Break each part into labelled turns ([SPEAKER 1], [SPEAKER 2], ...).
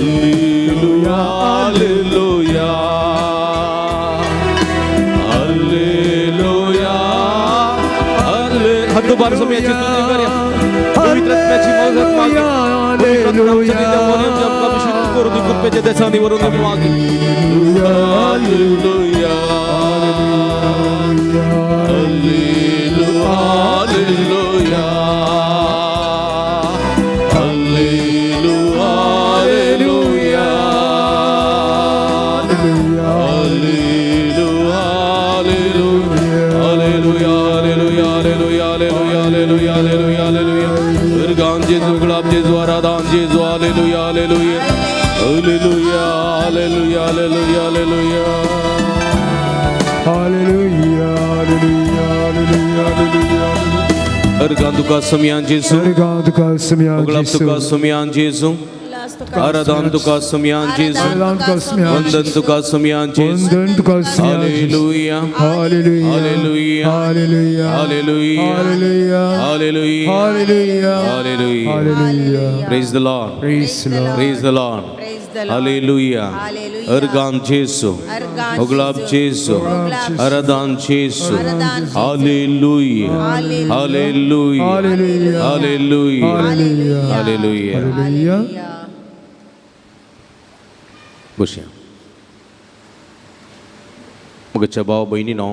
[SPEAKER 1] Hallelujah, hallelujah, hallelujah, halle. हात उबार सोम्याची स्तुती करया. पवित्र आत्म्याची मदत मागे. पवित्र आत्मा आमच्या हृदयामध्ये आमच्या अभिषेक करून दे, कृपेच्या देसानी वरून आम्ही मागे. Hallelujah, hallelujah, hallelujah, hallelujah, hallelujah, hallelujah, hallelujah, hallelujah, hallelujah, hallelujah, hallelujah, hallelujah. Organ जेजू, गुलाब जेजू, आराधान जेजू, hallelujah, hallelujah, hallelujah, hallelujah, hallelujah, hallelujah.
[SPEAKER 2] Hallelujah, hallelujah, hallelujah, hallelujah.
[SPEAKER 1] Organ तुका सोमयान जेजू,
[SPEAKER 2] अर्गान तुका सोमयान
[SPEAKER 1] गुलाब
[SPEAKER 2] जेजू,
[SPEAKER 1] तुका सोमयान जेजू, आराधान तुका सोमयान जेजू,
[SPEAKER 2] आराधान तुका सोमयान,
[SPEAKER 1] वंदन तुका सोमयान जेजू.
[SPEAKER 2] वंदन तुका सोमयान जेजू.
[SPEAKER 1] Hallelujah,
[SPEAKER 2] hallelujah,
[SPEAKER 1] hallelujah,
[SPEAKER 2] hallelujah,
[SPEAKER 1] hallelujah,
[SPEAKER 2] hallelujah,
[SPEAKER 1] hallelujah,
[SPEAKER 2] hallelujah,
[SPEAKER 1] hallelujah.
[SPEAKER 2] Hallelujah.
[SPEAKER 1] Praise the Lord,
[SPEAKER 2] Praise the Lord.
[SPEAKER 1] Praise the Lord.
[SPEAKER 3] Praise the Lord.
[SPEAKER 1] Hallelujah.
[SPEAKER 3] Hallelujah.
[SPEAKER 1] Organ जेजू,
[SPEAKER 3] अर्गान
[SPEAKER 1] गुलाब जेजू, आराधान जेजू.
[SPEAKER 3] आराधान जेजू.
[SPEAKER 1] Hallelujah, hallelujah,
[SPEAKER 2] hallelujah,
[SPEAKER 1] hallelujah,
[SPEAKER 2] hallelujah,
[SPEAKER 1] hallelujah.
[SPEAKER 2] Hallelujah.
[SPEAKER 1] बसया. मगच्या भाव भयणीनो,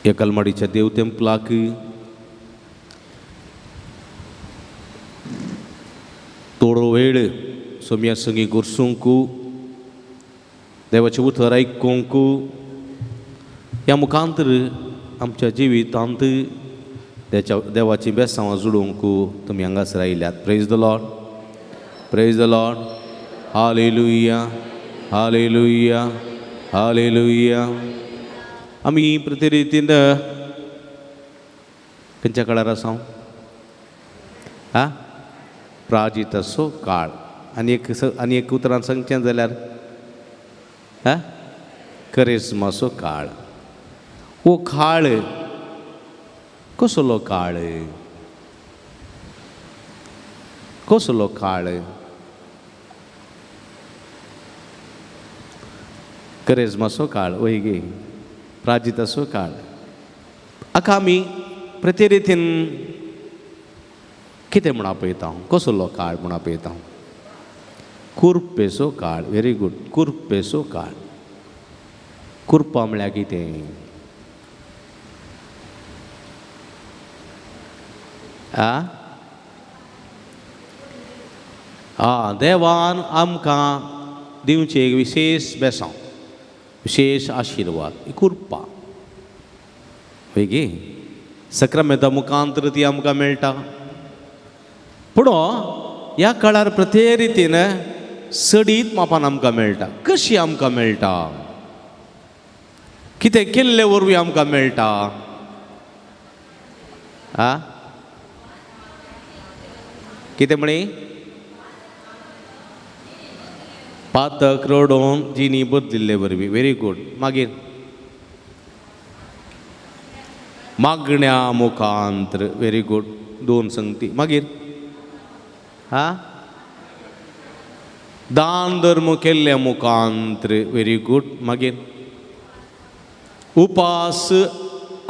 [SPEAKER 1] ह्या कलमाडीच्या देव तेंपलाक थोडो वेळ सोम्या संगी गोरसूंक, देवाचें उतर आयकूंक, ह्या मुखांतर आमच्या जिवितांत देवाचीं बेसांवां जुडोवंक तुमी हांगासर आयल्यात. Praise the Lord, praise the Lord. Hallelujah, hallelujah, hallelujah. आमी प्रतिरितीन खंयच्या काळार आसा? आ, प्राजिताचो काळ. आनी एक आनी एक उतरान सांगचें जाल्यार आ, करेज्माचो काळ. हो काळ कसलो काळ? कसलो काळ? करेज्माचो काळ, वय गे, प्राजिताचो काळ. आका आमी प्रतिरितीन कितें म्हूण आपयता? कसलो काळ म्हूण आपयता? कुर्पेचो काळ. व्हेरी गूड, कुर्पेचो काळ. कुर्पा म्हळ्यार कितें? आ आ, देवान आमकां दिवचें एक विशेश बेसांव, विशेश आशिर्वाद, कुर्पा. हय गे, सक्रामेंता मुखांतर ती आमकां मेळटा. पूण ह्या काळार प्रत्येक रितीन सडीत मापान आमकां मेळटा. कशी आमकां मेळटा? कितें केल्ले वरवीं आमकां मेळटा? आ, कितें म्हणी? पातक रडोवन जिणी बदलिल्ले वरवीं. Very good. मागीर मागण्या मुखांतर. व्हेरी गूड, दोन संगती. मागीर हा, दान धर्म केल्ल्या मुखांतर. Very good. मागीर उपास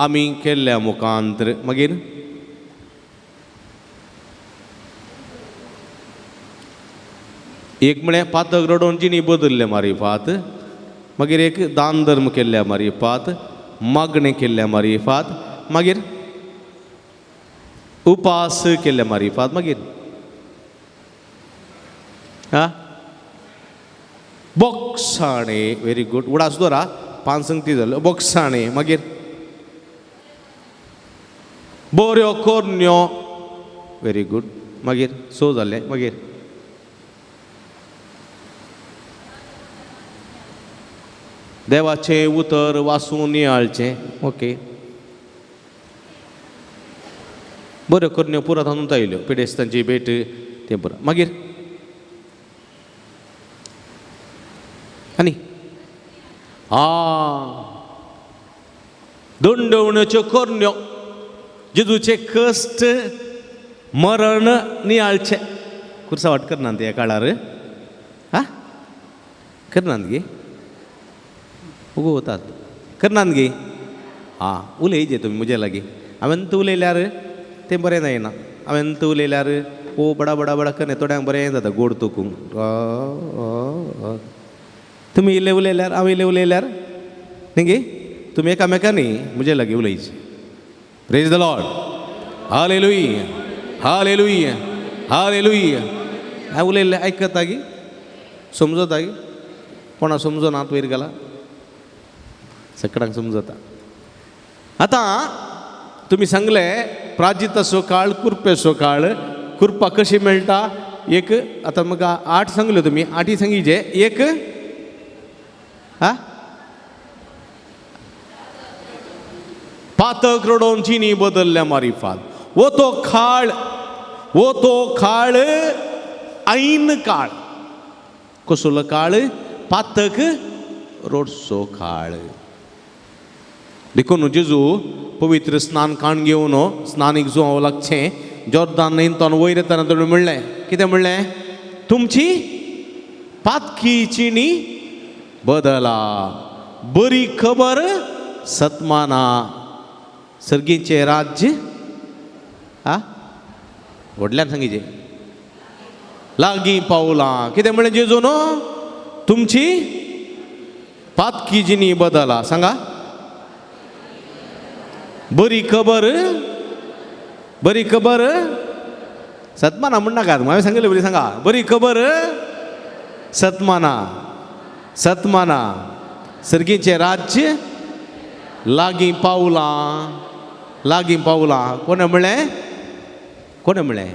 [SPEAKER 1] आमी केल्ल्या मुखांतर. मागीर एक म्हळ्यार पातक रडोवन जिणी बदल्ले मारिफात, मागीर एक दान धर्म केल्ल्या मारिफात, मागणें केल्ल्या मारिफात, मागीर उपास केल्ल्या मारिफात, मागीर हा बोक्साणे. व्हेरी गूड, उडास दवरा, पांच संगती जाल्यो. बोक्साणे, मागीर बऱ्यो कोरण्यो. Very good. मागीर सो जालें. मागीर देवाचें उतर वाचून नियाळचें. ओके, बऱ्यो करण्यो पुरात हांून आयल्यो, पिडेस्तांची भेट तें पुरा. मागीर आनी आ दंडवण्याच्यो करण्यो, जेजूचे कश्ट मरण नियाळचें. कुर्सा वाट करनात ह्या काळार, हा करनात गे, उगो वतात करनात गे. आं उलयचे तुमी म्हजे लागीं. हांवें तूं उलयल्यार तें बरें जायना. हांवें तूं उलयल्यार ओ बडा बडा बडा करना, थोड्यांक बरें जाता गोड तोकूंक. तुमी इल्ले उलयल्यार हांव इल्लें उलयल्यार न्ही गे, तुमी एकामेकांनी म्हजे लागीं उलयचे. Praise the Lord. Hallelujah, hallelujah, hallelujah. हांवें उलयल्लें आयकता गी, समजता गी? कोणा समजना वयर गेला, सकडांक समजता. आतां तुमी सांगलें प्राजिताचो काळ, कुरपेचो काळ. कुरपा कशी मेळटा? एक आतां म्हाका 8 सांगल्यो तुमी, 8 सांगिजे. एक हा पातक रडोवन चिनी बदलल्या मारिफात. वो तो खाळ, वो तो काळ ऐन काळ. कसलो काळ? पातक रोडसो काळ. देखून जेजू पवित्र स्नान काण घेवन स्नानीक जुवांव लागचें जोर्दान न्हंयेन तो वयर येतना ताणें म्हणलें, कितें म्हणलें? तुमची पातकी चिणी बदला, बरी खबर सतमाना, सर्गीचें राज्य आ व्हडल्यान सांगिचें लागीं पावलां. कितें म्हणलें जेजून? तुमची पातकी जिणी बदला. सांगा बरी खबर, बरी खबर सतमाना म्हणनाकात, हांवें सांगिल्लें बरी सांगा. बरी खबर सतमाना, सतमाना, सर्गीचें राज्य लागीं पावलां, लागीं पावलां. कोणें म्हणलें? कोणें म्हणलें?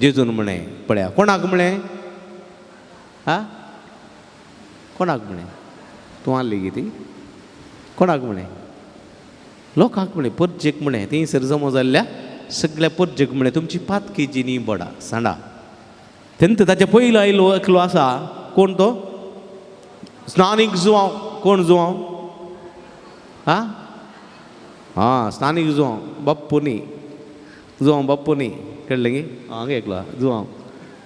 [SPEAKER 1] जेजून म्हणलें. पळया कोणाक म्हणलें? हा कोणाक म्हणलें? तूं आहली गी ती? कोणाक म्हणलें? लोकांक म्हणलें, परजेक म्हणलें. थंयसर जमो जाल्ल्या सगळ्या परजेक म्हणलें तुमची पातकी जिणी बडा सांडा. तेन्ना ताचे पयलो आयलो एकलो आसा, कोण तो? स्नानीक जुवांव. कोण जुवांव? हा हां स्नानीक जुवांव बाप्पू न्ही, जुवांव बाप्पू न्ही, कळ्ळें गी? हांगा एकलो जुवांव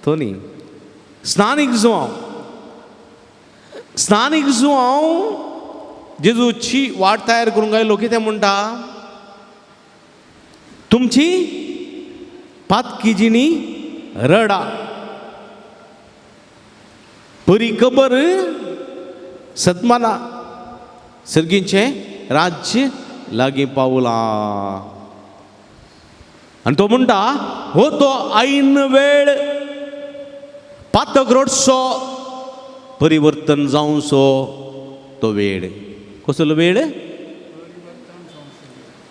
[SPEAKER 1] तो न्ही, स्नानीक जुवांव. स्नानीक जुवांव जेजूची वाट तयार करूंक आयलो. कितें म्हणटा? तुमची पातकी जिणी रडा, बरी खबर सतमाना, सर्गीचें राज्य लागीं पावलां. आनी तो म्हणटा हो तो ऐन वेळ पातक रोडसो परिवर्तन जावचो तो वेळ. कसलो वेळ?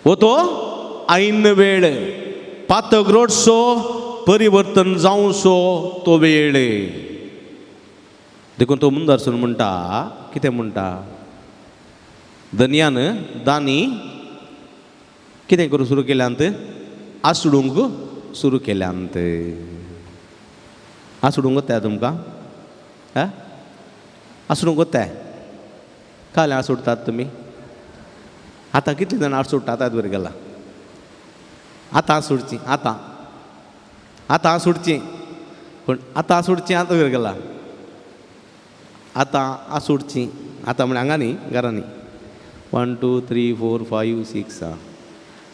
[SPEAKER 1] हो तो ऐन वेळ पातक रोडसो परिवर्तन जावचो तो वेळ. देखून तो मुंदारसून म्हणटा, कितें म्हणटा? धनयान दानी कितें करूंक सुरू केल्यांत? आसडूंक सुरू केल्यांत. आसडूंक वता तुमकां? हा आसडूंक वता? काल आसुडटात तुमी? आतां कितलीं जाणां आसुडटात आतां बरें गेला. आतां आसुडचीं, आतां आतां आसुडचीं, पूण आतां आसुडचीं आतां बरें गेला. आतां आसुडचीं, आतां म्हळ्यार हांगा न्ही, घरांनी. 1 2 3 4 5 6 आं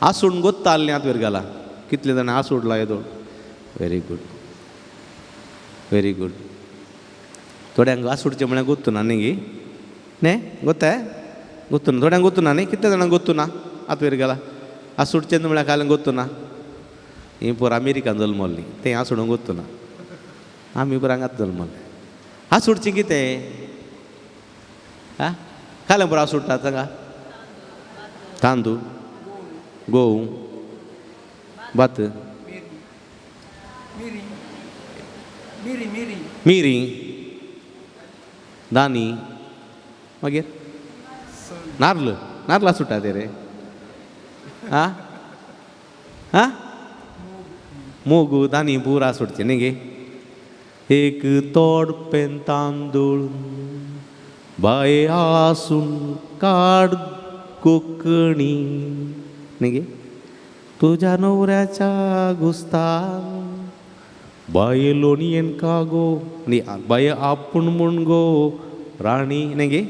[SPEAKER 1] आसून गोत्ता आहलें आतां वयर घाला. कितले जाणां आसूडला येदो? Very good, very good. थोड्यांक आसूडचें म्हळ्यार गोत्तू ना न्ही गी? न्ही गोत्ताय? गोत्तू ना, थोड्यांक गोत्तू ना न्ही? कितले जाणांक गोत्तू ना आतां वयर घाला? आसूडचें म्हळ्यार काल गोत्तू ना. ही पोर अमेरिकान जल्मल्ली, तें आसूडूंक गोत्तू ना. आमी पोर हांगाच जल्मल्ले. आसूडचें कितें? आं काल पोर आसूडटात सांगा? तांदूळ, गोव, भात, मिरी, दानी, मागीर नार्ल. नार्ल सुट्टा ते रे? आं आं मूग दानी पुरा सुटचे न्ही गे? एक तोड पेन तांदूळ बाये आसून काड कोंकणी न्ही गे? तुज्या नवऱ्याच्या गुस्तान बाये लोणयेन का गो न्ही बाये आपूण म्हूण गो राणी न्ही गे.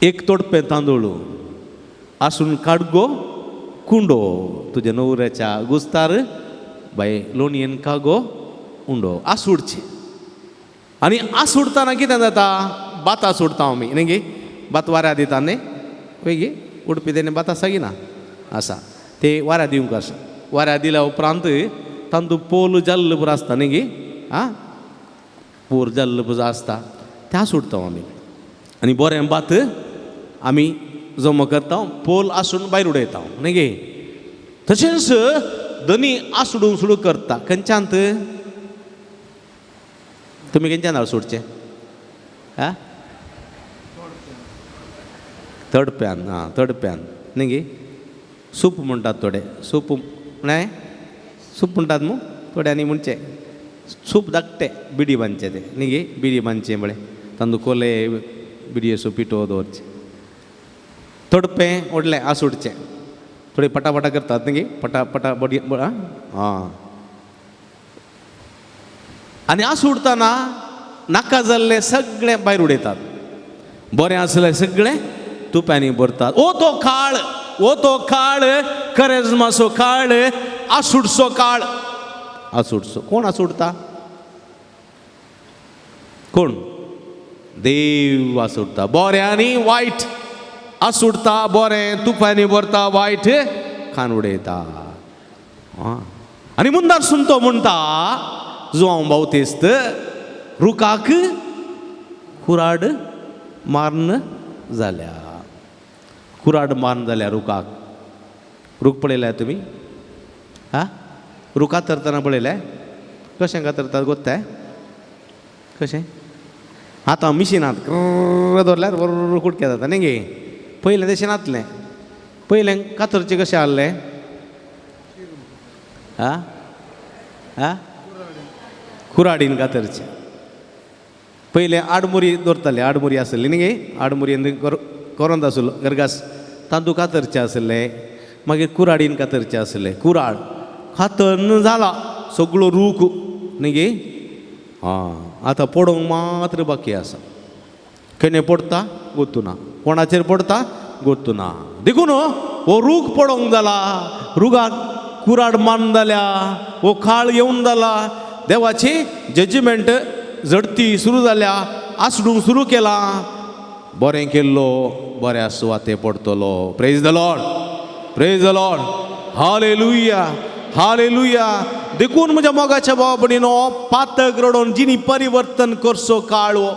[SPEAKER 1] एक तोडपें तांदूळ आसून काड गो कुंडो तुज्या नवऱ्याच्या गुस्तार बाये लोणयेन का गो उंडो. आसुडचें आनी आसुडताना कितें जाता, भातां सोडटा आमी न्ही गे, भात वाऱ्या दिता न्ही पळय गे, उडपी तेणे भात आसा की ना आसा ते वाऱ्या दिवंक आसा. वाऱ्या दिल्या उपरांत तांतू पोल जाल्ल पुरो आसता न्ही गे, आं पोर जाल्ल पुरो आसता त्या सोडटा आमी आनी बरें भात आमी जमा करता, पोल आसून भायर उडयता न्ही गे. तशेंच धनी आसडून सुडू करता खंयच्यांत, तुमी खंयच्यान सोडचें आं तडप्यान, आं तडप्यान न्ही गे. सूप म्हणटात थोडे, सूप न्हय सूप म्हणटात मू थोड्यांनी म्हणचें सूप धाकटें बिडी बांदचें तें न्ही गे, बिडी बांदचें म्हळें तांदूळ कोले बिडयेचो पिठो दवरचें. तडपें व्हडलें आसुडचें, थोडे पटापटा करतात न्ही गे, पटापटा बडी आं. आनी आसुडताना नाका जाल्लें सगळें भायर उडयतात, बरें आसलें सगळें तुप्यांनी भरतात. ओ तो काळ, ओ तो काळ करेजमाचो काळ, आसुडचो काळ. आसुडचो कोण आसुडता, कोण? देव आसुडता. बरें आनी वायट आसुडता, बरें तुपांनी भरता, वायट खान उडयता. आनी मुंदार सुन तो म्हणटा जुआंव बावतिस्त रुखाक कुराड माਰਨ जाल्या, कुराड माਰਨ जाल्या रुखाक. रूख पळयल्या तुमी? आं रूख कातरतना पळयलें? कशें कातरतात गोत्ताय कशें? आतां मिशिनांत क्र दवरल्यार बरोबर कुडके जाता न्ही गे. पयलें तशें नातलें, पयलें कातरचें कशें आहलें? आं आं कुराडीन कातरचें. पयलें आडमुरी दवरताले, आडमुरी आसली न्ही गे, आडमुरी कोरोंत आसलो गरगास, तांदूळ कातरचें आसलें, मागीर कुराडीन कातरचें आसलें. कुराड कातरन जाला सगळो रूख न्ही गे. आं आतां पडोवंक मात्र बाकी आसा, केन्ना पडटा गोत्तू ना, कोणाचेर पडटा गोत्तू ना. देखून हो रूख पडोवंक जाला, रुगाक कुराड मान जाल्या, हो काळ येवन जाला, देवाची जजमेंट झडती सुरू जाल्या, आसडूंक सुरू केला. बरें केल्लो बऱ्या सुवाते पडटलो. Praise the Lord, praise the Lord, hallelujah, hallelujah. देखून म्हज्या मोगाच्या भावा भयणीनो, पातक रडोवन जिणी परिवर्तन करचो काळ हो,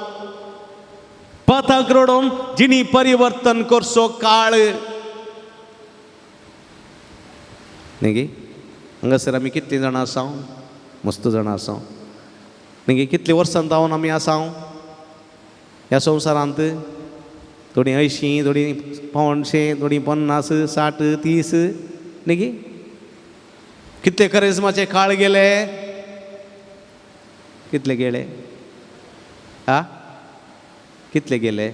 [SPEAKER 1] पातक रडोवन जिणी परिवर्तन करचो काळ न्ही गे. हांगासर आमी कितलीं जाणां आसा, मस्त जाणां आसा न्ही गे. कितलीं वर्सां जावन आमी आसा ह्या संवसारांत, थोडीं 80, थोडीं 75, थोडीं 50, 60, 30 न्ही गे. कितले करेजमाचे काळ गेले, कितले गेले? आ कितले गेले?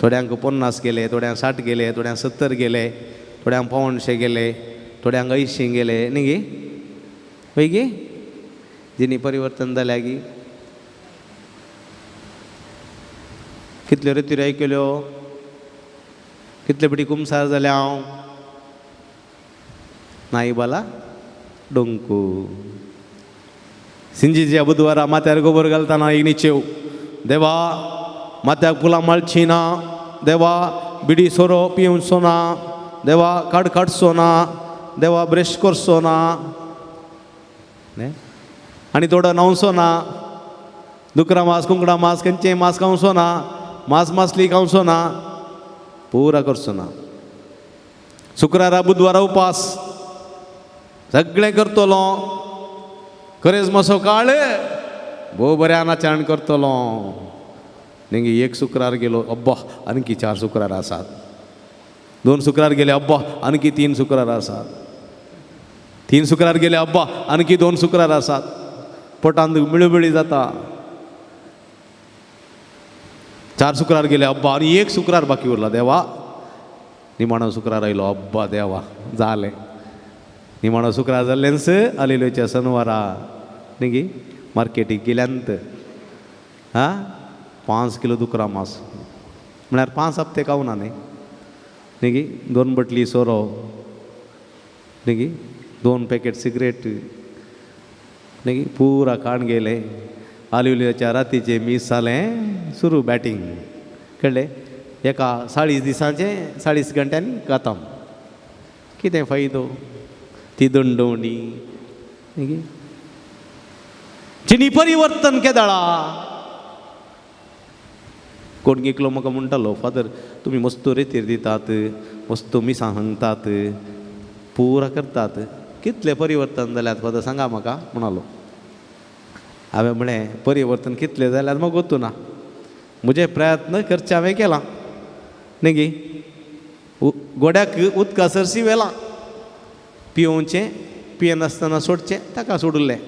[SPEAKER 1] थोड्यांक 50 गेले, थोड्यांक 60 गेले, थोड्यांक 70 गेले, थोड्यांक 75 गेले, थोड्यांक 80 गेले न्ही गे. वय गे, जिणी परिवर्तन जाल्या गी. कितल्यो रेत्यो आयकल्यो, कितले पिटी कुमसार जाल्या हांव नाई बाला डोंकू. सिंजीच्या बुधवारा माथ्यार गोबर घालतना एक निचेव, देवा माथ्याक फुलां माळची ना, देवा बिडी सोरो पिवचो ना, देवा काड काडचो ना, देवा ब्रश करचो ना, आनी थोडो न्हांवचो ना, दुकरा मास कुंकडा मास खंयचें मास खावचो ना, मास मासली खावचो ना, पुरा करचो ना. शुक्रारा बुधवारा उपास सगळें करतलो, करेजमाचो काळ भोव बऱ्या आचारण करतलो. न्ही एक शुक्रार गेलो, अब्बा आणखी 4 शुक्रार आसात, 2 शुक्रार गेले, अब्बा आणखी 3 शुक्रार आसात, 3 शुक्रार गेले, अब्बा आणखी 2 शुक्रार आसात. पोटांत मिळमिळी जाता. 4 शुक्रार गेले, अब्बा आनी 1 शुक्रार बाकी उरला. देवा निमाणो शुक्रार आयलो, अब्बा देवा जालें. निमाणो शुक्रार जाल्लेंच आलेलोच्या सनवारा न्ही मार्केटीक गेल्यांत आं 5 किलो दुकरा मास म्हळ्यार 5 हप्ते खावना न्ही न्ही 2 बटली सोरो न्ही 2 पॅकेट सिगरेट न्ही पुरा खाण गेले. आलिवल्याच्या रातीचें मीस जालें सुरू बॅटींग कळ्ळें. एका 40 दिसांचें 40 घंट्यांनी खतम. कितें फायदो ती दंडवणी न्ही. जिणी परिवर्तन केदळा. कोण एकलो म्हाका म्हणटालो, फादर तुमी मस्त रेतीर दितात, मस्त मिसां सांगतात, पुरा करतात, कितलें परिवर्तन जाल्यात फादर सांगा म्हाका म्हणालो. हांवें म्हळें परिवर्तन कितलें जाल्यार म्हाका गोतू ना, म्हजे प्रयत्न करचे हांवें केलां न्ही गी. गोड्याक उदका सरशी व्हेलां, पियोवचें पियेनासतना सोडचें ताका सोडिल्लें,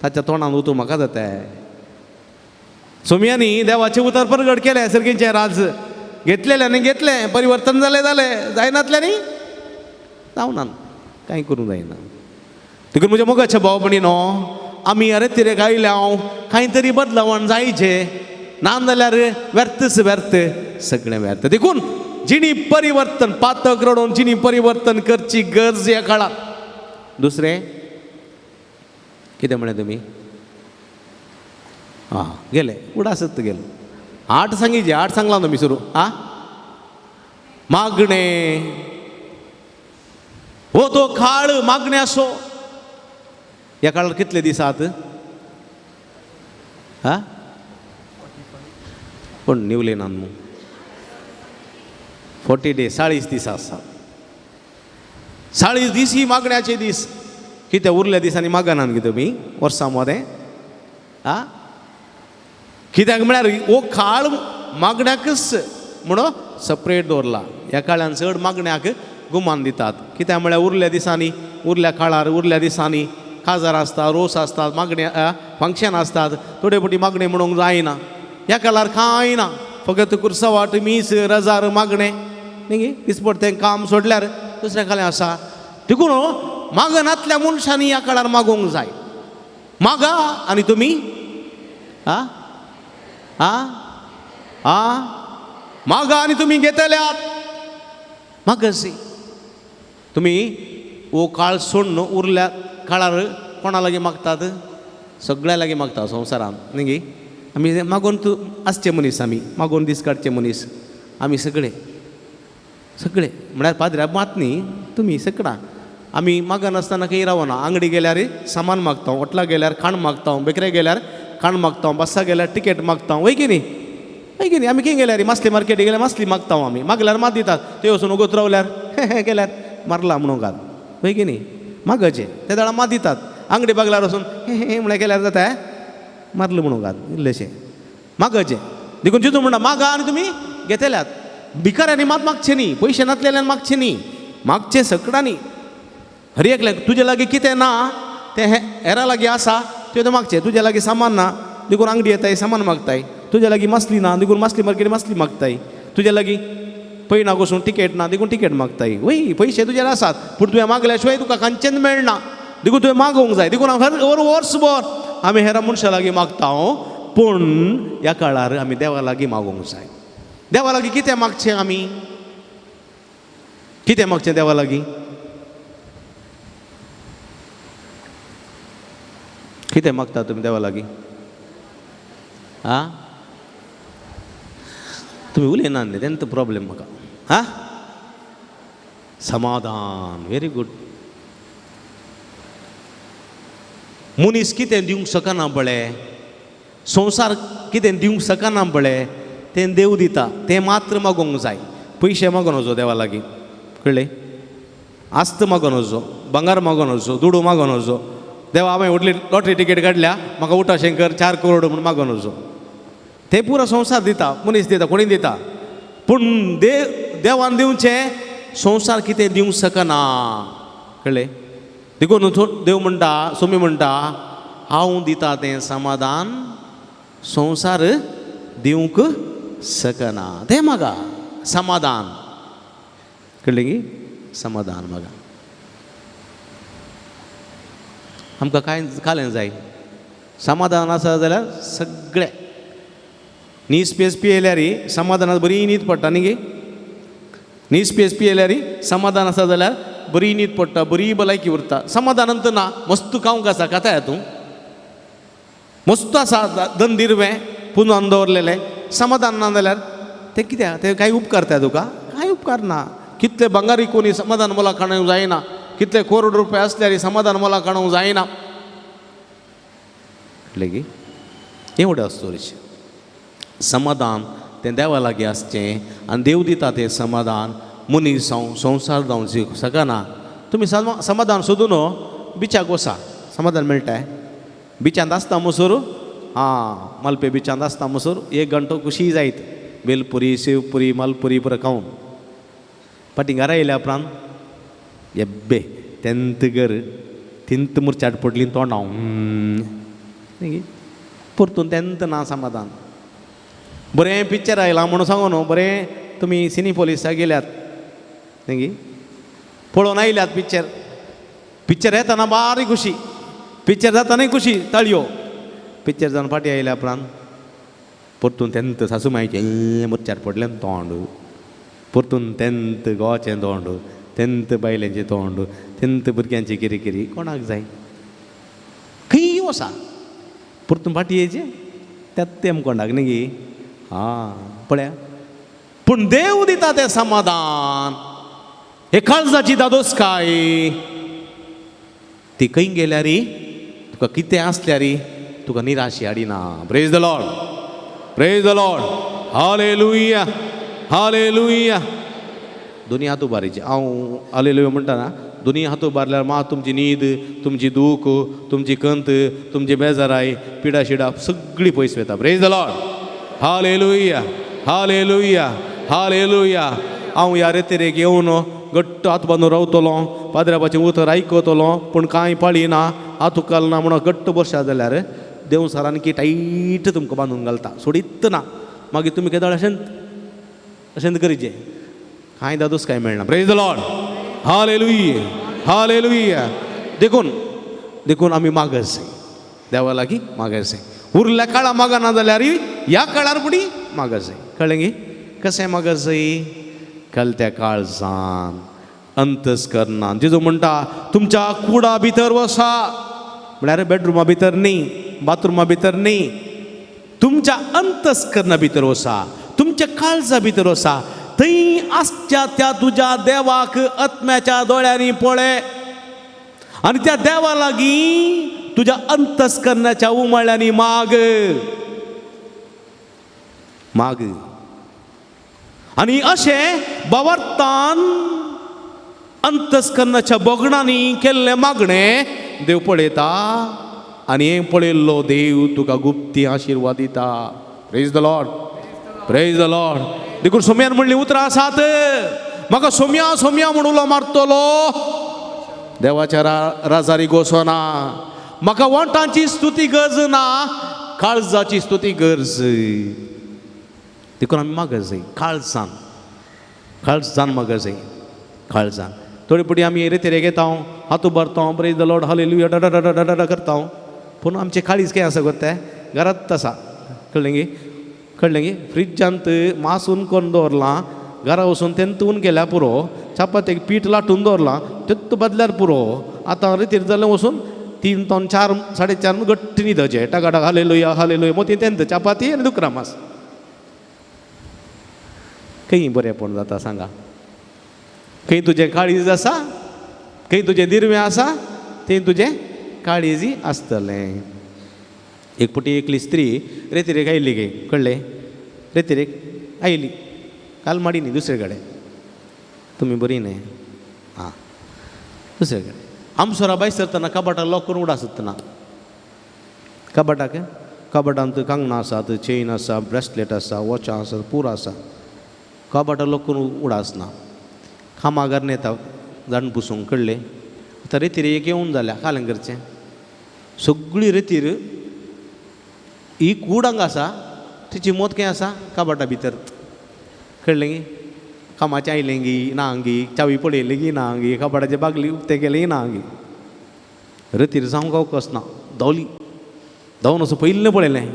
[SPEAKER 1] ताच्या तोंडान उतू म्हाका जाता. सोमयांनी देवाचें उतर परगट केलें, सर्गीचें राज घेतलेल्यांनी घेतलें, परिवर्तन जालें जालें, जायनातल्यांनी जावना, कांय करूंक जायना. देखून म्हज्या मोगाच्या भाव भयणीनो, आमी अरे तिरेक आयल्या हांव कांय तरी बदलावण जायचें, ना जाल्यार व्यर्थच व्यर्थ, सगळें व्यर्थ. देखून जिणी परिवर्तन पातक रडोवन जिणी परिवर्तन करची गरज ह्या काळार. दुसरें कितें म्हणलें तुमी? आं गेले उडासत गेले. 8 सांगिजे, 8 सांगलां तुमी सुरू. आं मागणें हो तो काळ मागणें आसो. ह्या काळार कितले दीस आहात? आं कोण निवले ना न्हू? 40 डेज, 40 दीस आसात. 40 दीस ही मागण्याचे दीस. कितें उरल्या दिसांनी मागनात गे तुमी वर्सां मदें? आं कित्याक म्हळ्यार हो काळ मागण्याकच म्हणून सपरेट दवरला. ह्या काळान चड मागण्याक गुमान दितात. कित्याक म्हळ्यार उरल्या दिसांनी, उरल्या काळार, उरल्या दिसांनी काजार आसता, रोस आसतात, मागणे फंक्शन आसतात, थोडे फावटी मागणें म्हणूंक जायना. ह्या काळार कांय ना, फकत कुर्सवाट मीस रजार मागणें न्ही दिसपट तें काम सोडल्यार दुसऱ्या काळार आसा. देखून मागनातल्या मनशांनी ह्या काळार मागूंक जाय. मागा आनी तुमी आं आं आं मागा आनी तुमी घेतल्यात. मागसी तुमी हो काळ सोडून उरल्या काळार कोणा लागीं मागतात? सगळ्या लागीं मागता संवसारांत न्ही गी. आमी मागून तूं आसचे मनीस, आमी मागून दीस काडचे मनीस, आमी सगळे सगळे म्हळ्यार पाद्र्या मात न्ही तुमी सगळां. आमी मागनासतना खंय रावना. आंगडी गेल्यार सामान मागता, हॉटला गेल्यार खाण मागता, बेकरे गेल्यार खाण मागता, बस्सा गेल्यार टिकेट मागता, वय की न्ही? वय की न्ही? आमी खंय गेल्यार मासली मार्केटी गेल्यार मासली मागता. आमी मागल्यार मात दितात, ते वचून उगत रावल्यार गेल्यार मारला म्हणून घाल, वय की न्ही? मागचें ते जाणां मात दितात. आंगडी बागल्यार वचून हें म्हळ्यार केल्यार जाता, मारलें म्हणून घाल इल्लेशें मागचें. देखून जेजू म्हणटा मागा आनी तुमी घेतल्यात. भिकाऱ्यांनी मात मागचें न्ही, पयशे नातलेल्यान मागचें न्ही, मागचें सगळ्यांनी. हर एकल्याक तुजे लागीं कितें ना तें हेरा लागीं आसा तें तुवें मागचें. तुज्या लागीं सामान ना देखून आंगडी येताय सामान मागताय, तुज्या लागीं मासली ना देखून मासली मार्केट मासली मागताय, तुज्या लागीं पयना वचून टिकेट ना देखून टिकेट मागताय. वय पयशे तुजेर आसात पूण तुवें मागल्या शिवाय तुका खंयचेंच मेळना, देखून तुवें मागोवंक जाय. देखून हांव हर वर्सभर आमी हेरा मनशां लागीं मागता, पूण ह्या काळार आमी देवा लागीं मागोवंक जाय. देवा लागीं कितें मागचें आमी? कितें मागचें देवा लागीं? कितें मागता तुमी देवा लागीं? आं तुमी उलयना न्ही, तेन्ना प्रॉब्लेम म्हाका. आं समाधान, व्हेरी गूड. मनीस कितें दिवंक शकना पळय, संवसार कितें दिवंक शकना पळय, तें देव दिता, तें मात्र मागोवंक जाय. पयशे मागोन वचो देवा लागीं, कळ्ळें? आस्त मागोन वचो, भांगर मागोन वचो, दुडू मागोन वचो. देवा हांवें व्हडली लॉटरी टिकेट काडल्या, म्हाका उठा शंकर 4 करोड म्हूण मागोन वचो. ते पुरो संवसार दिता, मनीस दिता, कोणी दिता, पूण देवान दिवचें संवसार कितें दिवंक शकना, कळ्ळें? देखून देव म्हणटा, सोमी म्हणटा, हांव दिता तें समाधान संवसार दिवंक शकना, तें म्हाका समाधान. कळ्ळें गी? समाधान मागा. आमकां कांय कालें जाय. समाधान आसा जाल्यार सगळें नीस पेस पियेल्यार समाधानात बरी न्हीद पडटा न्ही गे. नीस पेस पियेल्यार समाधान आसा जाल्यार बरी न्हीद पडटा, बरी भलायकी उरता. समाधानान तर ना, मस्त खावंक आसा, खाता तूं, मस्त आसा, दंदिरवें पुंजावन दवरलेलें. समाधान ना जाल्यार तें कित्याक, तें कांय उपकारता तुका? कांय उपकार ना. कितले भांगारी कोणी समाधान मोला काडूंक जायना, कितले करोड रुपया आसल्यार समाधान मोला काडूंक जायना. कळ्ळें गी? एवढें आसतोरीचें समाधान तें देवा लागीं आसचें आनी देव दिता तें समाधान. मनीस जावं संवसार जावं शकना. तुमी समाधान सोदून बिचाक वसा, समाधान मेळटा. बिचांत आसता मोसोर, आं मलपे बिचांत आसता मोसोर एक घंटो खुशी जायत, बेलपुरी शेवपुरी मालपुरी पुरो खावन. फाटीं घरा येयल्या उपरांत एब्बे तेंत घर तिंत मुरचाट पडली तोंडां मागीर परतून तेंत ना समाधान. बरें पिक्चर आयलां म्हणून सांगू न्हू, बरें तुमी सिनेपोलिसा गेल्यात न्ही, पळोवन आयल्यात पिक्चर. पिक्चर येतना बारीक खुशी, पिक्चर जातानाय खुशी, ताळयो. पिक्चर जावन फाटीं आयल्या उपरांत परतून तेंत सासू मायचें मुरचाट पडलें तोंड, परतून तेंत घोवाचें तोंड, तेंत बायलेचें तोंड, तेंत भुरग्यांची किरी कोणाक जाय? खंय वसा परतून फाटीं येयचें त्यात तेम कोणाक न्ही गी. आं पळया, पूण देव दिता तें समाधान. हे काळजाची दादोसकाय ती खंय गेल्यार, तुका कितें आसल्यार तुका निराशी हाडिना. Praise the Lord, praise the Lord, hallelujah, hallelujah. दोनी हात उबारीचे. हांव हालेलुया म्हणटा ना, दोनी हात उबारल्यार मा तुमची न्हीद, तुमची दूख, तुमची कंत, तुमची बेजाराय, पिडा शिडा सगळी पयस वता. Praise the Lord, hallelujah, hallelujah, hallelujah. हांव ह्या रेतेरेक येवन घट्ट हात बांदून रावतलो, पाद्र्याबाचें उतर आयकतलो, पूण कांय पाळी ना, हात उखलना म्हणून घट्ट बसया जाल्यार देव सरानकी टायट तुमकां बांदून घालता, सोडीत ना. मागीर तुमी केदळ अशेंच अशेंच करीचें, कांय दादोस कांय मेळना. Praise the Lord, hallelujah, hallelujah. देखून देखून आमी मागस देवा लागीं मागस. उरल्या काळा मागना जाल्यार ह्या काळार पुडी मागस. कळ्ळें गी? कशें मागस? कळत्या काळजान, अंतस्करणान. जेजू म्हणटा तुमच्या कुडा भितर वसा, म्हळ्यार बेडरुमा भितर न्ही, बाथरुमा भितर न्ही, तुमच्या अंतस्करणा भितर वसा, तुमच्या काळजा भितर वसा. थंय आसच्या त्या तुज्या देवाक आत्म्याच्या दोळ्यांनी पळय आनी त्या देवा लागीं तुज्या अंतस्करणाच्या उमाळ्यांनी माग माग. आनी अशें भावार्थान अंतस्करणाच्या भोगणांनी केल्लें मागणें देव पळयता आनी हें पळयल्लो देव तुका गुप्ती आशिर्वाद दिता. Praise the Lord, praise the Lord. देखून सोम्यान म्हणलीं उतरां आसात, म्हाका सोम्या सोम्या म्हूण उलो मारतलो, देवाच्या राजारी गोसोना. म्हाका वोंटांची स्तुती गरज ना, काळजाची स्तुती गरज. देखून आमी मागत जाय काळजान, काळजान मागत जाय, काळजान. थोडे पटी आमी रेतेरे घेता, हात उबारता, प्रेज the Lord, hallelujah डा डा डा डा करता, पूण आमचें काळीज कितें आसा गो तें घरांत आसा. कळ्ळें गी? कळ्ळें गी? फ्रिजांत मास उन करून दवरलां, घरा वचून तेंत उन केल्यार पुरो, चपातेक पीठ लाटून दवरलां तेंत बदल्यार पुरो. आतां रेतीर जालें वचून 3 2 4 4.5 घट्ट न्हिदचें, टाका टाका हालेलुया हालेलुया मोती तेंत चपाती आनी दुकरा मास. खंय बरेंपण जाता सांगा? खंय तुजें काळीज आसा, खंय तुजें दिरवें आसा, थंय तुजें काळीजय आसतलें. एक पटी एकली स्त्री रेतिरेक आयली गे, कळ्ळें? रेतिरेक आयली, काल माडी न्ही दुसरे कडेन, तुमी बरी न्हय आं, दुसरे कडेन आमसोरा भायर सरतना कपाटाक लॉक करून उडा सोदतना, कपाटाक कपाटांत कांगणां आसात, चेन आसा, ब्रेसलेट आसा, वॉचां आसा, पुरो आसा. कपाटाक लॉक करून उडासना. कामागार येता जाण पुसूंक, कळ्ळें? आतां रेतीर एक येवन जाल्या, कालें करचें? सगळी रेतीर ही कूड हांगा आसा, तिची मोत खंय आसा? कपाटा भितर. कळ्ळें गी? कामाचें आयलें गी ना गी, चावी पळयली गी ना गी, कपाटाचें बागली उक्तें केलें ना गी. रतीर जावंक अवकाश ना. धांवली, धांवन असो पयलें पळयलें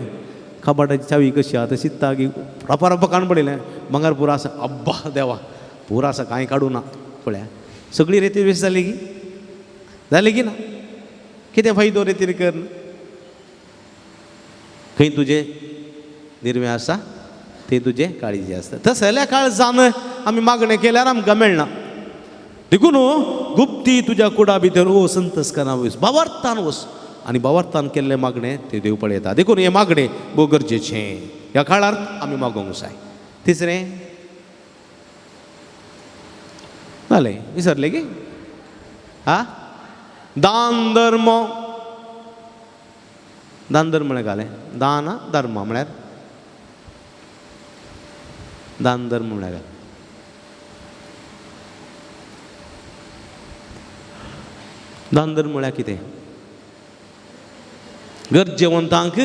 [SPEAKER 1] कपाटाची चावी कशी आहा तशीच ता गी, रपा रपा काडून पळयलें भांगर पुरो आसा. अब्बा देवा पुरो आसा, कांय काडूं ना. पळया सगळी रेतीर वेस्ट जाली गी, जाली की ना. कितें फायदो रेतीर कर? खंय तुजें निर्वें आसा तें तुजें काळीजें आसता. तसल्या काळजान आमी मागणें केल्यार आमकां मेळना. देखून गुप्ती तुज्या कुडा भितर ओ संतस्कारान वस, भावार्थान वस, आनी भावार्थान केल्लें मागणें तें देव पळयता. देखून हें मागणें भोव गरजेचें ह्या काळार आमी मागोवंक जाय. तिसरें जालें, विसरलें की आ दान धर्म. दान धर्म म्हळ्यार घालें दान धर्म म्हळ्यार दान धर्म म्हळ्यार घालें. दान धर्म म्हळ्यार कितें? गरजेवंतांक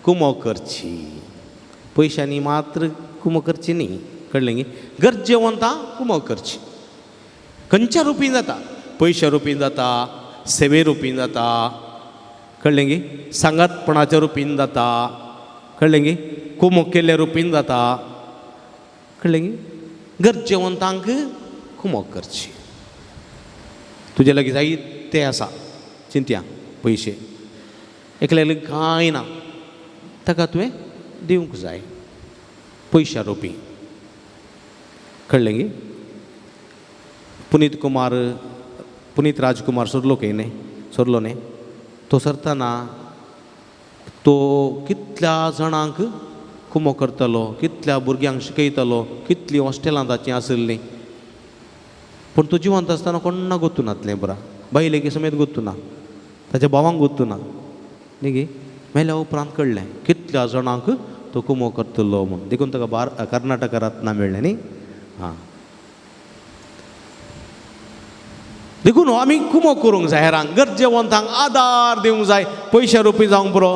[SPEAKER 1] कुमो करची, पयशांनी मात्र कुमो करची न्ही, कळ्ळें गी? गरजेवंतांक कुमो करची. खंयच्या रुपीन जाता? पयशा रुपीन जाता, सेवे रुपीन जाता, कळ्ळें गी? सांगातपणाच्या रुपीन जाता, कळ्ळें गी? कुमो केल्ल्या रुपीन जाता, कळ्ळें गी? गरजेवंतांक कुमो करची. तुजे लागीं जायते आसा चिंतया पयशे, एकल्या लागीं कांय ना, ताका तुवें दिवंक जाय पयशा रुपी, कळ्ळें गी? पुनीत कुमार, पुनीत राजकुमार सोरलो खंय न्ही, सोरलो न्ही, तो सरतना तो कितल्या जाणांक कुमो करतलो, कितल्या भुरग्यांक शिकयतलो, कितलीं हॉस्टेलां ताचीं आसलीं. पूण तो जिवंत आसतना कोण्णा गोत्तू नातलें बरा, बायलेकी समेत गोत्तू ना, ताच्या भावांक गोत्तू ना, न्ही गी? मेल्या उपरांत कळ्ळें कितल्या जाणांक तो कुमो करतलो म्हूण. देखून ताका कर्नाटका रत्ना मेळ्ळें न्ही. आं, देखून आमी कुमो करूंक जाय, हेरांक गरजेवंतांक आदार दिवंक जाय, पयशे रुपी जावंक पुरो.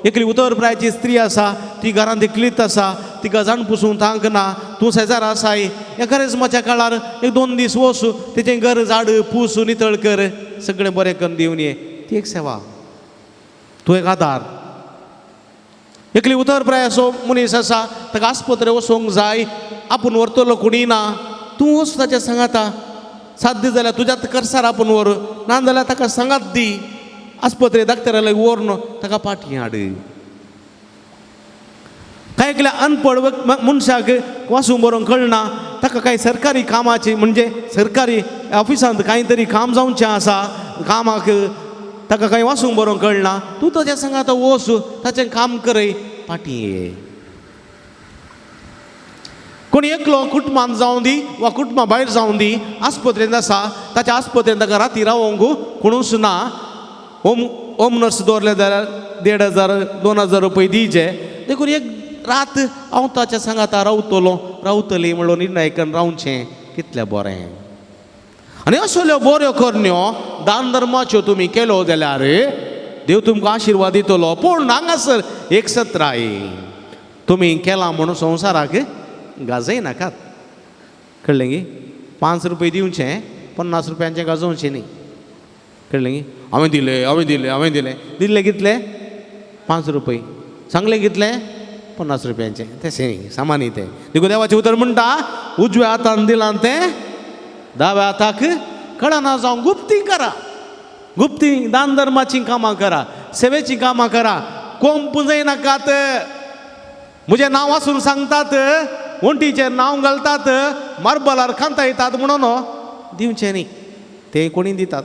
[SPEAKER 1] एकली उतर प्रायची स्त्री आसा, ती घरांत एकलीच आसा, तिका जाण पुसूंक तांक ना, तूं शेजार आसाय, ह्या करेजमाच्या काळार एक दोन दीस वच, तेचें घर झाड पूस नितळ कर, सगळें बरें करून दिवन ये, ती एक सेवा, तूं एक आदार. एकली उतर प्राय असो मनीस आसा, ताका आस्पत्रे वचोंक जाय, आपूण व्हरतलो कोणी ना, तूं वच ताच्या सांगाता, सात दीस जाल्यार तुज्यात करसार आपूण व्हर, ना जाल्यार ताका सांगात दी, आस्पत्रे डाक्टरा लागीं व्हर, ताका पाटी हाड. कांय एकल्या अनपड मनशाक वाचूंक बरोवंक कळना, ताका कांय सरकारी कामाची म्हणजे सरकारी ऑफिसांत कांय तरी काम जावचें आसा, कामाक ताका कांय वाचूंक बरोवंक कळना, तूं ताच्या सांगाता वच, ताचें काम करय, पाटी ये. कोण एकलो कुटुंबांत जावं दी वा कुटुंबा भायर जावं दी, आस्पत्रेंत आसा, ताच्या आस्पत्रेंत ताका राती रावोंक कोणूच ना, होम होम नर्स दवरले जाल्यार 1500 2000 रुपये दिवचे, देखून एक रात हांव ताच्या सांगाता रावतलो रावतली म्हणलो निर्णय करून रावचें कितलें बरें. आनी असल्यो बऱ्यो करण्यो दान धर्माच्यो तुमी केलो जाल्यार देव तुमकां आशिर्वाद दितलो. पूण हांगासर एक सत्राय तुमी केलां म्हणून संवसाराक गाजय नाकात, कळ्ळें गी? 5 रुपये दिवचे, 50 रुपयांचें गाजोवचें न्ही, कळ्ळें गी? हांवें दिले, हांवें दिले, हांवें दिले, दिल्ले कितले? 5 रुपये, सांगलें कितले? 50 रुपयांचें. तशें न्ही, सामान्य तें. देखून देवाचें उतर म्हणटा, उजव्या हातान दिलां तें दाव्या हाताक कळना जावं गुप्ती करा, गुप्ती दान धर्माचीं कामां करा, सेवेचीं कामां करा, कोम पुंजय नाकात. म्हजें नांव वाचून सांगतात, वण्टीचेर नांव घालतात, मार्बलार खांतायतात म्हणून दिवचें न्ही, तें कोणी दितात.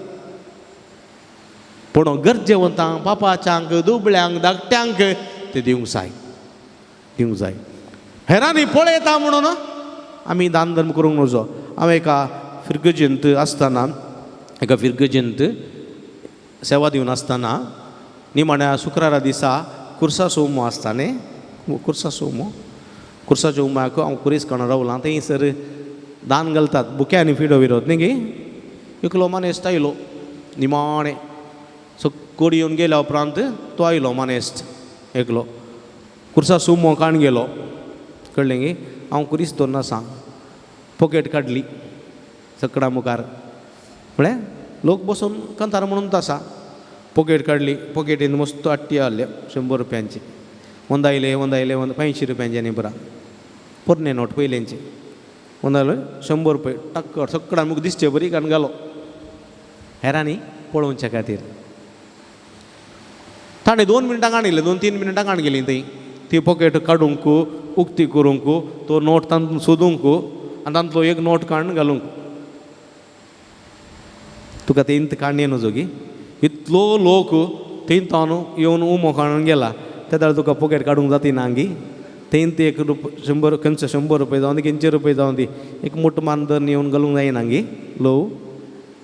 [SPEAKER 1] पूण गरजेवंतांक, पापाच्यांक, दुबळ्यांक, धाकट्यांक ते दिवंक जाय, दिवंक जाय. हेरांनी पळयता म्हणून आमी दान धर्म करूंक नजो. हांव एका फिर्गजेंत आसतना, एका फिर्गजेंत सेवा दिवन आसतना निमाण्या शुक्रारा दिसा कुर्साचो उमो आसता न्ही, कुर्साचो उमो, कुर्साच्या उम्याक हांव कुरीस कण रावलां, थंयसर दान घालतात बुक्यांनी फिडो विरोध न्ही गी. एकलो मानेस्त आयलो निमाणें सकोडी येवन गेल्या उपरांत तो आयलो मानेस्त एकलो कुर्साचो उमो काण गेलो, कळ्ळें गी? हांव कुरीस दवरून आसा, पोकेट काडली सकडां मुखार म्हळ्यार लोक बसून कांतार म्हणून आसा. पोकेट काडली, पोकेटीन मस्त आट्टी आहले 100 रुपयांची, वंदायले वंदायले वंद 500 रुपयांचे न्ही पुरा पोरणे नोट पयल्यांचे वंदायले 100 रुपये टक्क सकडां मुखार दिसचे बरी काडून घालो हेरांनी पळोवच्या खातीर. ताणें 2 मिनटां काडिल्ले, 2-3 मिनटां काड गेलीं थंय ती पॉकेट काडूंक उक्ती करूंक तो नोट तातूंत सोदूंक आनी तातूंतलो एक नोट काडून घालूंक. तुका तेंत काडणी नजो गी इतलो लोक थंय तावन येवन उमो काडून गेला तेदळ तुका पॉकेट काडूंक जाती ना गी. तेंत एक रुप 100 खंयचो 100 रुपये जावन दी 100 रुपये जावन दी एक मोटो मान धरून येवन घालूंक जायना गी. लोव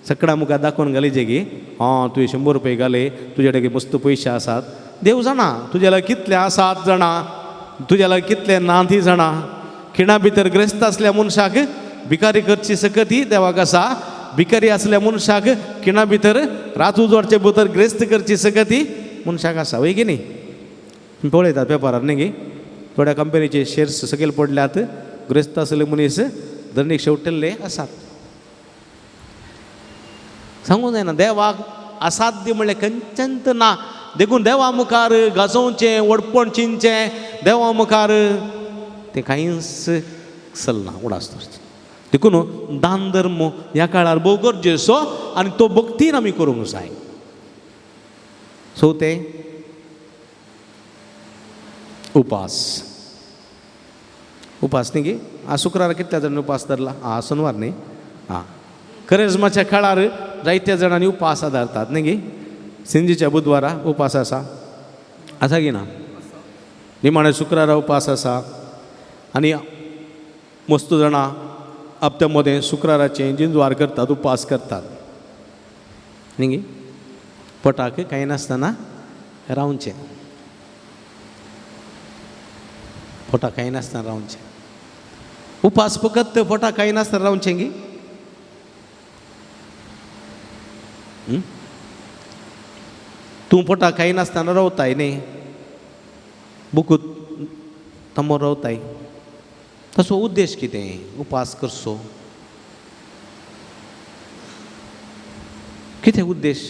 [SPEAKER 1] सकडां मुखार दाखोवन घालीचे गी आं तुवें 100 रुपये घाले तुजे कडेन मस्त पयशे आसात. देव जाणा तुज्या लागीं कितले आसात जाणा, तुज्या लागीं कितले ना ती जाणा. खिणा भितर ग्रेस्त आसल्या मनशाक भिकारी करची सकती देवाक आसा. भिकारी आसल्या मनशाक खिणा भितर रात उजवाडचे भितर ग्रेस्त करची सकती मनशाक आसा. वय की न्ही? पळयतात पेपरार न्ही गी थोड्या कंपनीचे शेर्स सकयल पडल्यात, ग्रेस्त आसले मनीस धरणीक शेवटिल्ले आसात. सांगूंक जायना देवाक असाध्य म्हणलें खंयचेंच ना. देखून देवा मुखार गाजोवचें व्हडपण चिंतचें देवा मुखार तें कांयच चलना उडास दवरचें. देखून दान धर्म ह्या काळार भोव गरजेचो आनी तो भक्तीन आमी करूंक जाय. सो तें उपास उपास न्ही गी आ शुक्रार कितल्या जाणांनी उपास धरला? आं सोनवार न्ही. आं करेजमाच्या काळार जायत्या जाणांनी उपास आदारतात न्ही गी. सिंजीच्या बुधवारा उपास आसा, आसा की ना? निमाणे शुक्रारा उपास आसा आनी मस्त जाणां हप्त्या मदें शुक्राराचें जिंजवार करतात, उपास करतात न्ही गी. पोटाक कांय नासतना रावचें, पोटाक कांय नासतना रावचें. उपास फकत पोटाक कांय नासतना रावचें गी. तूं पोटाक खाय नासतना रावताय न्ही, बुकूत तमोर रावताय. तसो उद्देश कितें उपास करचो? कितें उद्देश?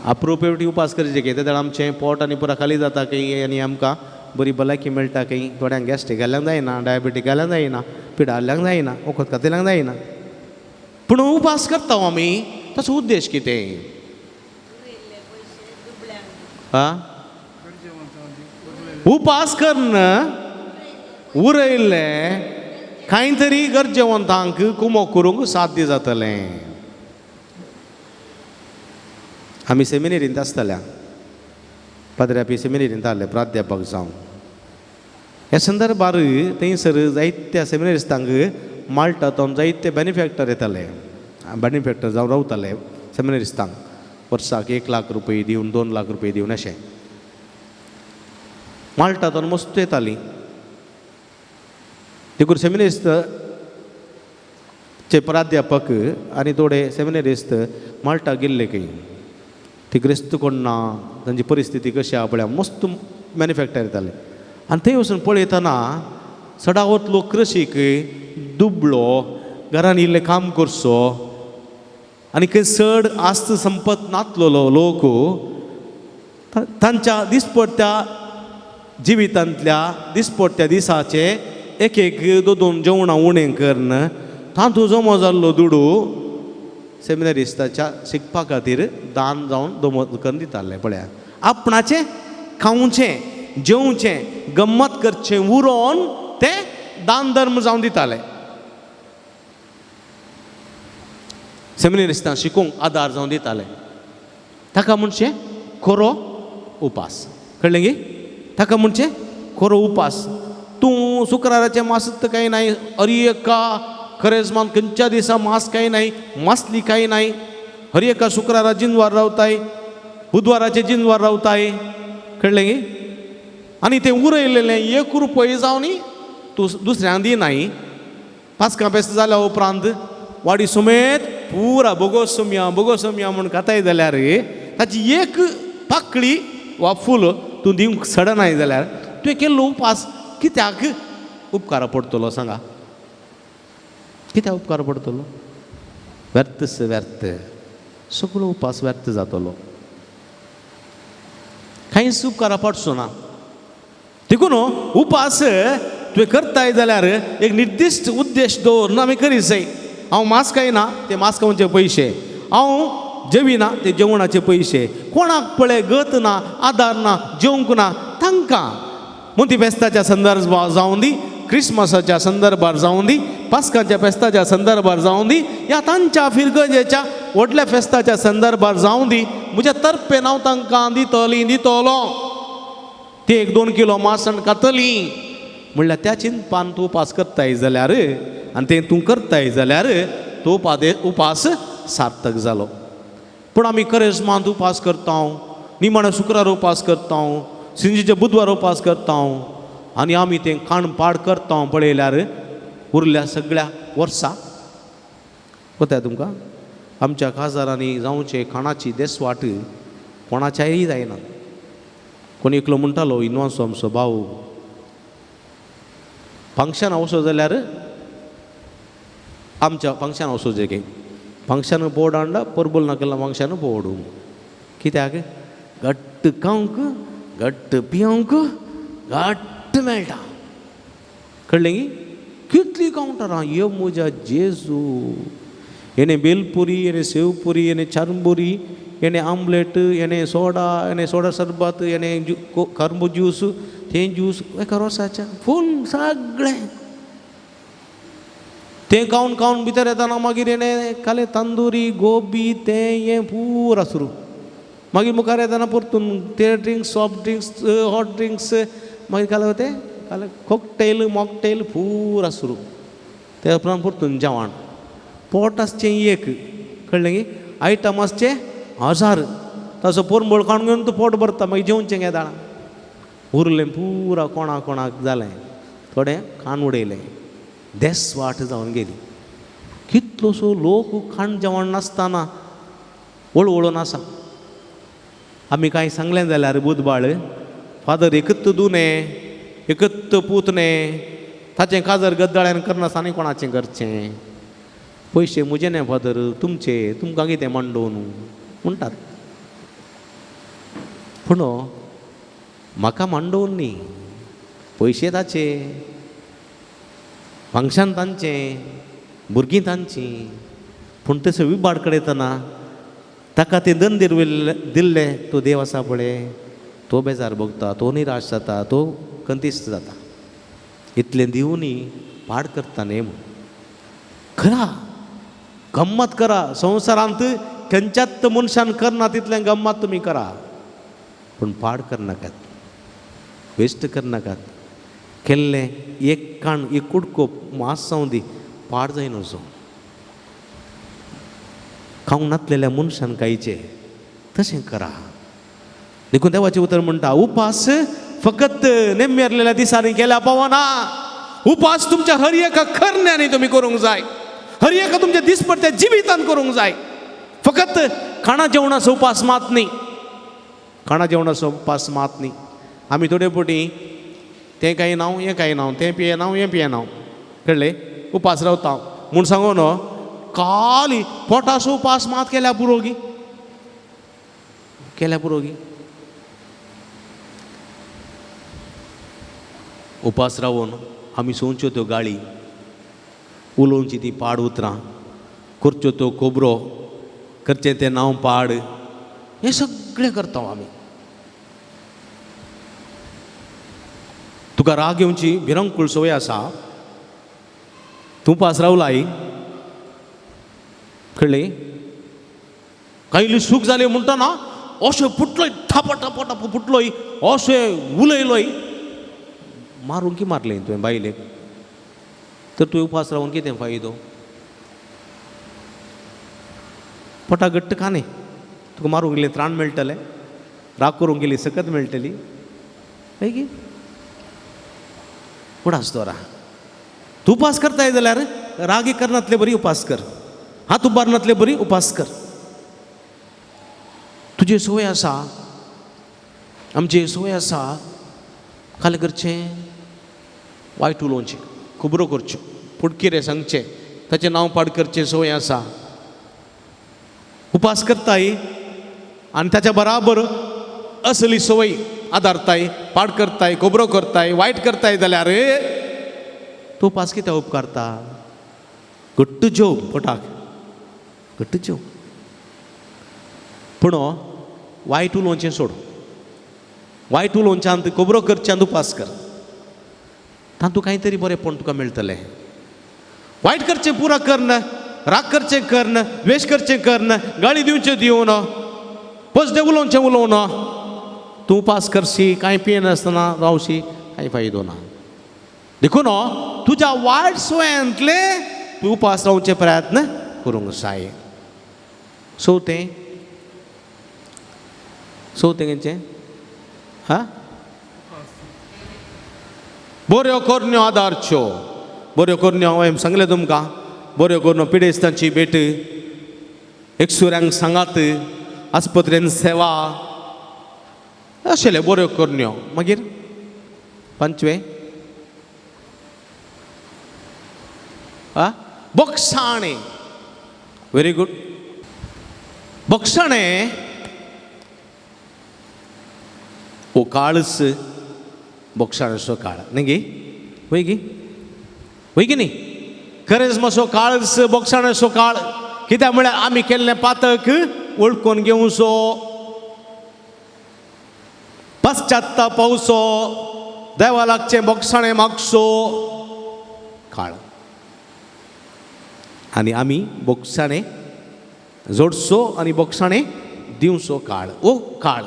[SPEAKER 1] अप्रोपेवटी उपास करचे की तेदळ आमचें पोट आनी पुरा खाली जाता खंय आनी आमकां बरी भलायकी मेळटा खंय. थोड्यांक गॅस्ट्रीक घाल्यांक जायना, डायबिटीक घाल्यांक जायना, पिडा जाल्ल्यांक जायना, वखद खातिल्यांक जायना. पूण उपास करता आमी ताचो उद्देश कितें? आं उपास कन्न उरयल्लें कांय तरी गरजेवंतांक कुमोक करूंक साध्य जातलें. आमी सेमिनेरींत आसतल्या पाद्र्यापी सेमिनेरींत आहले प्राध्यापक जावन ह्या संदर्भार थंयसर जायत्या सेमिनेरिस्तांक माल्टा तो जायते बेनिफॅक्टर येताले, बेनिफॅक्टर जावन रावताले सेमिनेरिस्तांक वर्साक 1 लाख रुपये दिवन 2 लाख रुपये दिवन अशें माल्टा तो मस्त येताली. देखून सेमिनेरिस्त चे प्राध्यापक आनी थोडे सेमिनेरिस्त माल्टा गेल्ले खंय ती ग्रेस्त कोण ना, तांची परिस्थिती कशी आहा पळया मस्त मॅन्युफॅक्टर येताले. आनी थंय वचून पळयतना सडावत लोक कृशीक दुबळो घरान इल्लें काम करचो आनी खंय चड आस्त संपत नातलेलो लोक तांच्या दिसपट्ट्या जिवितांतल्या दिसपट्ट्या दिसाचे एक एक 2 2 जेवणां उणें करून तातूंत जमो जाल्लो दुडू सेमिनारिस्ताच्या शिकपा खातीर दान जावन जमो करून दिताले. पळया आपणाचें खावचें जेवचें गम्मत करचें उरोवन तें दान धर्म जावन दिताले. सेमिनारिस्तां शिकूंक आदार जावन दिताले. ताका म्हणचें खरो उपास. कळ्ळें गी? ताका म्हणचें खरो उपास. तूं शुक्राराचें मास कांय नाय, हर एका खरेजमान खंयच्या दिसा मास कांय नाय, मासली कांय नाय, हर एका शुक्रारा जिनवार रावताय, बुधवाराचे जिनवार रावताय. कळ्ळें गी? आनी तें उरयलेलें 1 रुपये जावन तूं दुसऱ्यांक दिनाय. पास्का फेस्त जाल्या उपरांत वाडी समेत पुरा बोगोसोमया बोगोसोमया म्हूण खाताय जाल्यार ताची एक पाकळी वा फूल तूं दिवंक सडनाय जाल्यार तुवें केल्लो उपास कित्याक? उपकारा पडटलो सांगा? कित्याक उपकार पडटलो? व्यर्थच व्यर्थ, सगळो उपास व्यर्थ जातलो, कांयच उपकारा पडचो ना. देखून उपास तुवें करताय जाल्यार एक निर्दिश्ट उद्देश दवरून आमी करीत जाय. हांव मांस खायना ते मांस खावचे पयशे, हांव जेविना ते जेवणाचे पयशे, कोणाक पळय गत ना, आदार ना, जेवंक ना तांकां. मोती फेस्ताच्या संदर्भार जावं दी, क्रिसमसाच्या संदर्भार जावं दी, पास्काच्या फेस्ताच्या संदर्भार जावं दी, या तांच्या फिरगजेच्या व्हडल्या फेस्ताच्या संदर्भार जावं दी, म्हज्या तर्फेन हांव तांकां दितली दितलो. ते 1-2 किलो मांस खातली म्हणल्यार त्या चिंतपान तूं उपास करताय जाल्यार आनी तें तूं करताय जाल्यार तो उपास सार्थक जालो. पूण आमी करेजमांत उपास करता, निमाण्या शुक्रार उपास करता, सिंजीचे बुधवार उपास करता आनी आमी तें काण पाड करता पळयल्यार उरल्या सगळ्या वर्सा कोताय तुमकां आमच्या काजारांनी जावचे खाणाची देसवाट कोणाच्याय जायना. कोण एकलो म्हणटालो इनवांसो आमचो भाव फंक्शन वचो जाल्यार आमच्या फंक्शन वचो जे फंक्शन बोर्ड हाडला परबल नाकला फंक्शन बोर्ड कित्याक घट्ट खावंक घट्ट पिवंक घट्ट मेळटा. कळ्ळें की कितली कावंटरां यो म्हज्या जेजू, हेणे बेलपुरी, हेणे सेवपुरी, हेणे चरमुरी, हेणे आमलेट, हेणे सोडा, हेणे सोडा सरबत, हेणे करमू ज्यूस, तें ज्यूस एका रोसाच्या फूल सगळें तें खावन खावन भितर येताना मागीर हेणें खालें तंदुरी गोबी तें हें पुरा सुरू. मागीर मुखार येताना परतून ते drinks, soft drinks, hot drinks, मागीर खालें तें खालें कॉकटेल मॉकटेल पुरा सुरू. ते उपरांत परतून जेवण पोट आसचें एक, कळ्ळें की आयटम आसचें हजार, ताचो पोरंबळ काडून घेवन तूं पोट भरता, मागीर जेवचें केदाळा उरलें पुरा कोणा कोणाक जालें, थोडें खाण उडयलें, देस वाट जावन गेली. कितलोसो लोक खाण जेवण नासतना वळवळून आसा. आमी कांय सांगलें जाल्यार बुधबाळ फादर एकत दुने एकत पूत न्हे ताचें काजर गद्दाळ्यान करनासतना आनी कोणाचें करचें, पयशे म्हजे न्ही फादर तुमचे, तुमकां कितें मांडोवन म्हणटात. पूण म्हाका मांडोवन न्ही, पयशे ताचे, फंक्शन तांचें, भुरगीं तांचीं, पूण तसो विबाड कडेन ताका तें दंदीर दिल्लें तो देव आसा पळय तो बेजार भोगता, तो निराश जाता, तो कंतीस्त जाता. इतलें दिवनी पाड करता न्ही म्हूण खरा गम्मत करा. संवसारांत खंयच्याच मनशान करना तितलें गम्मत तुमी करा, पूण पाड करनाकात, वेस्ट करनाकात. केल्लें एक काण एक कुडको मास जावं दी, पाड जायना जो खावंक नातलेल्या मनशान खायचें तशें करा. देखून देवाचें उतर म्हणटा उपास फकत नेमेरलेल्या दिसांनी केल्या पावना, उपास तुमच्या हर एका करण्यांनी तुमी करूंक जाय, हर एका तुमच्या दिसपट्ट्या जिवितान करूंक जाय. फकत खाणा जेवणाचो उपास मात न्ही, खाणा जेवणाचो उपास मात न्ही. आमी थोडे फावटी तें कांय ना हें कांय ना, तें पियेना हें पियेना, कळ्ळें, उपास रावता म्हूण सांगू न्हू, खाली पोटाचो उपास मात केल्या पुरो गी, केल्या पुरो गी. उपास रावून आमी सोंवच्यो त्यो गाळी, उलोवची ती पाड उतरां, करच्यो त्यो खबरो, करचें तें नांव पाड, हें सगळें करता आमी. तुका राग येवची भिरंकूळ संवय आसा, तूं उपास रावलाय, कळ्ळें, कांय सूख जालें म्हणटना अशें फुटलोय, थाप थाप थाप फुटलोय, अशें उलयलोय, मारूंक की मारलें तुवें बायलेक, तर तुवें उपास रावन कितें फायदो? पोटा घट्ट खा न्ही, तुका मारूंक गेलें त्राण मेळटलें, राग करूंक गेली सकत मेळटली, हय की? उडास दवरा. तूं उपास करताय जाल्यार रागी करनातले बरी उपास कर, हात उबारनातले बरी उपास कर. तुजी संवय आसा, आमची संवय आसा, खाली करचें वायट उलोवचें, खबरो करच्यो, फुटकिरें सांगचें, ताचें नांव पाड करचें संवय आसा. उपास करताय आनी ताच्या बराबर असली संवय आदारताय, पाड करताय, खबरो करताय, वायट करताय जाल्यार तूं उपास कित्याक उपकारता? घट्ट जेव, पोटाक घट्ट जेव, पूण वायट उलोवचें सोड. वायट उलोवच्यान, खबरो करच्यान उपास कर, तातूंत कांय तरी बरेंपण तुका मेळटलें. वायट करचें पुरा करन, राग करचें करन, द्वेश करचें करन, गाळी दिवचें दिवन, पसदे उलोवचें उलोवन तूं उपास करशी, कांय पियेनासतना रावशी, कांय फायदो ना. देखून तुज्या वायट सवयांतले तूं उपास रावचे प्रयत्न करूंक जाय. चवथें, चवथें खंयचें? हा, बऱ्यो करण्यो आदारच्यो. बऱ्यो करण्यो हांवें सांगलें तुमकां. बऱ्यो करण्यो पिडेस्तांची भेट, एकसुऱ्यांक सांगात, आस्पत्रेन सेवा, अशें बऱ्यो करण्यो. मागीर पांचवें आ बोगसाणें. Very good. बोगसाणें हो काळच बोगसाण्याचो काळ न्ही गी? वय गी, वय की न्ही? करेजमाचो काळच बोगसाण्याचो काळ. कित्याक म्हळ्यार आमी केल्लें पातक वळखून घेवचो, पश्चात्ताप पावचो, देवा लागचें बोगसाणें मागचो काळ. आनी आमी बोगसाणें जोडचो आनी बोगसाणें दिवचो काळ. ओ काळ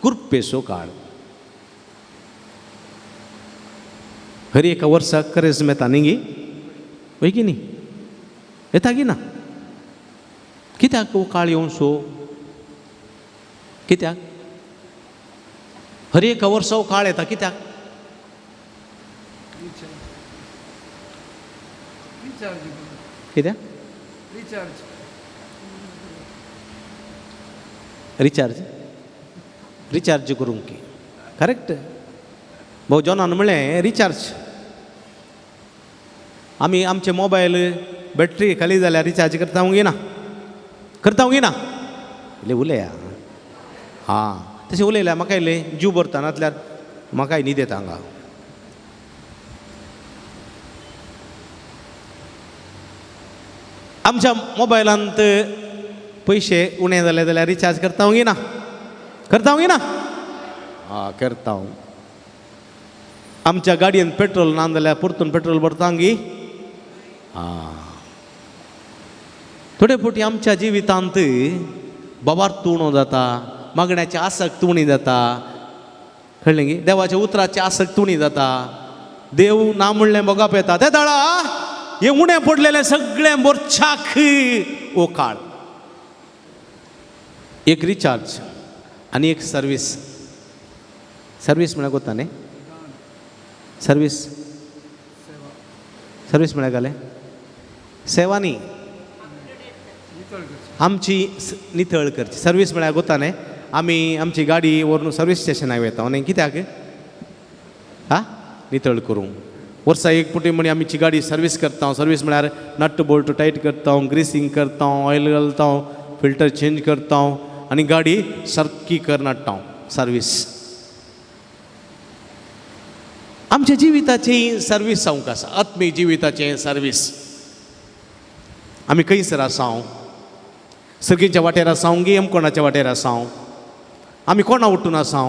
[SPEAKER 1] कृपेचो काळ. हर एका वर्साक करेज्म येता न्ही गी? वय की न्ही? येता की ना? कित्याक हो काळ येवचो? कित्याक हर एका वर्सा हो काळ येता? कित्याक? कित्याक? रिचार्ज, रिचार्ज करूंक की. करेक्ट. भाऊ जॉनान म्हणलें रिचार्ज. आमी आमचे मोबायल बॅटरी खाली जाल्यार रिचार्ज करता गी ना? करता गी ना? इल्लें उलया. हां, तशें उलयल्यार म्हाका इल्लें जीव भरता, नातल्यार म्हाकाय न्हीद येता हांगा. आमच्या मोबायलांत पयशे उणे जाले जाल्यार रिचार्ज करता गी ना? करता गी ना? आं, करता. आमच्या गाडयेन पेट्रोल ना जाल्यार परतून पेट्रोल भरता गी? आं. थोडे फावटी आमच्या जिवितांत बाबार उणो जाता, मागण्याची आसक्त उणी जाता, कळ्ळें गी? देवाच्या उतराची आसक्त उणी जाता. देव ना म्हणलें भोगप येता ते दळा हे उणें पडलेलें सगळें बोरछाक ओ काळ. एक रिचार्ज आनी एक सर्वीस. सर्वीस म्हळ्यार कोत्ता न्ही? सर्वीस, सर्वीस म्हळ्यार घालें सेवा न्ही, आमची नितळ करची. सर्वीस म्हळ्यार कोत्ता न्ही? आमी आमची गाडी व्हरून सर्वीस स्टेशनाक वयता न्ही? कित्याक? हा, नितळ करूंक. वर्सा एक पुटी म्हणी आमची गाडी सर्वीस करता. सर्वीस म्हळ्यार नट बोल्ट टायट करता, ग्रिसींग करता, ऑयल घालता, फिल्टर चेंज करता आनी गाडी सारकी करून हाडटा. सर्वीस आमच्या जिविताची सर्वीस जावंक आसा. आत्मीक जिविताचें सर्वीस. आमी खंयसर आसा? सर्गीच्या वाटेर आसा गी कोणाच्या वाटेर आसा? आमी कोणा उठून आसा?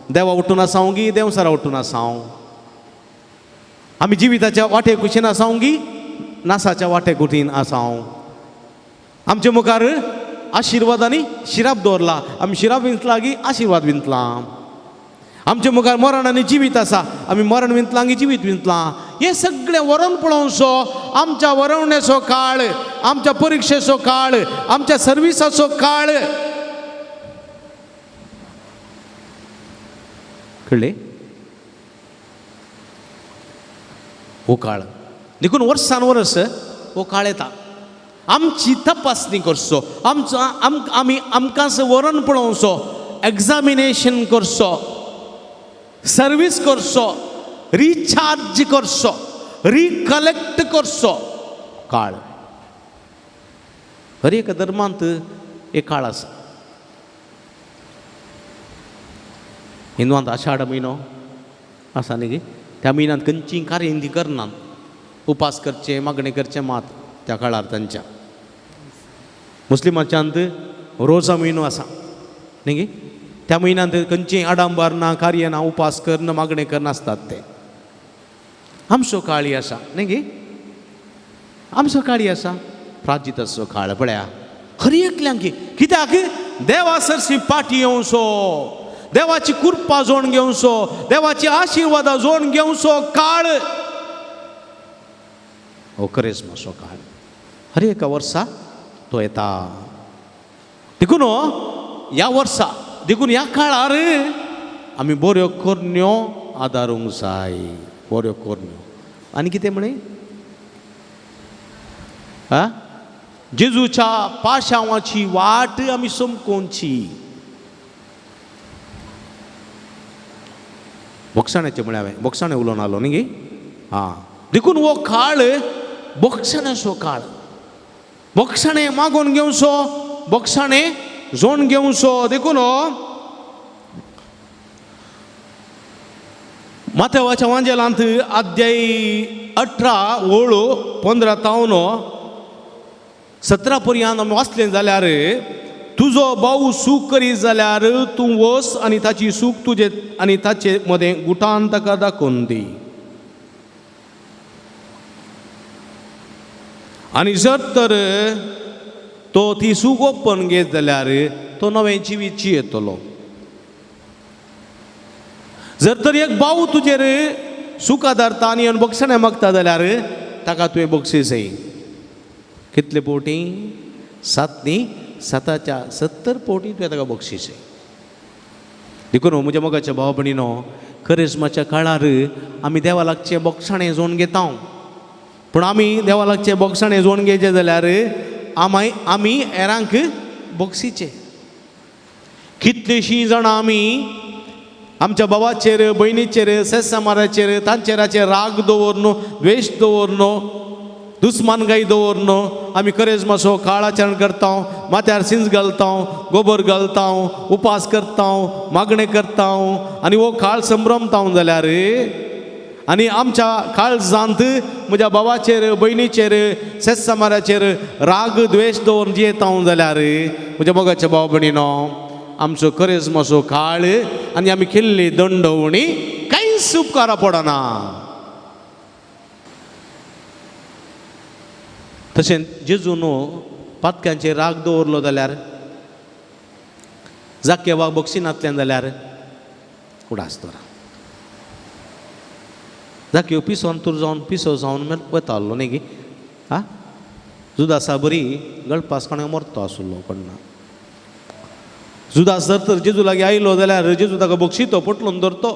[SPEAKER 1] देवा उठून आसा गी देवसरा उठून आसा? आमी जिविताच्या वाटे कुशीन आसा गी नासाच्या वाटे कुशीन आसा? आमचे मुखार आशिर्वाद आनी शिराप दवरला, आमी शिराप विंतला गी आशिर्वाद विंतला? आमचे मुखार मरण आनी जिवीत आसा, आमी मरण विंतलां गी जिवीत विंतलां? हें सगळें वरोवन पळोवचो. आमच्या वरोवण्याचो काळ, आमच्या परिक्षेचो काळ, आमच्या सर्विसाचो काळ. कळ्ळें? हो काळ देखून वर्सान वर्स हो काळ येता. आमची तपासणी करचो, आमचो आमी आमकांच वरण पळोवचो, एग्जामिनेशन करचो, सर्वीस करचो. रिचार्ज करचो, रिकलेक्ट करचो काळ. हर एका धर्मांत एक काळ आसा. हिंदवांत आषाढ म्हयनो आसा न्ही गे, त्या म्हयन्यांत खंयचीं कार्य ती करनात, उपास करचे, मागणें करचें मात त्या काळार तांच्या. मुस्लिमाच्यांत रोजा म्हयनो आसा न्ही गे, त्या म्हयन्यांत खंयचीं आडंबर ना, कार्य ना, उपास करना, मागणें करनासतात ते. आमचो काळी आसा न्ही गे, आमचो काळी आसा प्राजिताचो काळ. पळया हर एकल्यांक कित्याक देवा सरशी पाटी येवचो, देवाची कृपा जोड घेवचो, देवाची आशिर्वादां जोड घेवचो काळ हो करेज्माचो काळ. हर एका वर्सा तो येता. देखून ह्या वर्सा, देखून ह्या काळार आमी बऱ्यो करण्यो आदारूंक जाय, बऱ्यो करण्यो. आनी कितें म्हळें आ, जेजूच्या पाशांवाची वाट आमी समकोवची. बोगसाण्याचें म्हळें हांवें, बोगसाणें उलोवन आलो न्ही गे. आं, देखून हो काळ बोगसाण्याचो काळ, बोगसाणें मागोवन घेवचो, बोगसाणें जोड घेवचो. देखून माथेवाच्या वांजेलांत अध्याय 18 ओळ 15 तावन 17 पर्यंत आमी वाचलें जाल्यार, तुजो भाव सूख करीत जाल्यार तूं वस आनी ताची सूख तुजे आनी ताचे मदें गुटान ताका दाखोवन दी. आनी जर तर तो ती सूख ओपन घेत जाल्यार तो नवें जिवीत जियेतलो. जर तर एक भाव तुजेर सूख आदारता आनी येवन बक्षणें मागता जाल्यार ताका तुवें बक्षीसय. कितले पोटी? 7 न्ही, 7च्या 70 पोटी तुवें ताका बक्षीसय. देखून म्हज्या मोगाच्या भाव भयणीनो, करेज्माच्या काळार आमी देवा लागचें बक्षाणें जोडून घेता, पूण आमी देवा लागचें बक्षाणें जोडून घेयचें जाल्यार आमी हेरांक बक्षीचें. कितलींशीं जाणां आमी आमच्या भावाचेर, भयणीचेर, सेसामाराचेर, तांचेराचेर राग दवरनो, द्वेश दवरनो, दुस्मानगाय दवरनो आमी करेज्माचो काळ आचरण करता, माथ्यार सिंज घालता, गोबर घालता, उपास करता, मागणें करता आनी हो काळ संभ्रमता जाल्यार आनी आमच्या काळजांत म्हज्या भावाचेर, भयणीचेर, सेसामाराचेर राग द्वेश दवरून जियेता जाल्यार म्हज्या मोगाच्या भाव भयणीनो, आमचो करेज्माचो काळ आनी आमी केल्ली दंडवणी कांयच उपकारा पडना. तशें जेजून पातक्यांचेर राग दवरलो जाल्यार, जाकेवाक बक्षिनातल्यान जाल्यार उडास दवरा. जाकेव पिसोन तूर जावन पिसो जावन वतालो न्ही गे. आं, जुदासा बरी गळपास कोणा मरतो आसलो कोण्णा. जुदास जर तर जेजू लागीं आयलो जाल्यार जेजू ताका बक्षितो, पोटलोन धरतो,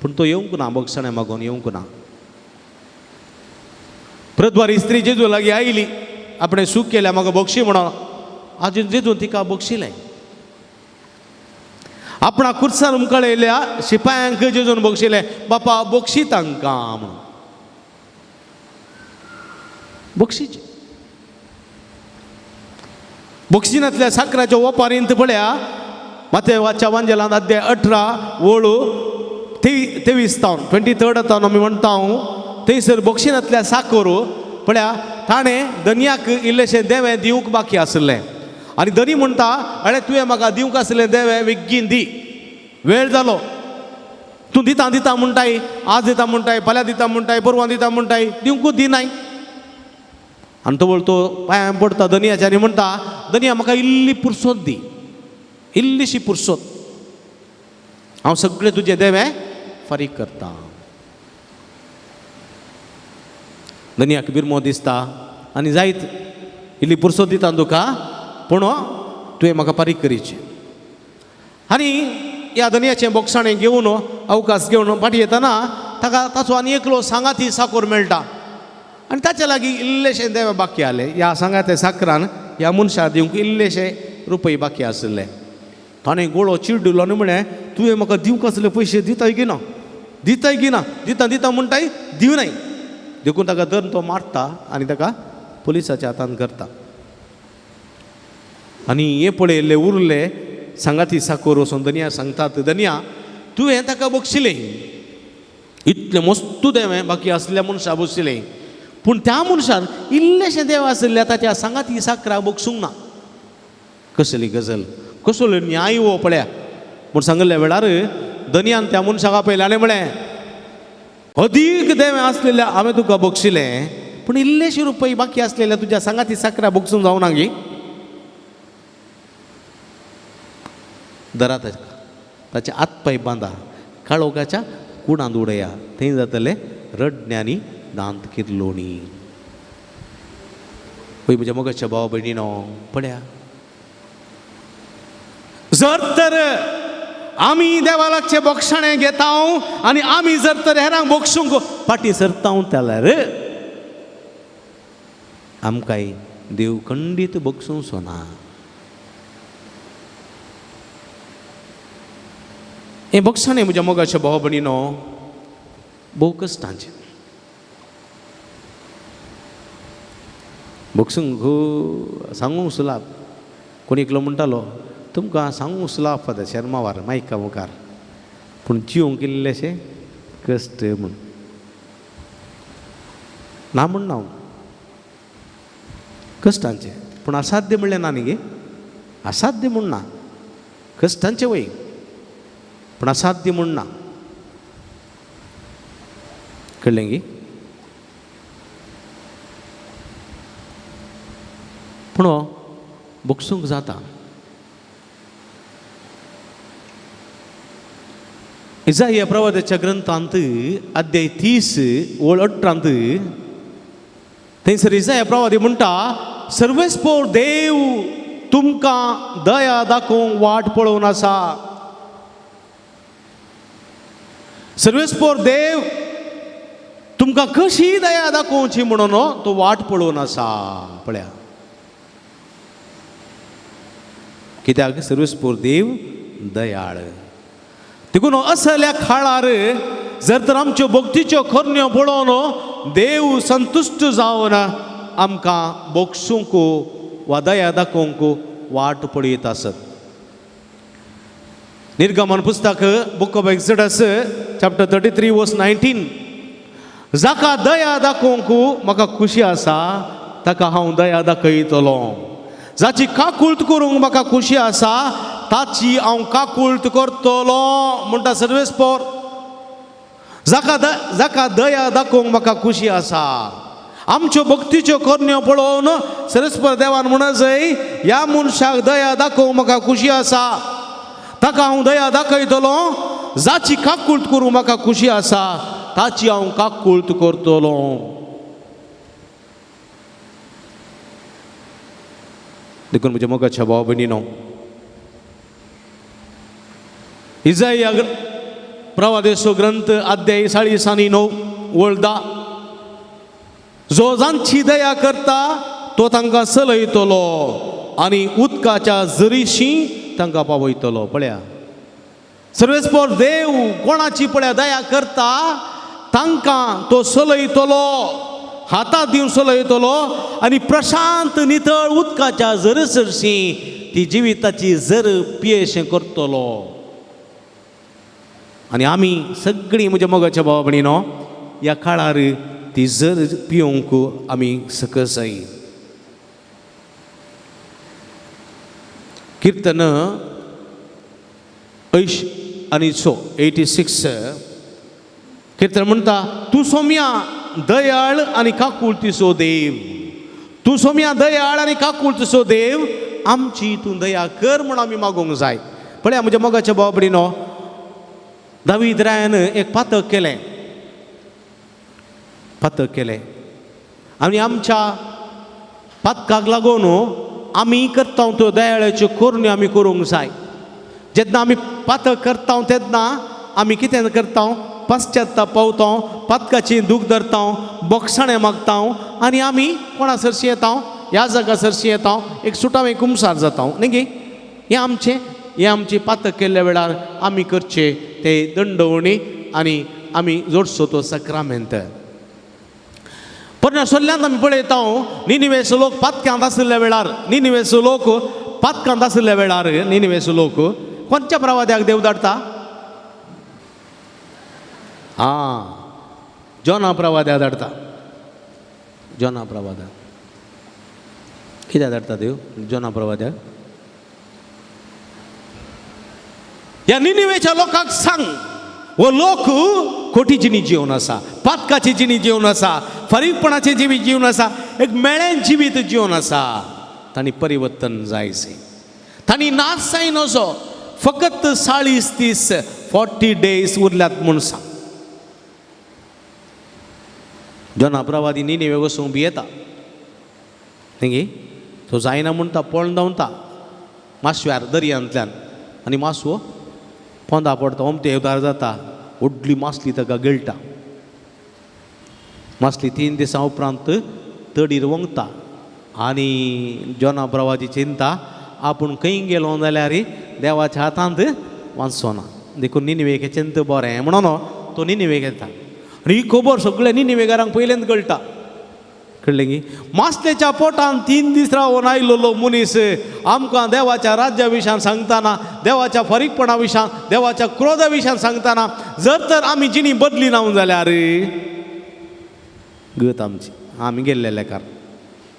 [SPEAKER 1] पूण तो येवंक ना, बक्षणें मागून येवंक ना. प्रद्वारी स्त्री जेजू लागीं आयली, आपणें सूख केल्या म्हाका बक्षी म्हणून, आजून जेजून तिका बक्षिलें. आपणा कुर्सार उमकळयल्या शिपायांक जेजून बक्षिलें, बापा बक्षी तांकां म्हणून बक्षीचें. बक्षिनांतल्या साकराच्या ओपारींत पळया माथेवाच्या वांजेलांत अध्याय 18 ओळ 23 तावन 23 तावन आमी म्हणटा थंयसर बक्षिनांतल्या साकर पळया ताणें धनयाक इल्लेशें देवें दिवंक बाकी आशिल्लें आनी धनी म्हणटा, अरे तुवें म्हाका दिवंक आशिल्लें देवें बेगीन दी, वेळ जालो, तूं दिता दिता म्हणटाय, आज दिता म्हणटाय, फाल्यां दिता म्हणटाय, परवां दिता म्हणटाय, दिवंकूच दिनाय. आनी तो तो पांयां पडटा धनयाच्या आनी म्हणटा, धनया म्हाका इल्ली पुरसोत दी, इल्लीशी पुरसोत, हांव सगळें तुजें देवें फारीक करता. धनयाक बिरमो दिसता आनी जायत इल्ली पुरसोत दिता तुका, पूण तुवें म्हाका फारीक करीची. आनी ह्या धनयाचें बोगसाणें घेवन अवकाश घेवन फाटीं येतना ताका ताचो आनी एकलो सांगाती साकोर मेळटा आनी ताच्या लागीं इल्लेशें देव बाकी आसलें. ह्या सांगाते साकरान ह्या मनशाक दिवंक इल्लेशे रुपये बाकी आशिल्ले. ताणें गोळो चिड्डलो आनी म्हळें, तुवें म्हाका दिवंक आसले पयशे दिताय की ना, दिताय की ना दिता दिता म्हणटाय दिवनाय देखून ताका धरून तो मारता आनी ताका पुलिसाच्या हातान करता. आनी हे पळयल्ले उरले सांगाती साकोर वचून धनया सांगतात, धनया तुवें ताका बक्षिलें इतलें मस्तू देवें बाकी आसल्या मनशा बशिल्लें, पूण त्या मनशान इल्लेशें देव आशिल्ल्या ताच्या सांगाती साकरा बक्षूंक ना. कसली गजल, कसलो न्याय हो पळया म्हूण सांगिल्ल्या वेळार धनयान त्या मनशाक आपयलें आनी म्हळें अदीक देवें आसलेल्या हांवें तुका बक्षिलें, पूण इल्लेशे रुपय बाकी आसलेल्या तुज्या सांगाती साकरा बक्षूंक जावना गी. धरा ताका, ताचे हात पांय बांदा, काळोखाच्या कुडांत उडया, थंय जातले रडणे आनी दांत किर्लोणी. पळय म्हज्या मोगाच्या भाव भयणीनो, पळया जर तर आमी देवा लागचे बक्षाणें घेता आनी आमी जर तर हेरांक बक्षूंक फाटीं सरता जाल्यार आमकांय देव खंडीत बक्षूंचो ना. हें बक्षाणें म्हज्या मोगाच्या भाव भयणीनो भोव कश्टांचें. बक्षूंक सांगूंक सुलाप. कोण एकलो म्हणटालो तुमकां सांगूंक सुलाप फादर शेर्मावार मायका मुखार, पूण जिवंक इल्लेशें कश्ट म्हूण ना म्हण ना कश्टांचें, पूण असाध्य म्हणलें ना न्ही गे, असाध्य म्हूण ना, कश्टांचें वय पूण असाध्य म्हूण ना. कळ्ळें गी? पूण बक्षूंक जाता. इजाया प्रवादाच्या ग्रंथांत अध्याय 30 ओळ 18 थंयसर इजाया प्रवादी म्हणटा, सर्वेस्पोर देव तुमकां दया दाखोवंक वाट पळोवन आसा. सर्वेस्पोर देव तुमकां कशी दया दाखोवची म्हणून तो वाट पळोवन आसा. पळया कित्याक सर्वेस्पोर देव दयाळ. देखून असल्या काळार जर तर आमच्यो भक्तीच्यो करण्यो पळोवन देव संतुश्ट जावन आमकां बक्षूंक वा दया दाखोवंक वाट पळयत आसत. निर्गमन पुस्तक book of Exodus chapter 33 verse 19, जाका दया दाखोवंक म्हाका खुशी आसा ताका हांव दया दाखयतलो, जाची काकुळट करूंक म्हाका खुशी आसा ताची हांव काकुळट करतलो म्हणटा सर्वेस्पोर. जाका दया दाखोवंक म्हाका खुशी आसा. आमच्यो भक्तीच्यो करण्यो पळोवन सर्वेस्पोर देवान म्हणजय ह्या मनशाक दया दाखोवंक म्हाका खुशी आसा, ताका हांव दया दाखयतलो, जाची काकुळट करूंक म्हाका खुशी आसा ताची हांव काकुळट करतलो. देखून म्हज्या मोगाच्या भाव भयणीनो, इजाया प्रवादेसो ग्रंथ अध्याय 49 ओळ 10, जो जांची दया करता तो तांकां चलयतलो आनी उदकाच्या जरीशी तांकां पावयतलो. पळया सर्वेस्पोर देव कोणाची पळया दया करता तांकां तो चलयतलो, हाता दिवन चलयतलो आनी प्रशांत नितळ उदकाच्या जरसरशी ती जिविताची जर पियेशें करतलो. आनी आमी सगळीं म्हज्या मोगाच्या भाव भयणीनो ह्या काळार ती जर पिवंक आमी सकस जाय. किर्तन 86 86 किर्तन म्हणटा, तूं सोम्या दयाळ आनी काकुळतीचो देव, तूं सोम्या दयाळ आनी काकुळतीचो देव, आमची तूं दया कर म्हूण आमी मागूंक जाय. पळया म्हज्या मोगाच्या भाव भयणीनो, दावीद रायान एक पातक केलें, पातक केलें आनी आमच्या पातकाक लागून आमी करता त्यो दयाळाच्यो करण्यो आमी करूंक जाय. जेन्ना आमी पातक करता तेन्ना आमी कितें करता, पश्चाताप पावता, पातकाची दूख धरता, बोगसाणें मागता आनी आमी कोणा सरशी येता, ह्या जागा सरशी येता, एक सुटावें कुमसार जाता न्ही गे. हें आमचें, हें आमचें पातक केल्ल्या वेळार आमी करचें ते दंडवणी आनी आमी जोडचो तो सक्रामेंत. पोरण्या सोल्ल्यांत आमी पळयता निनिवेचो लोक पातक्यांत आशिल्ल्या वेळार, निनिवेचो लोक पातकांत आशिल्ल्या वेळार निनिवेचो लोक कोणच्या प्रवाद्याक देव धाडटा? आं, जोना प्रवाद्याक धाडटा. जोना प्रवाद्याक कित्याक धाडटा देव जोना प्रवाद्याक? ह्या निनिवेच्या लोकांक सांग, हो लोक खोटी जिणी जिवन आसा, पातकाची जिणी जिवन आसा, फारीकपणाचें जिवीत जिवन आसा, एक मेळें जिवीत जिवन आसा. तांणी परिवर्तन जायचे, तांणी नाश जायनसो. फकत 40 दीस 40 डेज उरल्यात म्हूण सांग. जोना प्रवादी निनिवे वचूंक भियेता न्ही, तो जायना म्हणटा, पळोवन धांवता मासव्यार दर्यांतल्यान आनी मासवो पोंदा पडटा, ओमते उदार जाता, व्हडली मासली ताका गिळटा. मासली 3 दिसां उपरांत तडीर वंगता आनी जोना प्रवादी चिंता आपूण खंय गेलो जाल्यार देवाच्या हातांत वांचो ना, देखून निनिवेक चिंत बरें म्हणून तो निनिवेक येता. आनी ही खबर सगळ्या निनिवेकारांक पयलेंच कळटा. कळ्ळें की मासलेच्या पोटान 3 दीस रावन आयलोलो मनीस आमकां देवाच्या राज्या विशयान सांगतना, देवाच्या फारीकपणा विशयान, देवाच्या क्रोधा विशयान सांगतना जर तर आमी जिणी बदली ना जाल्यार गत आमची, आमी गेल्ले लेखार.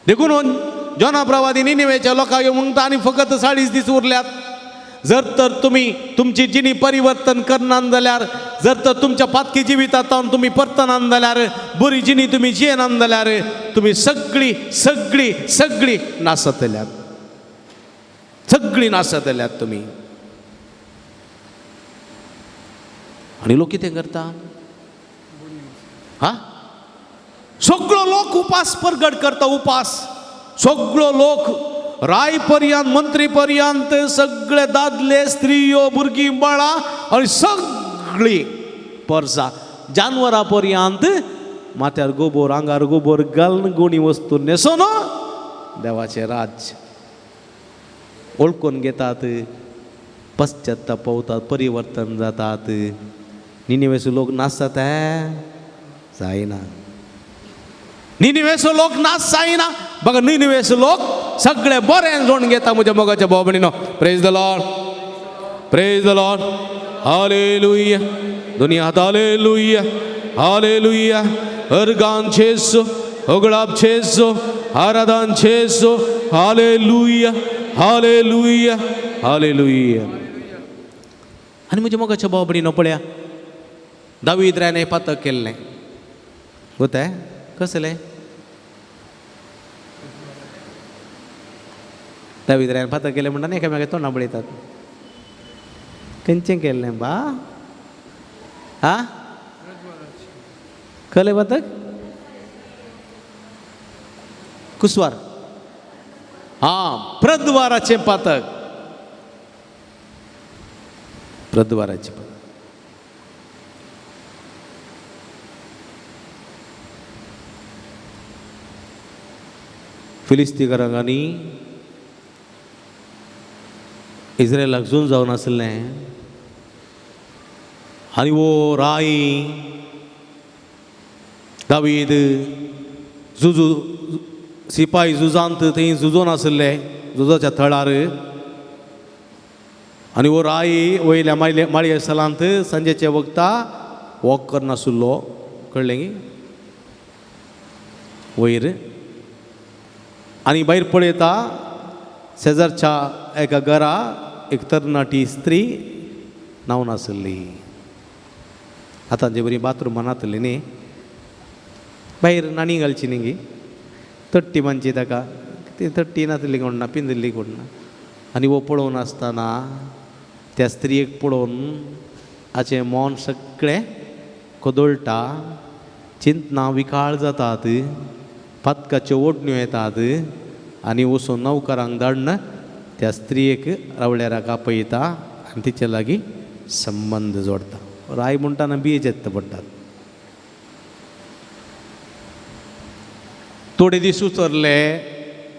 [SPEAKER 1] देखून जोना प्रवादी निनिवेच्या लोकांक म्हणटा आनी फकत 40 दीस उरल्यात, जर तर तुमी तुमची जिणी परिवर्तन करनान जाल्यार, जर तर तुमच्या पातकी जिवितांत तुमी परतनान जाल्यार, बरी जिणी तुमी जियेनान जाल्यार तुमी सगळी सगळी सगळी नासतल्यात, सगळी नासतल्यात तुमी. आनी लोक कितें करता? हा, सगळो लोक उपास परगट करता, उपास सगळो लोक राय पर्यंत मंत्री पर्यंत सगळे दादले स्त्रियो भुरगीं बाळां आनी सगळी परसा जानवरां पर्यंत माथ्यार गोबोर आंगार गोबोर घालून गोणी वस्तू न्हेसोन देवाचें राज्य वळखून घेतात, पश्चाताप पावतात, परिवर्तन जातात. निनिवेचो लोक नासतात जायना, निनिवेचो लोक नाश जायना. बघा निनिवेचो लोक सगळे बरें जोड घेता. म्हज्या मोगाच्या भाव भयणीनो, praise the Lord, praise the Lord, hallelujah. दोनी हात हालेलुया, हालेलुया. अर्गान जेसू, होगळाप जेसू, आराधन जेसू, हालेलुया, हालेलुया, हालेलुया. आनी म्हज्या मोगाच्या भाव भयणीनो पळया, दावीद रायान पातक केल्लें गोताय कसलें? दावीद रायान पातक केलें म्हणटा न्ही, एकामेकाक तोंडां पळयतात. खंयचें केल्लें बा? हा, कसलें पातक? कुसवार. हा, प्रद्वाराचें पातक, प्रद्वाराचें पातक. फिलिस्तीकारांनी इस्रायलाक झूज जावन आसलें आनी वो राय दावीद झुजू सिपाही झुजांत थंय झुजोन आसले झुजाच्या थळार. आनी वो राय वयल्या माळये माळये सलांत सांजेचे वखता वॉक करनासलो, कळ्ळें की वयर. आनी भायर पळयता शेजारच्या एका घरा एक तरणाटी स्त्री न्हांवन आसली. आतां जे बरी बाथरुमां नातली न्ही, भायर न्हाणी घालची न्ही गी, तट्टी बांदची ताका, ती तट्टी नातली कोण ना, पिंजली कोण ना. आनी हो पळोवन आसतना त्या स्त्रियेक पळोवन हाचें मन सगळें कोदळटा, चिंतनां विकाळ जातात, पातकाच्यो ओडण्यो येतात. आनी वचून नवकरांक धाडून त्या स्त्रियेक रावळेराक आपयता आनी तिचे लागीं संबंद जोडटा. राय म्हणटाना बियेच येता पडटात. थोडे दीस उतरले,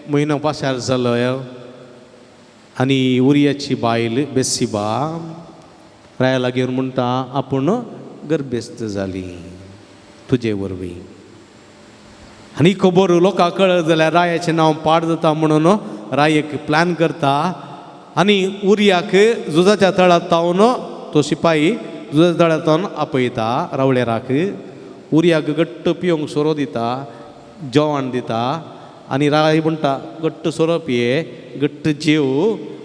[SPEAKER 1] म्हयनो पाशार जालो आनी उरियाची बायल बेसिबा राया लागीं म्हणटा आपूण गर्भेस्त जाली तुजे वरवीं. आनी खबर लोकांक कळत जाल्यार रायाचें नांव पाड जाता म्हणून राय एक प्लॅन करता आनी उरियाक झुजाच्या तळात तावन तो शिपाई झुजाच्या तळात तावन आपयता रावळेराक. उरियाक घट्ट पिवंक सोरो दिता, जेवण दिता आनी राय म्हणटा घट्ट सोरो पिये, घट्ट जेव,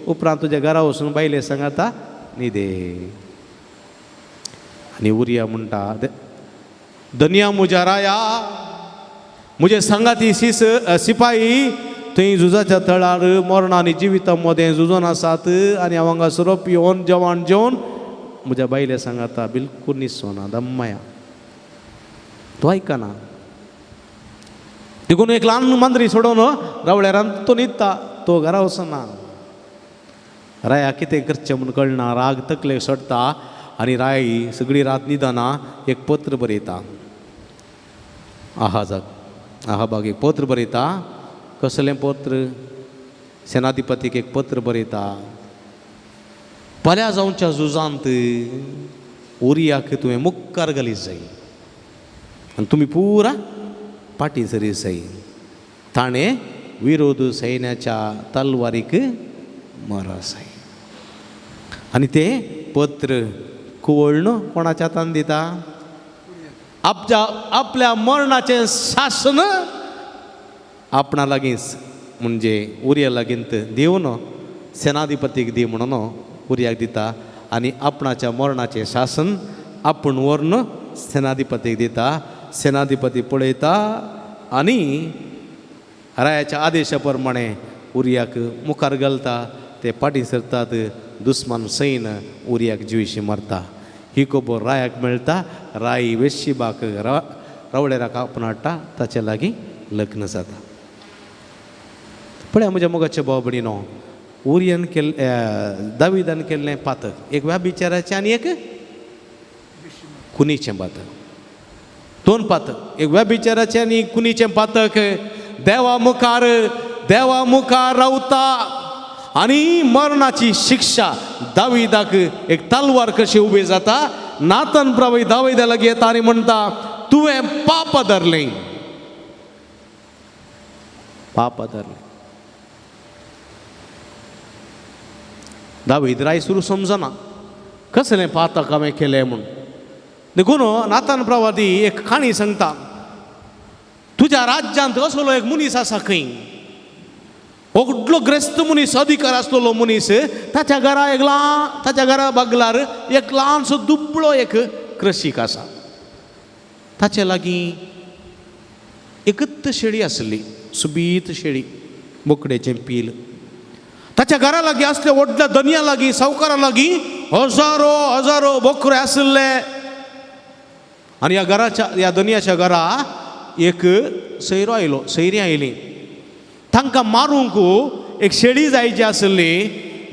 [SPEAKER 1] उपरांत तुज्या घरा वचून बायले सांगाता न्हिदे. आनी उरिया म्हणटा धनया म्हज्या राया, म्हजे सांगाती सिपाही थंय झुजाच्या तळार मरण आनी जिविता मदें झुजोन आसात आनी हांव हांगा सोरो पिवन जेवण जेवन म्हज्या बायले सांगाता बिलकूल न्हिसोना दम्माया. तो आयकना देखून एक ल्हान मांद्री सोडोवन रावळेरान तो न्हिदता, तो घरा वचना. राया कितें करचें म्हूण कळना, राग तकलेक सोडटा आनी राय सगळी रात न्हिदना एक पत्र बरयता आहाजाक. आहाबाक एक पत्र बरयता. कसलें पत्र? सेनाधिपतीक एक पत्र बरयता. फाल्यां जावच्या झुजांत उरियाक तुवें मुखार घालीत जाय आनी तुमी पुरा फाटीं सरी जाय. ताणें विरोध सैन्याच्या तलवारीक मर जाय. आनी तें पत्र कुवळण कोणाच्या हातान दिता? आपल्या मरणाचें शासन आपणा लागींच म्हणजे उरिया लागींत दिवन सेनाधिपतीक दी म्हणून उरियाक दिता आनी आपणाच्या मरणाचें शासन आपूण व्हरून सेनाधिपतीक दिता. सेनाधिपती पळयता आनी रायाच्या आदेशा प्रमाणे उरियाक मुखार घालता. ते फाटीं सरतात. दुस्मान सैन उरियाक जिविशी मारता. ही खबर रायाक मेळटा. राय वेशिबाक रावळेराक आपोवन हाडटा. ताचे लागीं लग्न जाता. पळया म्हज्या मोगाचे भाव भयणीनो, उरियान केल्ले दाविदान केल्लें पातक एक व्याभिचाराचें आनी एक कुनीचें पातक. दोन पातक, एक व्याभिचाराचें आनी कुनीचें पातक. देवा मुखार रावता आनी मरणाची शिक्षा दाविदाक एक तलवार कशी उबी जाता. नातन प्रभू दाविदा लागीं येता आनी म्हणटा तुवें पाप धरलें, पाप धरलें. दावीद राय सुरू समजना कसलें पातक हांवें केलें म्हूण. देखून नातन प्रवादी एक काणी सांगता. तुज्या राज्यांत असलो एक मनीस आसा खंय, व्हडलो ग्रेस्त मनीस, अधिकार आसलेलो मनीस. ताच्या घरा एक ल्हान, ताच्या घरा बगलार एक ल्हानसो दुबळो एक कृशीक आसा. ताचे लागीं एकच शेळी आसली, सुबीत शेळी, बोकडेचें पील. ताच्या घरा लागीं आसले व्हडल्या धनया लागीं, सावकारा लागीं हजारो हजारो बोकरे आशिल्ले. आनी ह्या घराच्या, ह्या धनयाच्या घरा एक सैरो आयलो, सैरी आयली. तांकां मारूंक एक शेळी जायची आसली.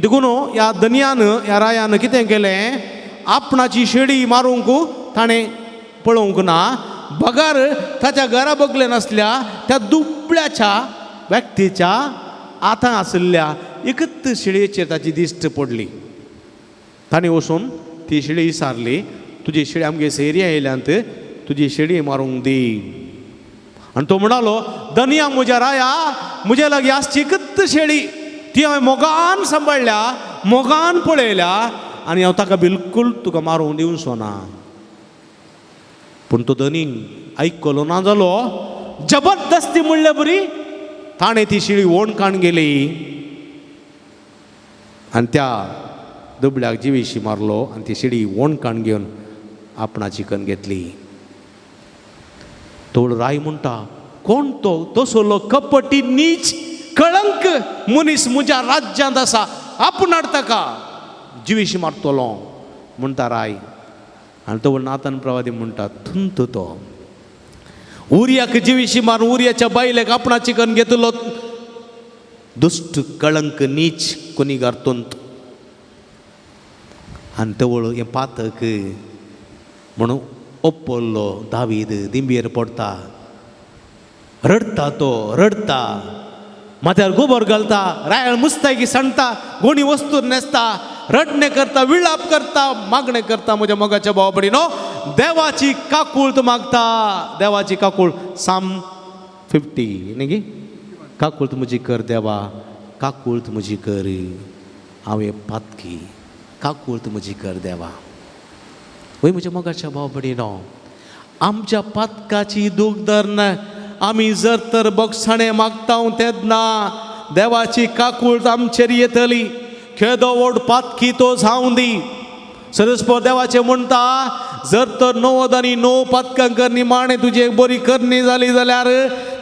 [SPEAKER 1] देखून ह्या धनयान, ह्या रायान कितें केलें, आपणाची शेळी मारूंक ताणें पळोवंक ना, बगर ताच्या घरा बगले नासल्या त्या दुबळ्याच्या व्यक्तीच्या आतां आशिल्ल्या एकच शेळयेचेर ताची दिश्ट पडली. ताणें वचून ती शेळी विचारली, तुजी शेळी आमगे सैरी आयल्यांत, तुजी शेळी मारूंक दी. आनी तो म्हणालो, धनया म्हज्या राया, म्हज्या लागीं आसची एकच शेळी, ती हांवें मोगान सांबाळ्ळ्या, मोगान पळयल्या आनी हांव ताका बिलकूल तुका मारूंक दिवचो ना. पूण तो धनी आयकलो ना जालो. जबरदस्ती म्हणले बरी ताणें ती शेळी ओणकाण गेली आनी त्या दुबळ्याक जिविशी मारलो आनी ती शेळी ओणकाण घेवन आपणाची कन घेतली. तो राय म्हणटा, कोण तो तसलो कपटी नीच कळंक मनीस म्हज्या राज्यांत आसा, आपूण हाडटा का जिविशी मारतलो म्हणटा राय. आनी तो नातन प्रवादी म्हणटा, थुंत तो उरियाक जिविशी मारून उरियाच्या बायलेक आपणाची कन घेतलो दुश्ट कळंक नीच कोनी तुंत. आनी तवळ हें पातक म्हणून ओपल्लो दावीद दिंबेर पडटा, रडटा, तो रडटा, माथ्यार गोबर घालता, रायाळ मुस्तायकी सांडटा, गोणी वस्तू न्हेसता, रडणे करता, विळाप करता, मागणें करता. म्हज्या मोगाच्या भाव भयणीनो, देवाची काकूळत मागता. देवाची काकूळ साम 50 न्ही गी, काकूळत म्हजी कर देवा, काकूळत म्हजी कर, हांव पातकी, काकूळत म्हजी कर देवा. वय म्हज्या मोगाच्या भाव भयणीनो, आमच्या पातकाची दूख धरून आमी जर तर बक्षाणें मागता तेन्ना देवाची काकूळत आमचेर येतली. केदो व्हड पातकी तो जावं दी. सरस्पत देवाचें म्हणटा, जर तर 99 पातकां कर निमाणें तुजी एक बरी करणी जाली जाल्यार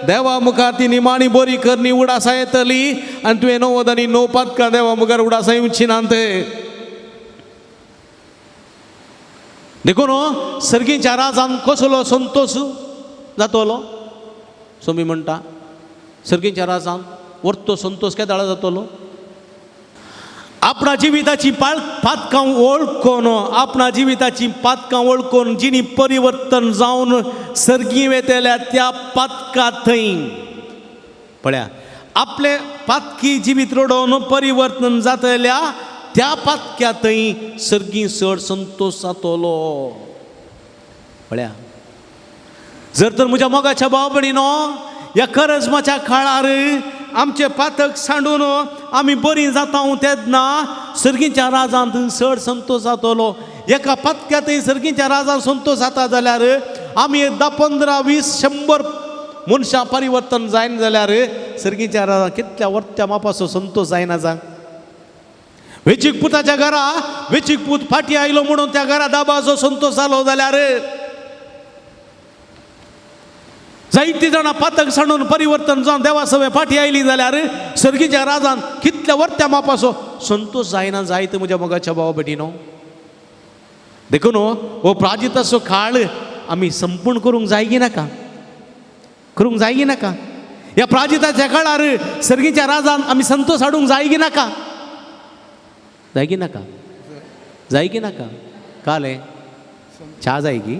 [SPEAKER 1] देवा मुखार ती निमाणी बरी करणी उडासा येतली आनी तुवें 99 पातकां देवा मुखार उडासा येवची नात. देखून सर्गीच्या राजान कसलो संतोश जातलो? सोमी म्हणटा सर्गीच्या राजान वर्तो संतोश केदाळा जातलो? आपणा जिविताची पातकां वळखून, आपणा जिविताची पातकां वळखून जिणी परिवर्तन जावन सर्गी वेतल्या त्या पातका थंय पळया आपले पातकी जिवीत रडोवन परिवर्तन जातल्या त्या पातक्या थंय सर्गी चड संतोश जातलो. पळया जर तर म्हज्या मोगाच्या भाव भयणीनो ह्या करजमाच्या काळार आमचे पातक सांडून आमी बरीं जाता तेन्ना सर्गीच्या राजांत चड संतोश जातलो. एका पातक्यांतय सर्गीच्या राजांत संतोश जाता जाल्यार आमी 10, 15, 20, 100 मनशां परिवर्तन जायना जाल्यार सर्गीच्या राजांत कितल्या वर्त्या मापाचो संतोश जायना जा. वेचीक पुताच्या घरा वेचीक पूत फाटी आयलो म्हणून त्या घरा दाबाचो संतोश जालो जाल्यार जायतीं जाणां पातक सांडून परिवर्तन जावन देवा सवे फाटी आयली जाल्यार सर्गीच्या राजान कितल्या वर्त्या मापाचो संतोश जायना जायत म्हज्या मोगाच्या भावा भयणीनो. देखून हो प्राजिताचो काळ आमी संपूर्ण करूंक जाय की नाका? करूंक जाय की नाका? ह्या प्राजिताच्या काळार सर्गीच्या राजान आमी संतोश हाडूंक जाय की नाका? जाय की नाका? जाय की नाका? कालें च्या जाय की?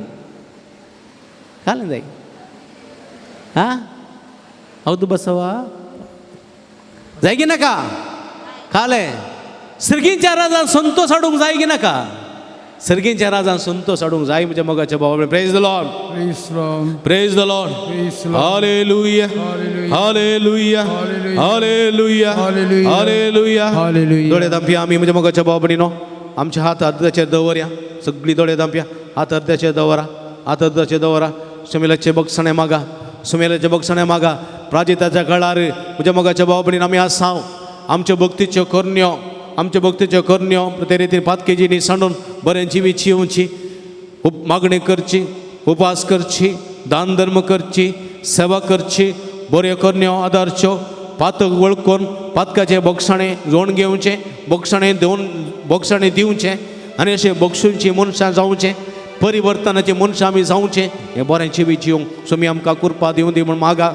[SPEAKER 1] कालें जाय? हां हौदू बसवा जाय की नाका? कालें सर्गीच्या राजान संतोश हाडूंक जाय की नाका? सर्गीच्या राजान संतोश हाडूंक जाय म्हज्या मोगाच्या भावा. Praise the Lord.
[SPEAKER 2] Praise Lord.
[SPEAKER 1] Praise the Lord.
[SPEAKER 2] Praise the Lord.
[SPEAKER 1] Hallelujah.
[SPEAKER 2] Hallelujah.
[SPEAKER 1] Hallelujah.
[SPEAKER 2] Hallelujah.
[SPEAKER 1] Hallelujah.
[SPEAKER 2] Hallelujah.
[SPEAKER 1] Hallelujah.
[SPEAKER 2] Hallelujah.
[SPEAKER 1] दोळे दांपया आमी म्हज्या मोगाच्या भाव भयणीनो, आमचे हात अर्द्याचेर दवरया. सगळीं दोळे दांपया, हात अर्द्याचेर दवरा, हात अर्द्याचेर दवरा. सुमेलाचे बक्षाणे मागा, सुमेलाचे बक्षाणे मागा. प्राजिताच्या काळार म्हज्या मोगाच्या भाव भयणीन आमी आसाव. आमच्यो भक्तीच्यो करण्यो, आमच्यो भक्तीच्यो करण्यो ते रितीन पातकेजीनी सांडून बरें जिवीत जिवची, मागणी करची, उपास करची, दान धर्म करची, सेवा करची, बऱ्यो करण्यो आदारच्यो, पातक वळखून पातकाचे बक्षाणे जोण घेवचें, बक्षाणे दिवन बक्षाणे दिवचें आनी अशें बक्षुंची मनशां जावचें, परिवर्तनाची मनशां आमी जावचें. हें बरें जिवीत जिवंक स्वामी आमकां कृपा दिवं दी म्हूण मागा.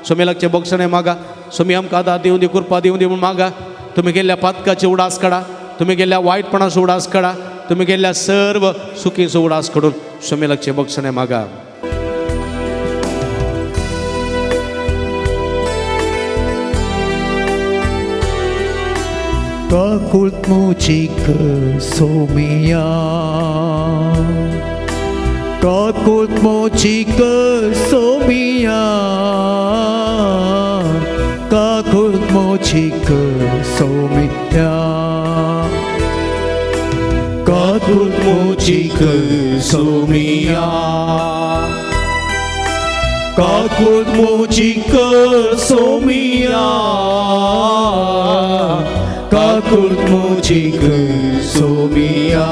[SPEAKER 1] स्वामी लागचे बक्षाणे मागा. स्वामी आमकां आदार दिवं दी, कृपा दिवं दी म्हूण मागा. तुमी गेल्ल्या पातकाचे उडास काडा, तुमी गेल्ल्या वायटपणाचो उडास काडा, तुमी गेल्ल्या सर्व सुखीचो उडास काडून स्वामी लागचे बक्षाणे मागा.
[SPEAKER 2] काकूळत म्हजी कर सोमिया, काकूळत म्हजी कर सोमिया, काकूळत म्हजी कर सोमिया, काकूळत म्हजी कर सोमिया, काकूळत म्हजी कर सोमिया, काकूळत म्हजी कर सोमिया,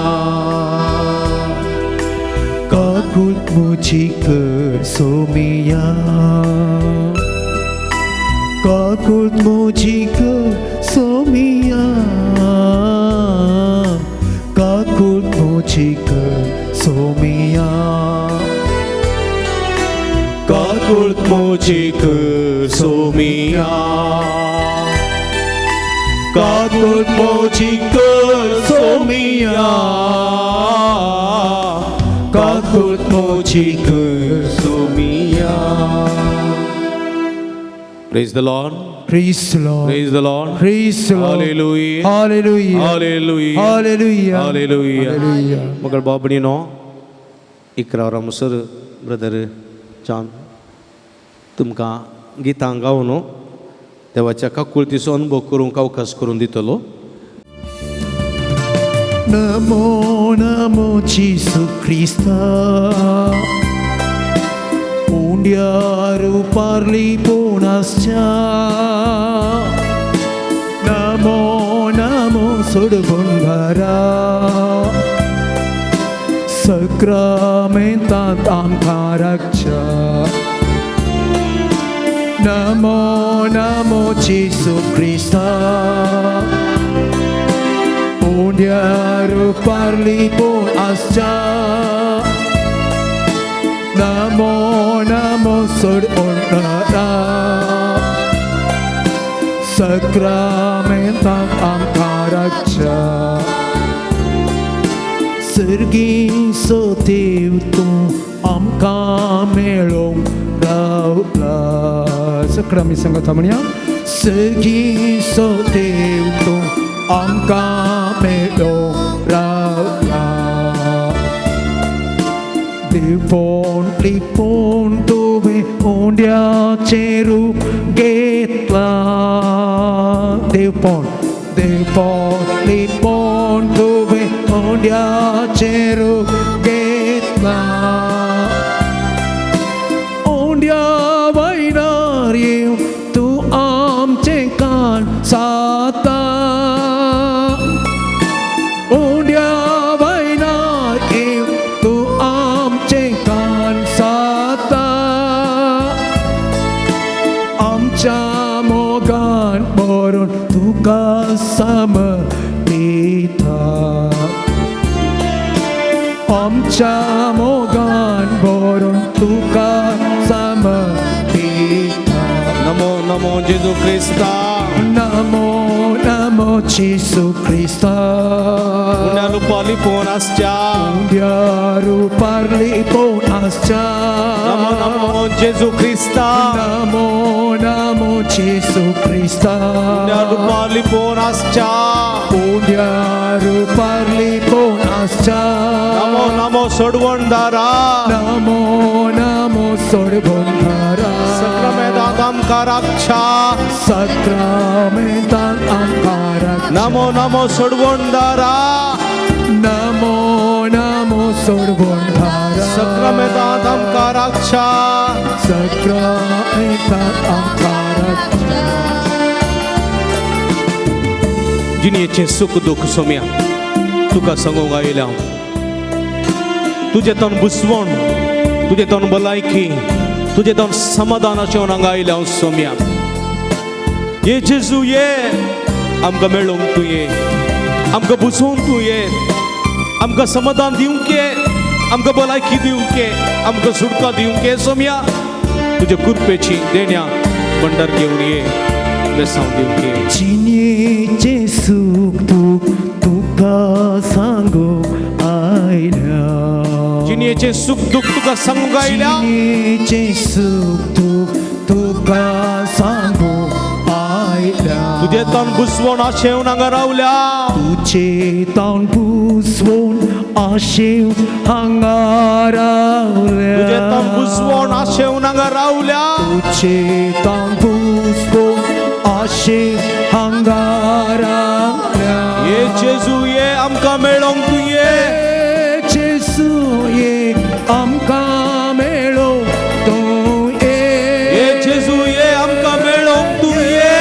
[SPEAKER 2] काकूळत म्हजी कर सोमिया, काकूळत म्हजी कर सोमिया, काकूळत म्हजी कर सोमिया,
[SPEAKER 1] काकूळत म्हजी कर सोमिया, काकूळत म्हजी कर सोमिया, काकूळत म्हजी कर सोमिया. Praise the Lord.
[SPEAKER 2] Praise the Lord.
[SPEAKER 1] Praise the Lord.
[SPEAKER 2] Praise the Lord.
[SPEAKER 1] Hallelujah.
[SPEAKER 2] Hallelujah.
[SPEAKER 1] Hallelujah.
[SPEAKER 2] Hallelujah.
[SPEAKER 1] Hallelujah.
[SPEAKER 2] Hallelujah.
[SPEAKER 1] मगर बाबणीनो 11 वरां म्हणसर ब्रदर जॉन तुमकां गितां गावन देवाच्या काकुळतीचो अनुभव करूंक अवकाश करून दितलो.
[SPEAKER 2] नमो नमो जेजू क्रिस्ता, उंड्यार उपारली पोणासच्या. नमो नमो सोडबंगारा, सक्रामेंतांत आमकां राखच्या. नमो नमो जेजू क्रिस्ता, उंड्यार उपारली पोण आसच्या. नमो नमो सोडबंगारा, सक्रामेंतांत आमकां राखच्या. सर्गीचो देव तूं आमकां मेळोवंक रावला. सगळं आमी सांगता म्हणया. सर्गीचो देव तूं आमकां मेळोवंक रावला. देवपण लिपोवन तुवें उंड्याचें रूप घेतलां. देवपण देवपण लिपोवन तुवें उंड्याचें रूप घेतलां. उंड्या वयल्यार येवन तूं आमचें कान साता. उंड्या वयल्यार येवन तूं आमचें कान साता. आमच्या मोगान भरून तुका समर्पिता. आमच्या मोगान भरून तुका समर्पिता.
[SPEAKER 1] नमो नमो जेजू क्रिस्ता,
[SPEAKER 2] नमो नमो जेजू क्रिस्ता,
[SPEAKER 1] उंड्यार उपारली पोण आसच्या.
[SPEAKER 2] उंड्यार उपारली पोण आसच्या.
[SPEAKER 1] नमो नमो जेजू क्रिस्ता,
[SPEAKER 2] नमो नमो जेजू क्रिस्ता,
[SPEAKER 1] उंड्यार उपारली पोण आसच्या.
[SPEAKER 2] उंड्यार उपारली पोण आसच्या.
[SPEAKER 1] नमो नमो सोडवणदारा,
[SPEAKER 2] नमो नमो सोडवणदारा,
[SPEAKER 1] सक्रामेंतांत आमकां राखच्या.
[SPEAKER 2] सक्रामेंतांत आमकां राखच्या.
[SPEAKER 1] नमो नमो सोडवणदारा,
[SPEAKER 2] नमो नमो सोडवणदारा,
[SPEAKER 1] सक्रामेंतांत आमकां राखच्या.
[SPEAKER 2] सक्रामेंतांत आमकां राखच्या.
[SPEAKER 1] जिणेचें सुख दुःख सोम्या तुका सांगूंक आयल्या हांव. तुजें तण बुसवण, तुजें तण भलायकी, तुजें तण समाधान अशें हांगा आयल्या हांव सोम्या. ये जेजू ये, आमकां मेळोवंक तूं ये, आमकां बुसोवन तूं ये, आमकां समाधान दिवंक ये, आमकां भलायकी दिवंक ये, आमकां सुटका दिवंक ये सोम्या. तुजे कृपेची देण्या भंडार घेवन ये, बेसांव दिवंक ये.
[SPEAKER 2] जिणेचें सूख दुःख तुका सांगूंक आयल्या.
[SPEAKER 1] जिणेचें सुख दुःख तुका सांगूंक आयल्या.
[SPEAKER 2] जिणेचें सूख दुःख तुका सांगूंक आयल्या.
[SPEAKER 1] तुजें तण बुसवण आशेवन हांगा रावल्या.
[SPEAKER 2] तुजें तण बुसवण आशेवन हांगा रावल्या.
[SPEAKER 1] तुजें तण बुसवण आशेवन हांगा रावल्या.
[SPEAKER 2] तुजें तण बुसवण आशेवन हांगा रावल्या.
[SPEAKER 1] ये जेजू ये, आमकां मेळोवंक तूं ये.
[SPEAKER 2] जेजू ये, आमकां मेळोवंक तूं ये.
[SPEAKER 1] ये जेजू ये, आमकां मेळोवंक तूं ये.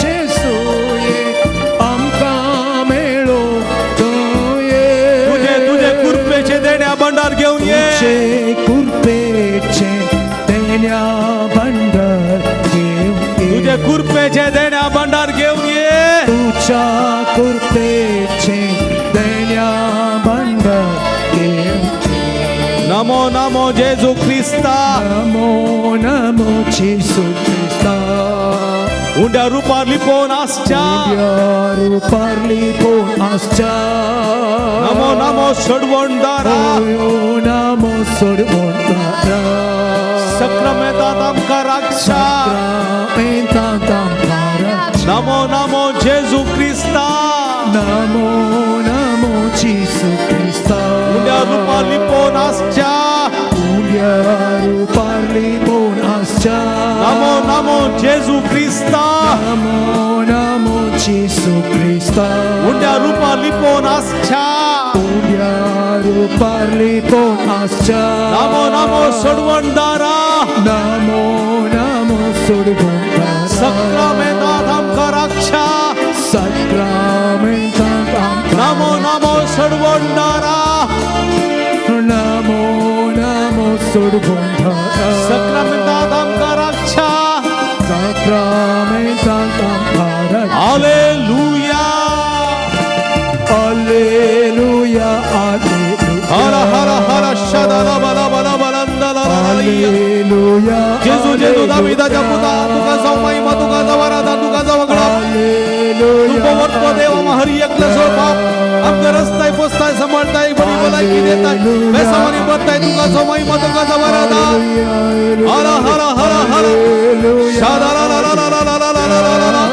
[SPEAKER 2] जेजू ये, आमकां मेळोवंक तूं ये.
[SPEAKER 1] तुजे तुजे कृपेचें देण्या भंडार घेवन ये.
[SPEAKER 2] तुजे कृपेचें देण्या भंडार घेवन ये.
[SPEAKER 1] तुजे कृपेचें देण्या भंडार घेवन ये.
[SPEAKER 2] तुज्या कृपेचें देण्या भंडार घेवन ये.
[SPEAKER 1] नमो नमो जेजू क्रिस्ता,
[SPEAKER 2] नमो नमो जेजू क्रिस्ता,
[SPEAKER 1] उंड्या रुपार लिपोवन आसच्या.
[SPEAKER 2] उंड्यार रुपार लिपोवन आसच्या.
[SPEAKER 1] नमो नमो सोडवणदारा,
[SPEAKER 2] नमो सोडवणदारा,
[SPEAKER 1] सक्रामेंतांत आमकां राखच्या.
[SPEAKER 2] सक्रामेंतांत आमकां राखच्या.
[SPEAKER 1] नमो नमो जेजू क्रिस्ता,
[SPEAKER 2] नमो नमो जेजू क्रिस्ता,
[SPEAKER 1] उंड्या रुपार लिपोवन आसच्या. जेजू क्रिस्ता
[SPEAKER 2] नमो नमो जेसू क्रिस्ता
[SPEAKER 1] उंड्या रुपा लिपोवन आसच्या
[SPEAKER 2] उंड्या रुपार लिपोवन आसच्या
[SPEAKER 1] नमो नमो सोडवणदारा
[SPEAKER 2] नमो नमो सोडवणदारा
[SPEAKER 1] सक्रामेंतांत आमकां राखच्या
[SPEAKER 2] सक्रामेंतांत आमकां
[SPEAKER 1] नमो नमो सोडवणदारा
[SPEAKER 2] नमो नमो सोडवणदारा
[SPEAKER 1] सक्रामेंतांत आमकां राखच्या
[SPEAKER 2] सक्रामेंतांत आमकां राखच्या
[SPEAKER 1] हालेलुया
[SPEAKER 2] हालेलुया हालेलुया
[SPEAKER 1] हर हर हर शदला बला बला बलंदला
[SPEAKER 2] हालेलुया
[SPEAKER 1] जेजू जेजू दाविदाच्या पुता तुका जाव महिमा तुका जाव आराधन तुका जाव वगळा
[SPEAKER 2] हालेलुया
[SPEAKER 1] तुका वरतो देव आम्हा हरी एकलं सो बाप आमकां रस्ताय पोसताय सांबाळताय बरी भलायकी देताय बेसामानी बरताय तुका जाव महिमा तुका जाव आराधन हर हर हर हर शदला ला ला ला ला ला ला ला ला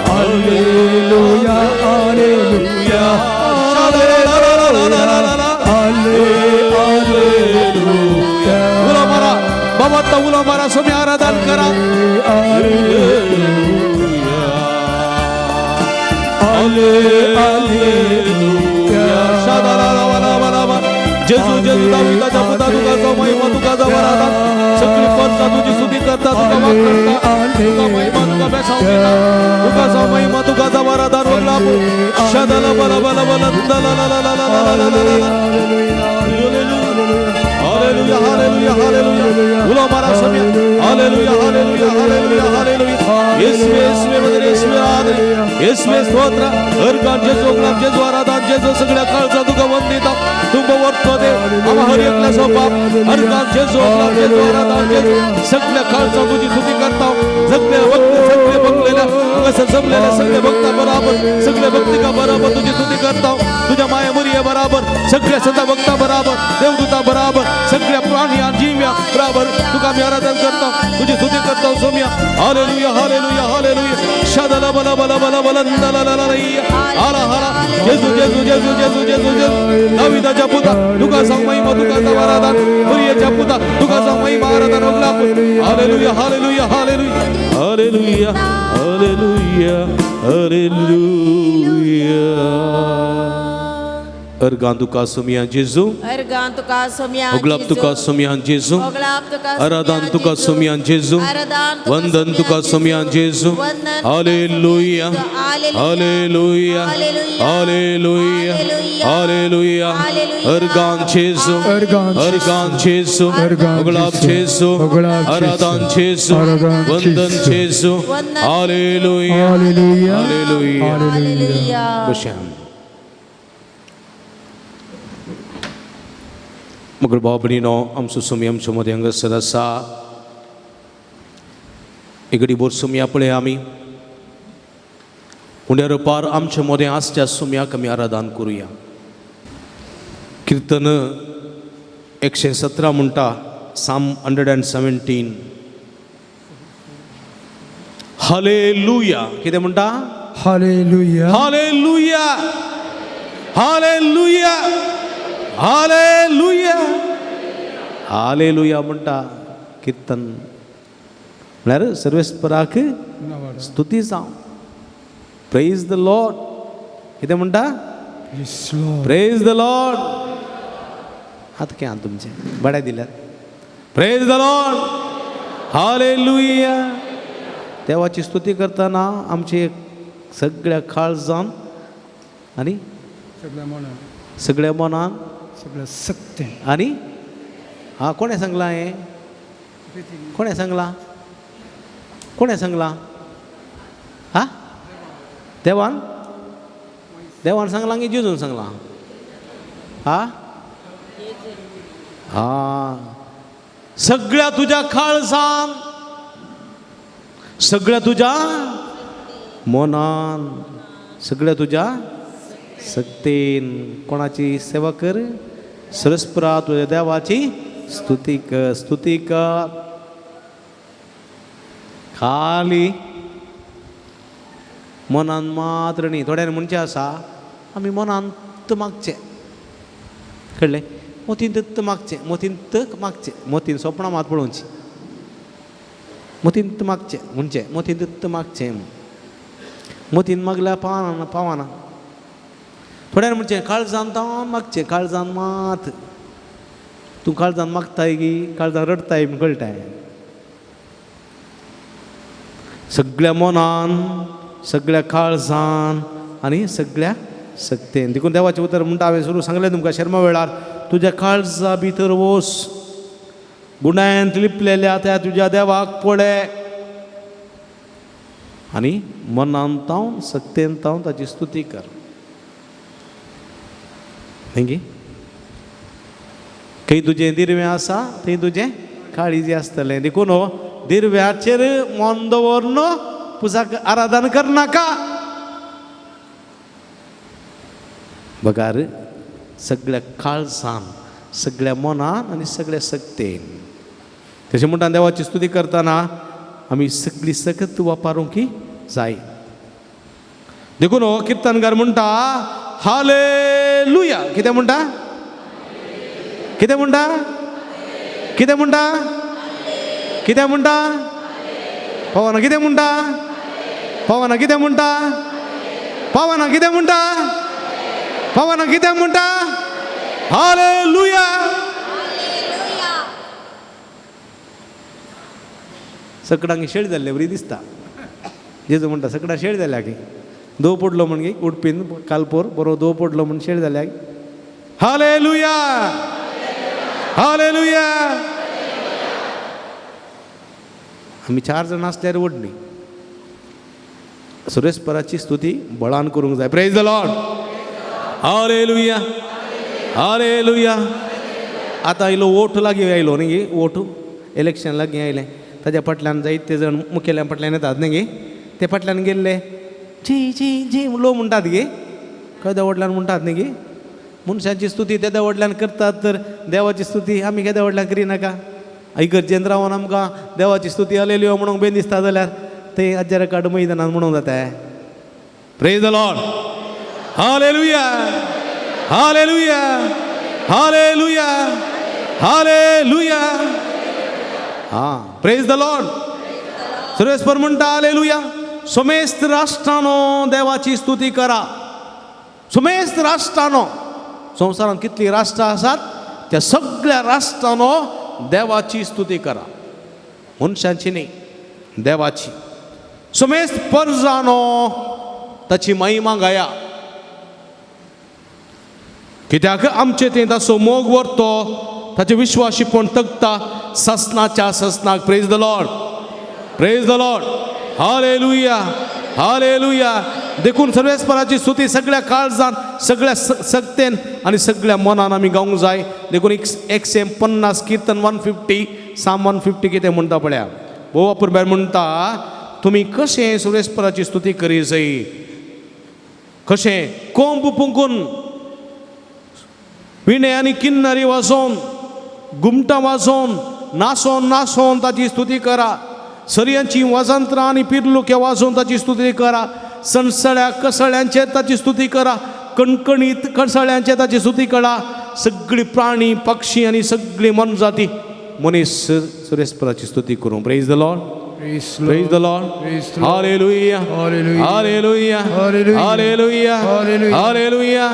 [SPEAKER 2] हालेलुया हालेलुया
[SPEAKER 1] शदला ला ला ला ला ला ला
[SPEAKER 2] हालेलुया
[SPEAKER 1] उलो मारा बाबा उलो मारा स्वामी आराधन करा
[SPEAKER 2] हालेलुया
[SPEAKER 1] जेजू जेजू दाविदाच्या पुता तुका जाव महिमा तुका जाव आराधन सगळी परसा तुझी स्तुती करता तुका वाखणता तुका महिमा तुका बेसाव दिता तुका जाव महिमा तुका जाव आराधन वगळा शदला बला बला बला ला ला ला ला ला ला ला ला ला हालेलुया हालेलुया हालेलुया उलो मारा स्वामी हालेलुया हालेलुया हालेलुया हालेलुया येशुवे येशुवे मध्ये येशुवे आराधन येशुवे स्तोत्र हरगान जेजू गुलाब जेजू आराधन जेजू सगळ्या काळजा तुका वंदिता तुका वरतो देव आम्हा हर एकल्या सो बाप हरगान जेजू गुलाब जेजू आराधन जेजू सगळ्या काळजा तुझी स्तुती करता सगळ्या भक्त सगळे बघलेल्या हांगासर जमलेल्या सगळे भक्ता बराबर सगळे भक्तिका बराबर तुझी स्तुती करता तुझ्या माया मुरिये बराबर सगळ्या सदा भक्ता बराबर देवदूता बराबर सगळ्या प्राण्या जीव्या बराबर तुका आम्ही आराधन करता तुझी स्तुती करता सोम्या हालेलुया हालेलुया हालेलुया शदला बला बला बला बला ला ला ला हाला हाला जेजू जेजू जेजू जेजू जेजू जेजू दाविदाच्या पुता तुका जाव महिमा तुका जाव आराधन मुरियेच्या पुता तुका जाव महिमा आराधन वगळा hallelujah hallelujah hallelujah hallelujah hallelujah hallelujah अर्गां तुका सोम्या जेजू
[SPEAKER 3] अर्गां तुका सोम्या
[SPEAKER 1] ओगलाप तुका सोम्या जेजू आराधन तुका सोम्या जेजू वंदन तुका सोम्या जेजू hallelujah hallelujah hallelujah hallelujah अर्गां जेजू अर्गां जेजू ओगलाप जेजू आराधन जेजू वंदन जेजू हालेलुया हालेलुया हालेलुया बश्याम मगर भाव भयणीनो आमचो सोमी आमच्या मदें हांगासर आसा एक घडी भर सोमया पळय आमी उंड्या रुपार आमच्या मदें आसच्या सोमयाक आमी आराधन करुया किर्तन 117 म्हणटा साम 117 हालेलुया कितें म्हणटा
[SPEAKER 2] hallelujah
[SPEAKER 1] hallelujah hallelujah hallelujah hallelujah म्हणटा किर्तन म्हळ्यार सर्वेस्पराक स्तुती जावं प्रेज the Lord कितें म्हणटा प्रेज the Lord आतां कितें आहा तुमचें बरें दिल्यार प्रेज the Lord hallelujah देवाची स्तुती करतना आमचे सगळ्या काळजान आनी सगळ्या मनान
[SPEAKER 2] सगळ्या सक्तें
[SPEAKER 1] आनी हां कोणें सांगलां हें कोणें सांगलां कोणें सांगलां हां देवान देवान सांगलां की जेजून सांगलां हां हां सगळ्या तुज्या काळजान सगळ्या तुज्या मनान सगळ्या तुज्या सक्तेन कोणाची सेवा कर सरस्परा तुज्या देवाची स्तुती कर स्तुती कर खाली मनान मात्र न्ही थोड्यांनी म्हणचें आसा आमी मनांत मागचें कळ्ळें मोतीन मागचें मोतीन मागचें मोतीन सोपणां मात पळोवची मतींत मागचें म्हणचें मतींत मागचें मतीन मागल्यार पावना पावना. थोड्यान म्हणचें काळजान तावन मागचें, काळजान मात तूं काळजान मागताय की काळजान रडताय म्हूण कळटाय. सगळ्या मनान, सगळ्या काळजान आनी सगळ्या सक्तेन. देखून देवाचें उतर म्हणटा, हांवें सुरू सांगलें तुमकां शर्मा वेळार, तुज्या काळजा भितर वोस, गुणायन लिपलेल्या त्या तुज्या देवाक पळय आनी मनान तावन सक्तेन तावन ताची स्तुती कर. न्ही खंय तुजें दिरवें आसा थंय तुजें काळीज आसतलें. देखून हो दिरव्याचेर मन दवरून पुजाक आराधन करनाका. बगार सगळ्या काळजान, सगळ्या मनान आनी सगळ्या सक्तेन. तशें म्हणटा देवाची स्तुती करतना आमी सगळी सकत वापरूंक जाय. देखून हो किर्तनकार म्हणटा हालेलुया. कितें म्हणटा? कितें म्हणटा? कितें म्हणटा? कितें म्हणटा? पवना कितें म्हणटा? पवना कितें म्हणटा? पवना कितें म्हणटा? पवना कितें म्हणटा? हालेलुया. सकडांक शेळ जाल्ले बरी दिसता. जेजू म्हणटा सकडां शेळ जाल्या की दो पडलो म्हण गे उडपीन कालपोर बरो दो पडलो म्हण शेळ जाल्या. Hallelujah hallelujah. आमी चार जाण आसल्यार व्हडली सुरेशपराची स्तुती बळान करूंक जाय. Praise the Lord. Hallelujah hallelujah. आतां आयलो वोट लागीं आयलो न्ही गे, वोट इलेक्शन लागीं आयलें. ताज्या फाटल्यान जायते जाण मुखेल्या फाटल्यान येतात न्ही गे, ते फाटल्यान गेल्ले जी जी जी लो म्हणटात गे, केद्या व्हडल्यान म्हणटात न्ही गे. मनशांची स्तुती तेद्या व्हडल्यान करतात तर देवाची स्तुती आमी केद्या व्हडल्यान करिनाका. इगर्जेंत रावन आमकां देवाची स्तुती हालेलुया म्हणूंक बेन दिसता जाल्यार ते आज्या काड मैदानान म्हणूंक जाता. Praise the Lord. Hallelujah hallelujah hallelujah hallelujah. हां, प्रेज the Lord. सुरेशपर म्हणटा हालेलुया. समेस्त राष्ट्रानो देवाची स्तुती करा. समेस्त राष्ट्रानो, संवसारांत कितलीं राष्ट्रां आसात त्या सगळ्या राष्ट्रानो देवाची स्तुती करा. मनशांची न्ही, देवाची. समेस्त परजानो ताची महिमा गाया. कित्याक आमचे थंय ताचो मोग व्हरतो, ताचे विश्वाशीपण तगता ससनाच्या ससनाक. Praise the Lord. Praise the Lord. Hallelujah hallelujah. देखून सर्वेस्पराची स्तुती सगळ्या काळजान, सगळ्या सक्तेन आनी सगळ्या मनान आमी गावंक जाय. देखून 150 किर्तन 150 साम 150 कितें म्हणटा पळया. भोव वापर म्हणटा तुमी कशें सर्वेस्पराची स्तुती करी जाय. कशें कोंब पुंकून, विणे आनी किन्नरी वाजोवन, घुमटां वाजोवन, नासोन नासोन ताची स्तुती करा. सरयांची वाजंत्रां आनी पिर्लुके वाजोवन ताची स्तुती करा. सणसळ्या कसळ्यांचेर ताची स्तुती करा. कणकणीत कसळ्यांचेर ताची स्तुती करा. सगळी प्राणी पक्षी आनी सगळी मनजाती मनीस सुरेशपराची स्तुती करूं. Praise the Lord. Praise the Lord. Hallelujah hallelujah hallelujah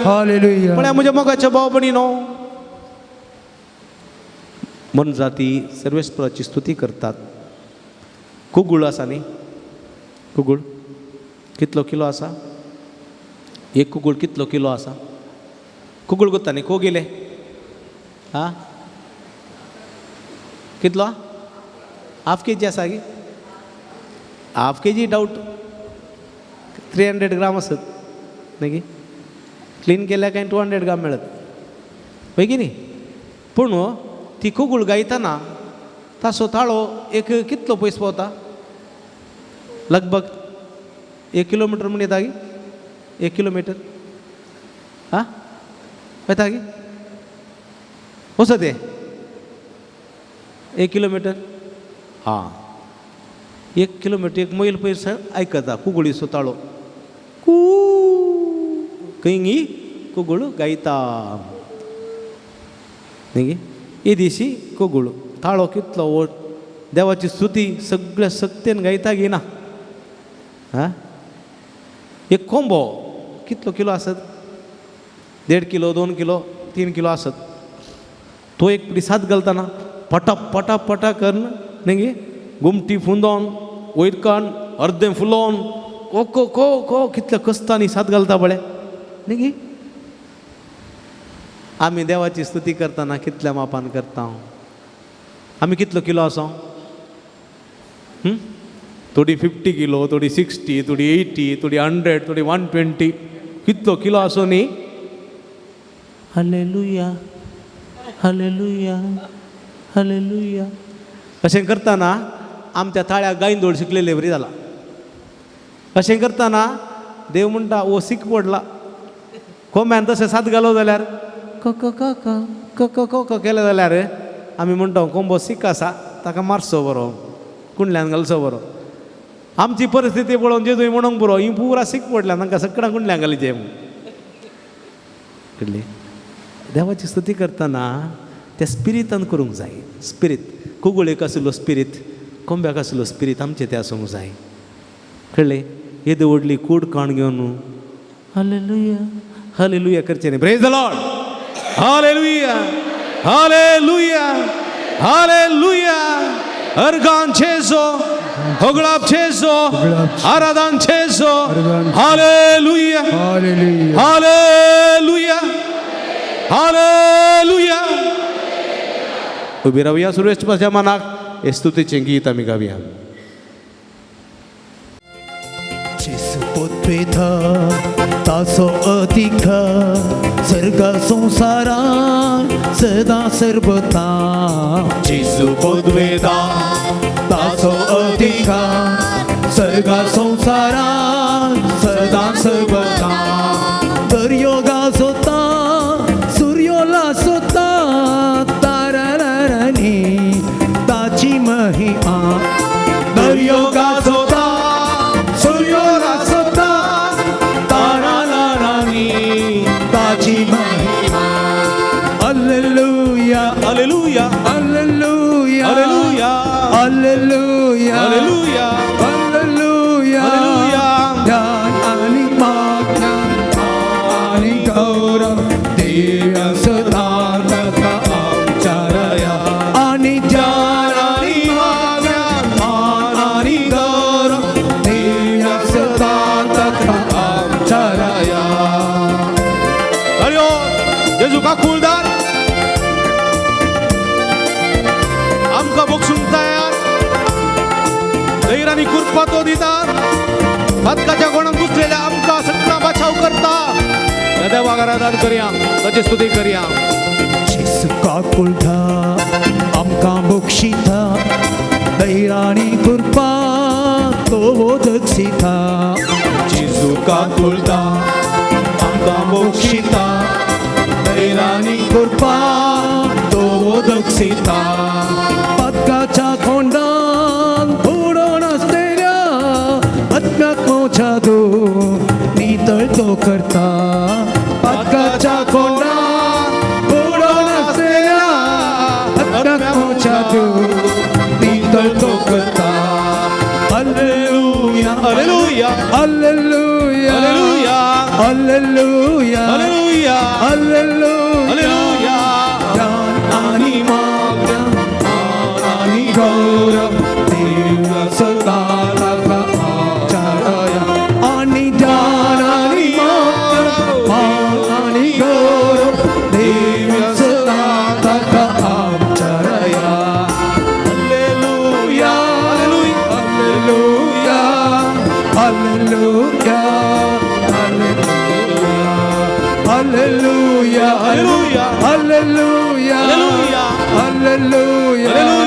[SPEAKER 1] hallelujah. म्हळ्यार म्हज्या मोगाच्या भाव भयणीनो, मनजाती सर्वेस्पराची स्तुती करतात. कुगुळ आसा न्ही, कुगुळ कितलो किलो आसा? एक कुगुळ कितलो किलो आसा? कुगुळ कोत्ता न्ही, कोगिले आं कितलो? हाफ केजी आसा की? हाफ केजी डावट, 300 ग्राम आसत न्ही की? क्लीन केल्यार कांय 200 ग्राम मेळत पळय की न्ही. पूण ती कुगुळ गायतना ताचो ताळो एक कितलो पयस पावता? लगभग 1 किलोमिटर म्हण येता की? 1 किलोमिटर आं येता की? वचत तें 1 किलोमिटर? हां, 1 किलोमिटर 1 मैल पयस आयकता कुगुळीचो ताळो. कू खंय कुगुळ गायता न्ही की? येदीशी कुगुळ ताळो कितलो व्हड. देवाची स्तुती सगळ्या सक्तेन गायता घेना. हां, एक कोंबो कितलो किलो आसत? 1.5 किलो, 2 किलो, 3 किलो आसत. तो एक सात घालतना पटा पटा पटा करून न्ही गे गुमटी फुंदोन वयर काण अर्दें फुलोवन को को को को कितल्या कस्तांनी सात घालता पळय न्ही गे. आमी देवाची स्तुती करतना कितल्या मापान करता? आमी कितलो किलो आसा? थोडी 50 किलो, थोडी 60, थोडी 80, थोडी 100, थोडी 120, कितलो किलो आसो न्ही. हालेलुया हालेलुया हालेलुया अशें करतना आमच्या ताळ्या गायंदोळ शिकलेले बरी जाला. अशें करतना देव म्हणटा ओ सीक पडला. कोंब्यान तशें सात घालो जाल्यार क क क क क क क केलें जाल्यार आमी म्हणटा कोंबो सीक आसा ताका मारचो बरो, कुंडल्यान घालचो बरो. आमची परिस्थिती पळोवन जेजूय म्हणूंक पुरो ही पुरा सीक पडल्या तांकां सगळ्या कुंडल्यान घालीचे. कळ्ळें? देवाची स्तुती करतना त्या स्पिरितान करूंक जाय. स्पिरीत कुगुळेक आशिल्लो स्पिरीत, कोंब्याक आशिल्लो स्पिरीत आमचें तें आसूंक जाय. कळ्ळें? येदी व्हडली कूड काण घेवन हालेलुया हालेलुया करचें न्ही. Praise the Lord. Hallelujah hallelujah hallelujah. अर्गान छेसो, होगळाप छेसो, आराधन छेसो. Hallelujah hallelujah hallelujah. उबी रावया सुरेश पाच्या मनाक हे स्तुतीचें गीत आमी गावया.
[SPEAKER 4] जेसू पोतवेता ताचो अधिकार सर्ग संवसारान सदां सर्वता. जेसू पोतवेता ताचो अधिकार सर्ग संवसारान सदां सर्वता. दर्यो गाजोता सूर्यो लासोता तारारानी ताची महिमा. दर्यो गाजोता सूर्यो लासोता तारारानी ताची महिमा. Hallelujah
[SPEAKER 1] hallelujah
[SPEAKER 4] hallelujah
[SPEAKER 1] hallelujah
[SPEAKER 4] hallelujah
[SPEAKER 1] hallelujah
[SPEAKER 4] hallelujah
[SPEAKER 1] hallelujah.
[SPEAKER 4] ज्ञान आणि माज्ञान आणि गौरव देव्या सदा ताका आमच्या. आणि ज्ञान आणि माज्ञान आणि गौरव देव्या सदा ताका आमच्या.
[SPEAKER 1] हरिओम. जेजू काकुळदार आमकां बक्षूंक तयार, धैर्यानी कृपा तो दिता. पातकाच्या गोणांत घुसलेल्या आमकां सगळा बचाव करता. त्या देवाक आराधन करया, ताची स्तुती करया.
[SPEAKER 4] जेसू काकुळटा आमकां बक्षिता, धैर्यानी कृपा तो दक्षिता. जेसू काकुळटा आमकां बक्षिता, धैर्यानी कृपा तो दक्षिता. पातकाच्या खोंडान बुडोवन आसलेल्या आत्म्याक दो नितळ तो करता. पातकाच्या खोंडान बुडोवन आसलेल्या आत्म्याक दो नितळ तो करता. Hallelujah
[SPEAKER 1] hallelujah
[SPEAKER 4] hallelujah
[SPEAKER 1] hallelujah
[SPEAKER 4] hallelujah
[SPEAKER 1] hallelujah
[SPEAKER 4] hallelujah
[SPEAKER 1] hallelujah.
[SPEAKER 4] ज्ञान आणि माज्ञान आणि गौरव देव सदा ताका आमच्या. आणि ज्ञान आणि माज्ञान आणि गौरव देव सदा ताका आमच्या.
[SPEAKER 1] Hallelujah
[SPEAKER 4] hallelujah hallelujah hallelujah
[SPEAKER 1] hallelujah
[SPEAKER 4] hallelujah
[SPEAKER 1] hallelujah
[SPEAKER 4] hallelujah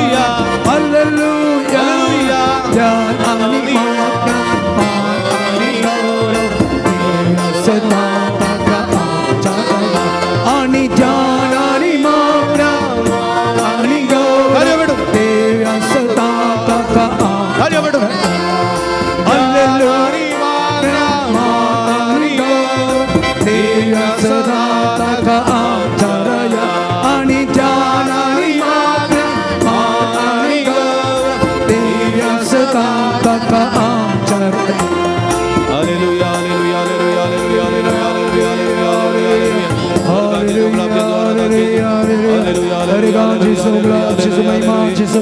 [SPEAKER 1] hallelujah
[SPEAKER 4] hallelujah
[SPEAKER 1] hallelujah.
[SPEAKER 4] ज्ञान आणि माज्ञान आणि गौरव देव सदा ताका आमच्या. आणि ज्ञान आणि माज्ञान आणि गौरव देव सदा ताका आमच्या. हालेलुया आणि गौरव देव सदा ताका आमच्या. आणि ज्ञान आणि माज्ञान आणि गौरव
[SPEAKER 2] जेजू, गुलाब जेजू, महिमा जेजू,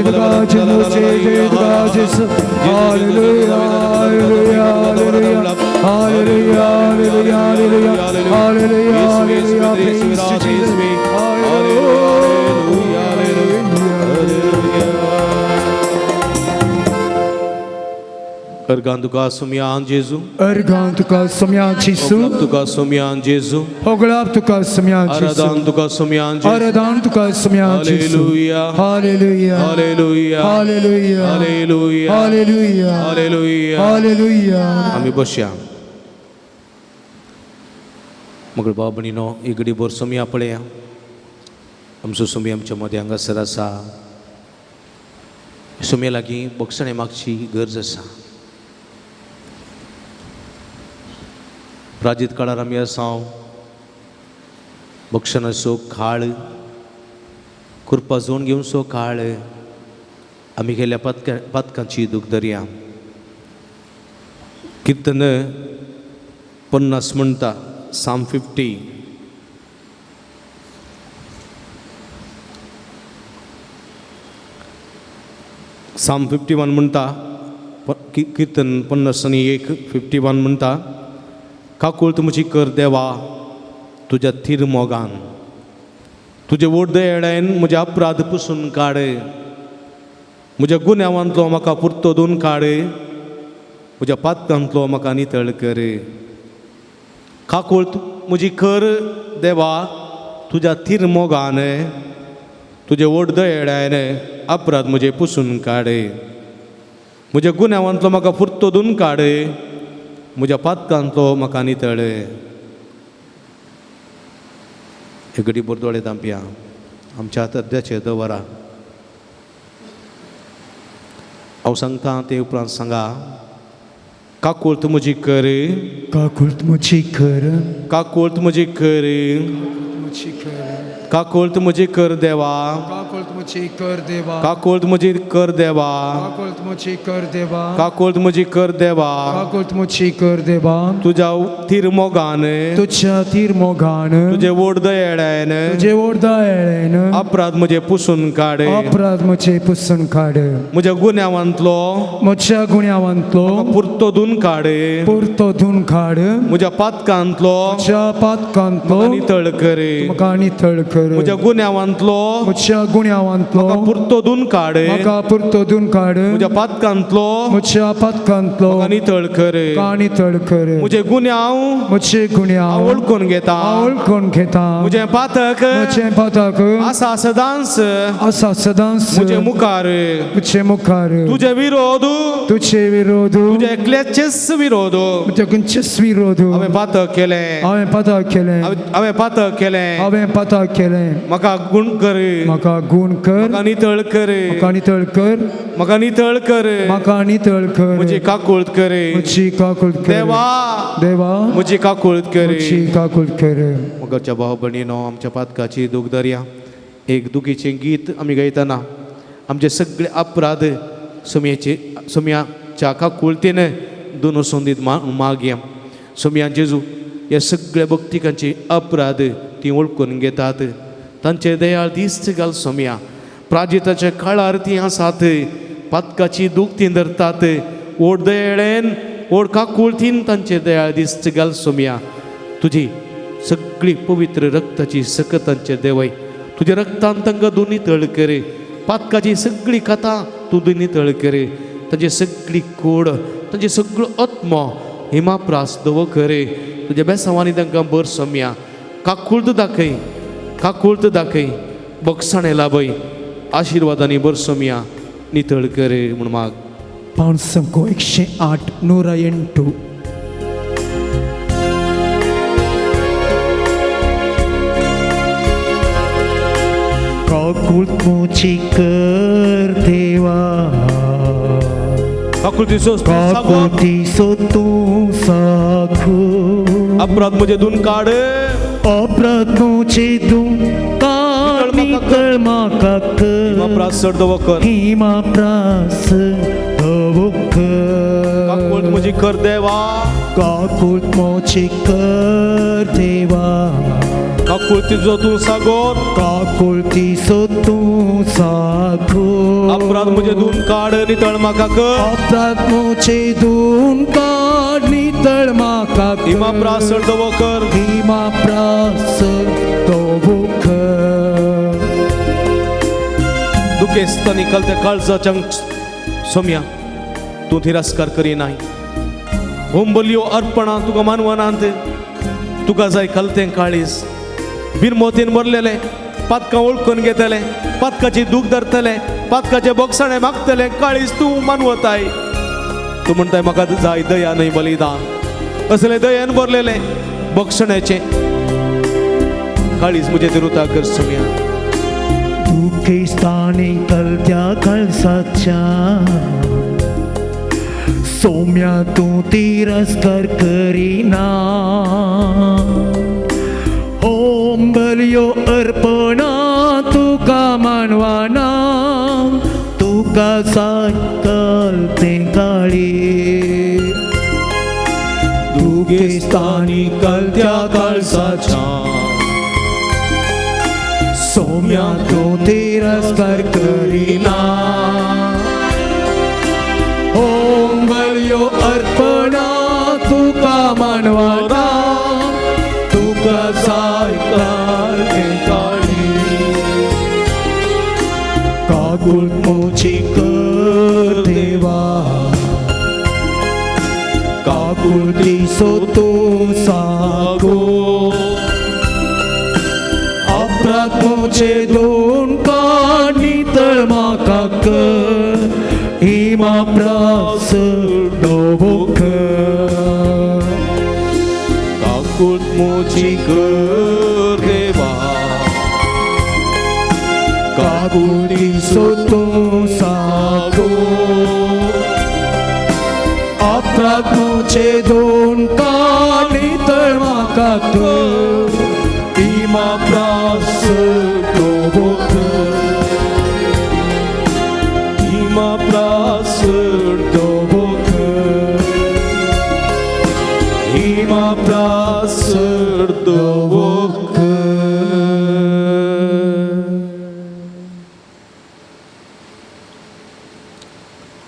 [SPEAKER 2] तुका जेजू, जय तुका जेजू. Hallelujah, hallelujah, hallelujah, hallelujah, hallelujah, hallelujah, hallelujah, hallelujah. Praise to Jesus. Hallelujah, hallelujah.
[SPEAKER 1] Organ तुका सुमयान जेजू.
[SPEAKER 2] अर्गान तुका सोम्या जेजू.
[SPEAKER 1] होगलाब तुका सुमयान जेजू.
[SPEAKER 2] होगळाब तुका सोम्या जेजू.
[SPEAKER 1] आराधान तुका सुमयान जेजू.
[SPEAKER 2] आराधन तुका सोम्या जेजू.
[SPEAKER 1] Hallelujah.
[SPEAKER 2] Hallelujah,
[SPEAKER 1] hallelujah.
[SPEAKER 2] Hallelujah,
[SPEAKER 1] hallelujah.
[SPEAKER 2] Hallelujah,
[SPEAKER 1] hallelujah.
[SPEAKER 2] Hallelujah.
[SPEAKER 1] आमी बसया. मगळ भाव भयणीनो, एक घडी भर सोमया पळया. आमचो सोमी आमच्या मदें हांगासर आसा. सोमया लागीं बक्षणें मागची गरज आसा. प्राजीत काळार आमी आसा. बक्षणाचो काळ, कृपा जोन घेवचो काळ. आमी केल्ल्या पातकांची दूख दर्या. किर्तन 50 म्हणटा, साम 50. साम 51 म्हणटा, किर्तन 51, 51 म्हणटा, काकूळ म्हजी कर देवा तुज्या थीर मोगान, तुजे वोट दयाळान म्हजे अपराध पुसून काड, म्हज्या गुन्यांवांतलो म्हाका पुरतो दोन काड, म्हज्या पातकांतलो म्हाका नितळ कर. काकूळ म्हजी कर देवा तुज्या थीर मोगान, तुजे वोट दयाळान अपराध म्हजे पुसून काड, म्हज्या गुन्यांवांतलो म्हाका पुरतो दोन काड, म्हज्या पातकांतलो म्हाका नितळ. एक घडी बोरदोळे दांपया आमच्या हाताचे दवरा. हांव सांगता ते उपरांत सांगा. काकूळ म्हजी कर,
[SPEAKER 2] काकूळ म्हजी कर,
[SPEAKER 1] काकूळ म्हजी कर,
[SPEAKER 2] म्हजी कर,
[SPEAKER 1] काकूळ म्हजी कर देवा,
[SPEAKER 2] काकूळ म्हजी कर देवा,
[SPEAKER 1] काकूळ म्हजी कर देवा,
[SPEAKER 2] काकूळ म्हजी कर देवा,
[SPEAKER 1] काकूळ म्हजी कर देवा,
[SPEAKER 2] काकूळ म्हजी कर देवा,
[SPEAKER 1] तुज्या थीर मोगान,
[SPEAKER 2] तुज्या थीर मोगान,
[SPEAKER 1] तुजे वोट दयाळान,
[SPEAKER 2] तुजे वोट दयाळान
[SPEAKER 1] अपराध म्हजे पुसून काड,
[SPEAKER 2] अपराध म्हजे पुसून काड,
[SPEAKER 1] म्हज्या गुन्यांवांतलो
[SPEAKER 2] म्हज्या गुन्यांवांतलो
[SPEAKER 1] पुरतो धुवन काड,
[SPEAKER 2] पुरतो धुवन काड,
[SPEAKER 1] म्हज्या पातकांतलो
[SPEAKER 2] म्हज्या पातकांतलो
[SPEAKER 1] नितळ कर,
[SPEAKER 2] म्हाका नितळ कर,
[SPEAKER 1] म्हज्या गुन्यांवांतलो
[SPEAKER 2] म्हज्या गुन्यांवांतलो
[SPEAKER 1] पुरतो धुवन काड,
[SPEAKER 2] म्हाका पुरतो धुवन काड,
[SPEAKER 1] म्हज्या पातकांतलो
[SPEAKER 2] म्हज्या पातकांतलो
[SPEAKER 1] म्हाका नितळ कर,
[SPEAKER 2] म्हाका नितळ कर,
[SPEAKER 1] म्हजे गुन्यांव
[SPEAKER 2] म्हजे गुन्यांव
[SPEAKER 1] वळखून घेता,
[SPEAKER 2] वळखून घेता,
[SPEAKER 1] म्हजें पातक
[SPEAKER 2] म्हजें पातक
[SPEAKER 1] आसा सदांच,
[SPEAKER 2] आसा सदांच
[SPEAKER 1] म्हजे मुखार,
[SPEAKER 2] म्हजे मुखार,
[SPEAKER 1] तुजे विरोध,
[SPEAKER 2] तुजे विरोध,
[SPEAKER 1] तुजे एकल्याचेच विरोध,
[SPEAKER 2] म्हज्या खंयचेच विरोध,
[SPEAKER 1] हांवें पातक केलें,
[SPEAKER 2] हांवें पातक केलें,
[SPEAKER 1] हांवें पातक केलें,
[SPEAKER 2] हांवें पातक केलें,
[SPEAKER 1] म्हाका गुण कर,
[SPEAKER 2] म्हाका गुण कर,
[SPEAKER 1] म्हाका नितळ कर,
[SPEAKER 2] म्हाका नितळ कर,
[SPEAKER 1] म्हाका नितळ कर,
[SPEAKER 2] म्हाका नितळ कर,
[SPEAKER 1] म्हजी काकूळत कर,
[SPEAKER 2] म्हजी काकूळत कर,
[SPEAKER 1] देवा,
[SPEAKER 2] देवा,
[SPEAKER 1] म्हजी काकूळत कर,
[SPEAKER 2] म्हजी काकूळत कर.
[SPEAKER 1] मगरच्या भाव भयणीनो, आमच्या पातकाची दूख दर्या. एक दुखीचें गीत आमी गायतना आमचे सगळे अपराध सोमयाचे सोमयाच्या काकुळतेन दोन संदीत मागया. सोमया जेजू ह्या सगळ्या भक्तिकांचे अपराध ती वळखून घेतात. तांचे दयाळ दीस घाल सोमया. प्राजिताच्या काळार ती आसात, पातकाची दूख ती धरतात. ओड दयाळेन ओड काकुळतीन तांचे दयाळ दीस घाल सोमया. तुजी सगळी पवित्र रक्ताची सकत तांचे देवय, तुज्या रक्तान तांकां दोनी तळ करे. पातकाची सगळी कथा तूं दोनी तळ करे. तांची सगळी कोड, तांचे सगळो आत्मो हिमाप्रास दवो करे. तुज्या बेसांवांनी तांकां बर सोमया. काकुळत दाखय, काकुळत दाखय, बक्षाणें लाभय, आशिर्वादांनी बर सोमया, नितळ करे म्हूण माग.
[SPEAKER 2] 508 108.
[SPEAKER 4] काकूळ म्हजी कर देवा,
[SPEAKER 1] काकुळतीचो
[SPEAKER 4] काकुळतीचो तूं साखू,
[SPEAKER 1] अपराध म्हजे धुवन काड,
[SPEAKER 4] अपराध म्हजे धुवन काड, नितळ म्हाका कर,
[SPEAKER 1] हिमाप्रास चड दवो कर,
[SPEAKER 4] हिमाप्रास दवो कर,
[SPEAKER 1] काकूळ म्हजी कर देवा,
[SPEAKER 4] काकूळ म्हजी कर देवा,
[SPEAKER 1] काकुळतीचो तूं सागोर,
[SPEAKER 4] काकूळ काकुळतीसो तूं साकू.
[SPEAKER 1] अपराध म्हजे धुवन काड नितळ म्हाका कर.
[SPEAKER 4] अपराध म्हजे धुवन काड नितळ म्हाका कर.
[SPEAKER 1] हिमा प्रासळ दवो कर.
[SPEAKER 4] हिमा प्रासळ दवो कर.
[SPEAKER 1] दुखेस्त निकलत्या काळजाच्या सोम्या तूं तिरस्कार करिनाय. होंबल्यो अर्पणां तुका मानवनांत तुका जाय कलतें काळीज. बिरमोतीन भरलेले पातकां वळखून घेतले, पातकाची दूख धरतले, पातकाचे बोगसाणे मागतले काळीज तूं मानवताय. तूं म्हणटाय म्हाका जाय दया न्हय बलिदान. असले दयेन भरलेले बोगसण्याचे काळीज म्हजें तिरुता कर सोम्या.
[SPEAKER 4] दुखेस्तानी कलत्या कळसाच्या सोम्या तूं तिरस्कार करिना. होंबल्यो अर्पणा तुका मानवाना तुका जाय कलतें काळीज.
[SPEAKER 1] दुखेस्तानी कलत्या काळजाच्या
[SPEAKER 4] सोम्या तूं तिरस्कार करिना. होंबल्यो अर्पणा तुका मानवाना तुका जाय कलतें काळीज. काकुळ म्हजी कर देवा काकुळतीसो तूं साकू. अपराध म्हजे धुवन काड नितळ म्हाका कर. हिमा प्रासळ दवो कर.
[SPEAKER 1] काकूळ म्हजी कर देवा
[SPEAKER 4] काकुळतीसो तूं साकू. अपराध म्हजे धुवन काड नितळ म्हाका कर. हिमा प्रासळ दवो कर.
[SPEAKER 1] हिमा प्रासळ
[SPEAKER 4] दवो कर.
[SPEAKER 1] हिमा प्रासळ दवो कर.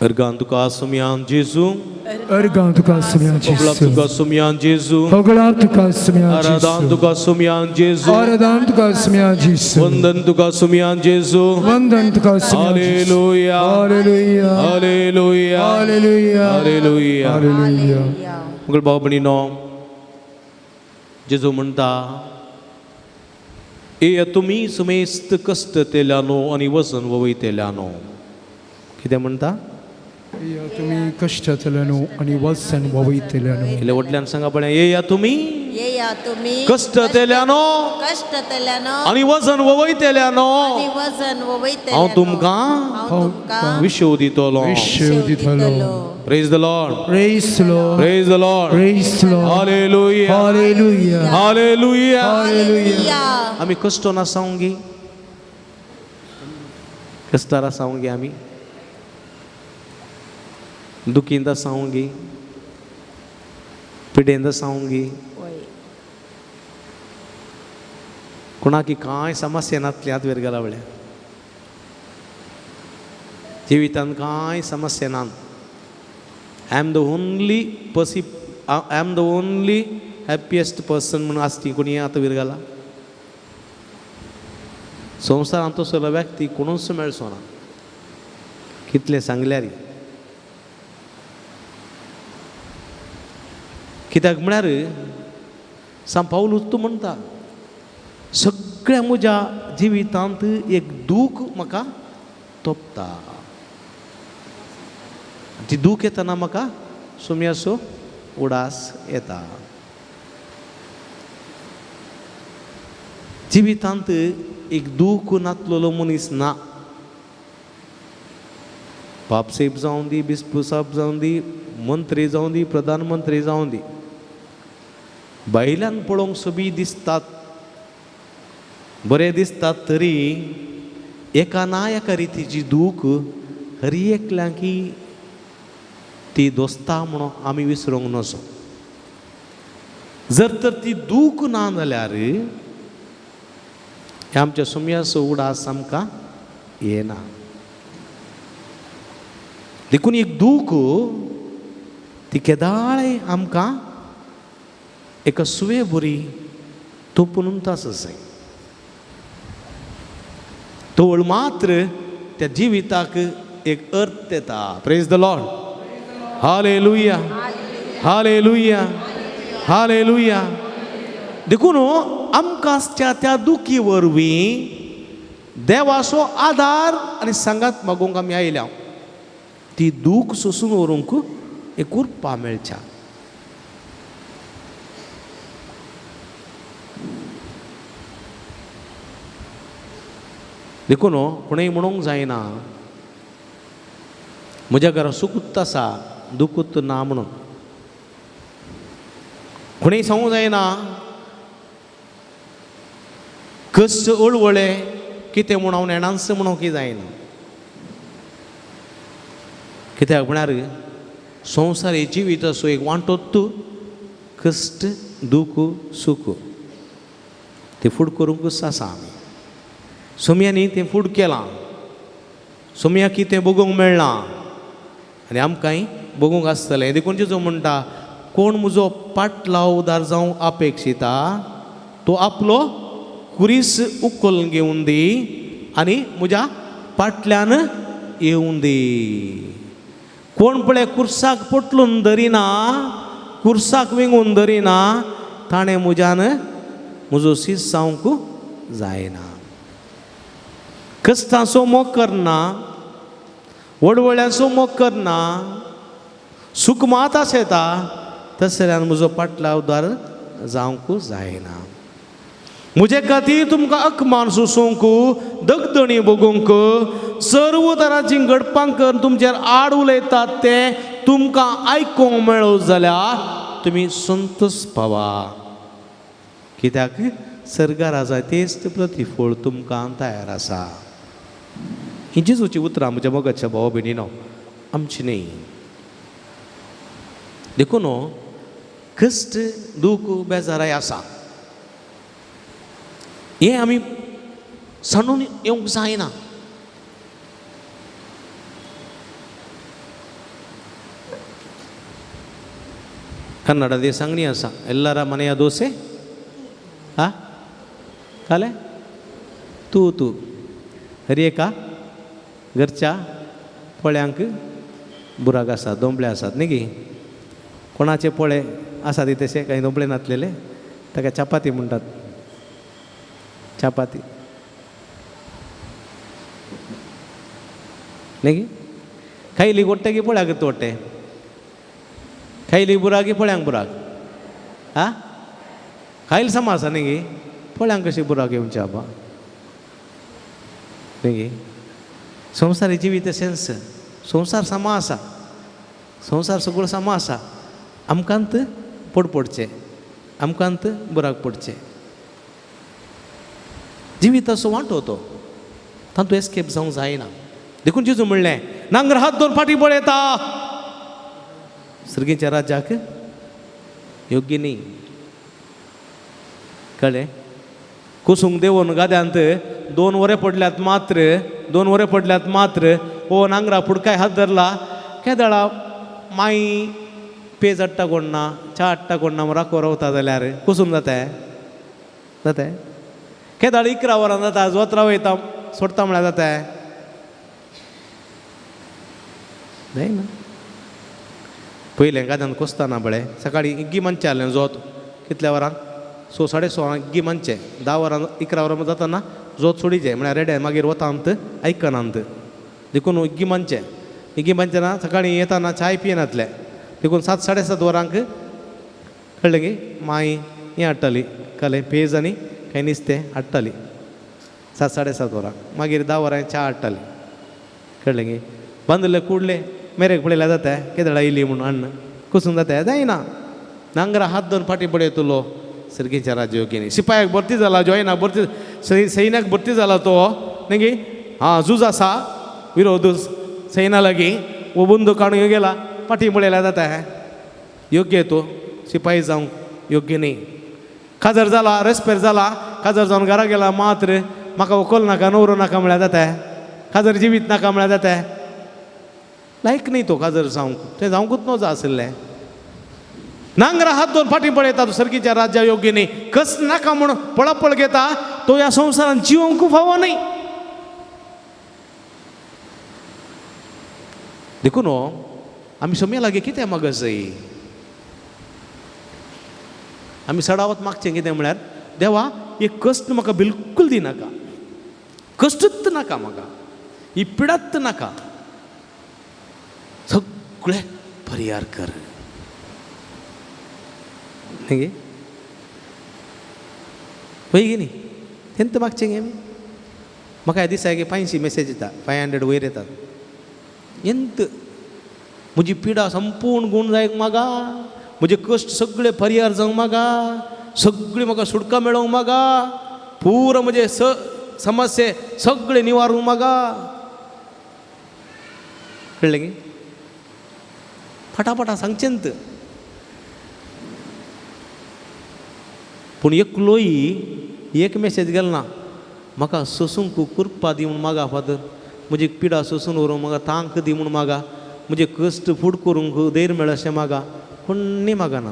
[SPEAKER 1] अर्गान तुका सुमयान जेजू.
[SPEAKER 2] अर्गां तुका सुम्या
[SPEAKER 1] होगळाप
[SPEAKER 2] जेजू.
[SPEAKER 1] तुका सुमयान जेजू.
[SPEAKER 2] होगळाप तुका सुम्या
[SPEAKER 1] आराधान
[SPEAKER 2] जेजू.
[SPEAKER 1] तुका सुमयान जेजू.
[SPEAKER 2] आराधान तुका सुम्या जेजू.
[SPEAKER 1] वंदन तुका सुमयान जेजू.
[SPEAKER 2] वंदन तुका सुम्या जेजू.
[SPEAKER 1] Hallelujah
[SPEAKER 2] hallelujah
[SPEAKER 1] hallelujah
[SPEAKER 2] hallelujah
[SPEAKER 1] hallelujah.
[SPEAKER 2] Hallelujah.
[SPEAKER 1] मगळ भाव भयणीनो, जेजू म्हणटा येया तुमी सुमेस्त कश्ट तेल्यानो आनी वजन वयतेल्यानो. कितें म्हणटा?
[SPEAKER 2] येया तुमी कश्टांतल्यानो आनी वजन वयतेल्यानो.
[SPEAKER 1] इल्लें व्हडल्यान सांगा पळय. येया तुमी
[SPEAKER 3] येया तुमी
[SPEAKER 1] कश्ट तेल्यानो
[SPEAKER 3] कश्टतल्यानो
[SPEAKER 1] आनी वजन वयतेल्यानो
[SPEAKER 3] आनी वजन वयतेल्यानो.
[SPEAKER 1] हांव तुमकां
[SPEAKER 3] हांव तुमकां
[SPEAKER 1] विशव दितलो.
[SPEAKER 2] विशव दितलो.
[SPEAKER 1] Praise the Lord.
[SPEAKER 2] Praise Lord.
[SPEAKER 1] Praise the Lord.
[SPEAKER 2] Praise Lord.
[SPEAKER 1] Hallelujah
[SPEAKER 2] hallelujah
[SPEAKER 1] hallelujah.
[SPEAKER 2] Hallelujah.
[SPEAKER 1] आमी कश्ट नासावंगी, कश्टार आसावंगी, आमी दुखींत आसावंगी, पिडेंत आसावंगी, कोणाकी कांय समस्या नातली आत वेर गेला वळ्या जिवितांत कांय समस्या ना. I am the only पसी I am the only happiest person म्हणून आसती कोणी आतां वयर गेला. संवसारांत तसलो व्यक्ती कोणूच मेळचो ना. कितलें सांगल्यार कित्याक म्हळ्यार सांग पावलूच तूं म्हणटा सगळ्या म्हज्या जिवितांत एक दूख म्हाका तोपता. ती दूख येतना म्हाका सोम्याचो उडास येता. जिवितांत एक दूख नातलेलो मनीस ना. पापसेब जावं दी, बिस्प साहब जावं दी, मंत्री जावं दी, प्रधानमंत्री जावं दी, भायल्यान पळोवंक सोबी दिसतात, बरें दिसतात, तरी एका ना एका रितीची दूख हरी एकल्यांकी ती दोस्ता म्हणून आमी विसरूंक नजो. जर तर ती दूख ना जाल्यार
[SPEAKER 4] हे आमच्या सुमयाचो उडास आमकां येना. देखून एक दूख ती केदाळे आमकां एका सुवे बरी तोपून उरता जाय. तोळ मात्र त्या जिविताक एक अर्थ येता. Praise the Lord. Hallelujah, hallelujah, hallelujah. देखून आमकां आसच्या त्या दुखी वरवीं देवाचो आदार आनी सांगात मागूंक आमी आयल्या. ती दूख सोसून व्हरूंक एक उर्पा मेळच्या. देखून कोणूय म्हणूंक जायना म्हज्या घरा सुकूत आसा दुखूत ना म्हणून. कोणूय सांगूंक जायना कश्ट अळवळे कितें म्हूण हांव नेणांच म्हणूंक जायना. कित्याक म्हळ्यार संवसार जिविताचो एक वांटो तूं कश्ट दूख सूख तें फूड करूंकच आसा. आमी सोम्यांनी तें फूड केलां, सोम्या कितें बगूंक मेळ्ळां आनी आमकांय बगूंक आसतलें. देखून जेजू म्हणटा कोण म्हजो पाटलाव उदार जावंक अपेक्षिता तो आपलो कुरीस उखलून घेवन दी आनी म्हज्या पाटल्यान येवन दी. कोण पळय कुर्साक पोटलून धरिना, कुर्साक विंगून धरिना, ताणें म्हज्यान म्हजो सीस जावंक जायना. कश्टांचो मोग करना, वडवळ्यांचो मोग करना, सूख मात आसता तसल्यान म्हजो पाटलाव उदार जावंक जायना. म्हजे खातीर तुमकां अकमान सोसूंक, दगदणी भोगूंक, सर्व तरांची घडपां करून तुमचेर आड उलयतात तें तुमकां आयकूंक मेळो जाल्यार तुमी संतोश पावा. कित्याक सर्गार आसा तेच प्रतिफळ तुमकां तयार आसा. ही जेजूची उतरां म्हज्या मोगाच्या भावा भयणीनो, आमची न्ही. देखून कश्ट दूख बेजाराय आसा हें आमी सांडून येवंक जायना. ಕನ್ನಡದ ಸಂಗಣಿ ಆಸ ಎಲ್ಲರ ಮನೆಯ ದೋಸೆ ಆ ಕಾಲೆ तू तू हर एका घरच्या पोळ्यांक बुराक आसात, दोंबले आसात न्ही गी. कोणाचे पोळे आसात तशे कांय दोंबले नासलेले ताका चपाती म्हणटात. चपाती न्ही गी. खायली गोडटे की पोळ्याक तोडटे, खायली बुराक की पोळ्यांक बुराक. आ खायली समा आसा न्ही गी, पोळ्यांक कशी बुराक येवचे आबा न्ही गी. संवसारी जिवीत सेन्स संवसार समा आसा, संवसार सगळो समा आसा. आमकांत पोट पडचें, आमकांत बुराक पडचें. जिविताचो वांटो तो, तातूंत एस्केप जावंक जायना. देखून जेजू म्हणलें नांगर हात दोन फाटीं पळयता सर्गीच्या राज्याक योग्य न्ही. कळ्ळें? कुसूंक देंवोन गाद्यांत 2 वरां पडल्यात मात्र, 2 वरां पडल्यात मात्र ओ नांगरा फुडकाय हात धरला केदळा माई पेज हाडटा कोण ना, च्या हाडटा कोण ना, राखो रावता जाल्यार कुसूम जाता जाता. केदाळ 11 वरां जाता, जोत्रा वयता सोडटा म्हळ्यार जाता जायना. पयलें गाद्यान कोसतना पळय सकाळीं इग्गी मानचें आहलें जोत कितल्या वरांक 6 साडे 6 वरांक इग्गी मानचें, 10 वरां 11 वरां जातना जोत सोडीचें म्हळ्यार रेडे मागीर वतांत आयकनात. देखून इग्गी मानचें, इग्गी मानचें ना सकाळीं येताना चाय पियेनातलें. देखून 7 साडे 7 वरांक कळ्ळें की माई हें हाडटाली कळ्ळें पेज आनी कांय नुस्तें हाडटाली 7 साडे 7 वरांक. मागीर 10 वरां च्या हाडटाली कळ्ळें की. बांदिल्ले कुडले मेरेक पळयल्यार जाता केदळा येयली म्हणून अन्न कुसून जाता जायना. नांगरा हात दोन फाटीं पळयतलो सर्गीच्या राज्योगिनी. शिपायाक भरती जाला, जॉयनाक भरती, सैन्याक भरती जाला तो न्ही गी. आं झूज आसा विरोध सैना लागीं वो बंदूक काडून गेला फाटीं पळयल्यार जाता हें योग्य तो शिपाई जावंक योग्य न्ही. काजार जाला, रेस्पेर जाला, काजार जावन घरा गेला मात्र म्हाका व्हंकल नाका नवरो नाका म्हळ्यार जाता, काजर जिवीत नाका म्हळ्यार जाता. लायक न्ही तो काजर जावंक, तें जावंकूच नजो आशिल्लें. नांगरा हात दोन फाटीं पळयता तो सर्गीच्या राज्या योग्य न्ही, कस नाका म्हूण पळापळ घेता तो ह्या संवसारान जिवंक फावो न्ही. देखून आमी सोम्या लागीं कितें मागत जाय, आमी सडावत मागचें कितें म्हळ्यार देवा एक कश्ट म्हाका बिलकूल दिनाका, कश्टूच नाका म्हाका, ही पिडात नाका, सगळें परिहार कर. न्ही वय गे न्ही तेंत मागचें गे. म्हाका ह्या दिसा 500 मेसेज येता, 500 वयर येतात. एंत म्हजी पिडा संपूर्ण गुण जायक म्हाका, म्हजे कश्ट सगळे परिहार जावंक म्हाका, सगळी म्हाका सुटका मेळोवंक म्हाका, पुरो म्हजे समस्ये सगळे निवारूंक म्हाका. कळ्ळें गे? फटाफटा सांगचेंत. पूण एकलोय एक मेसेज गेल ना म्हाका सोसूंक कृपा दी म्हूण मागा फादर, म्हजी पिडा सोसून व्हरूंक म्हाका तांक दी म्हूण मागा, म्हजे कश्ट फूड करूंक धैर्य मेळ अशें मागा. कोण्णी मागना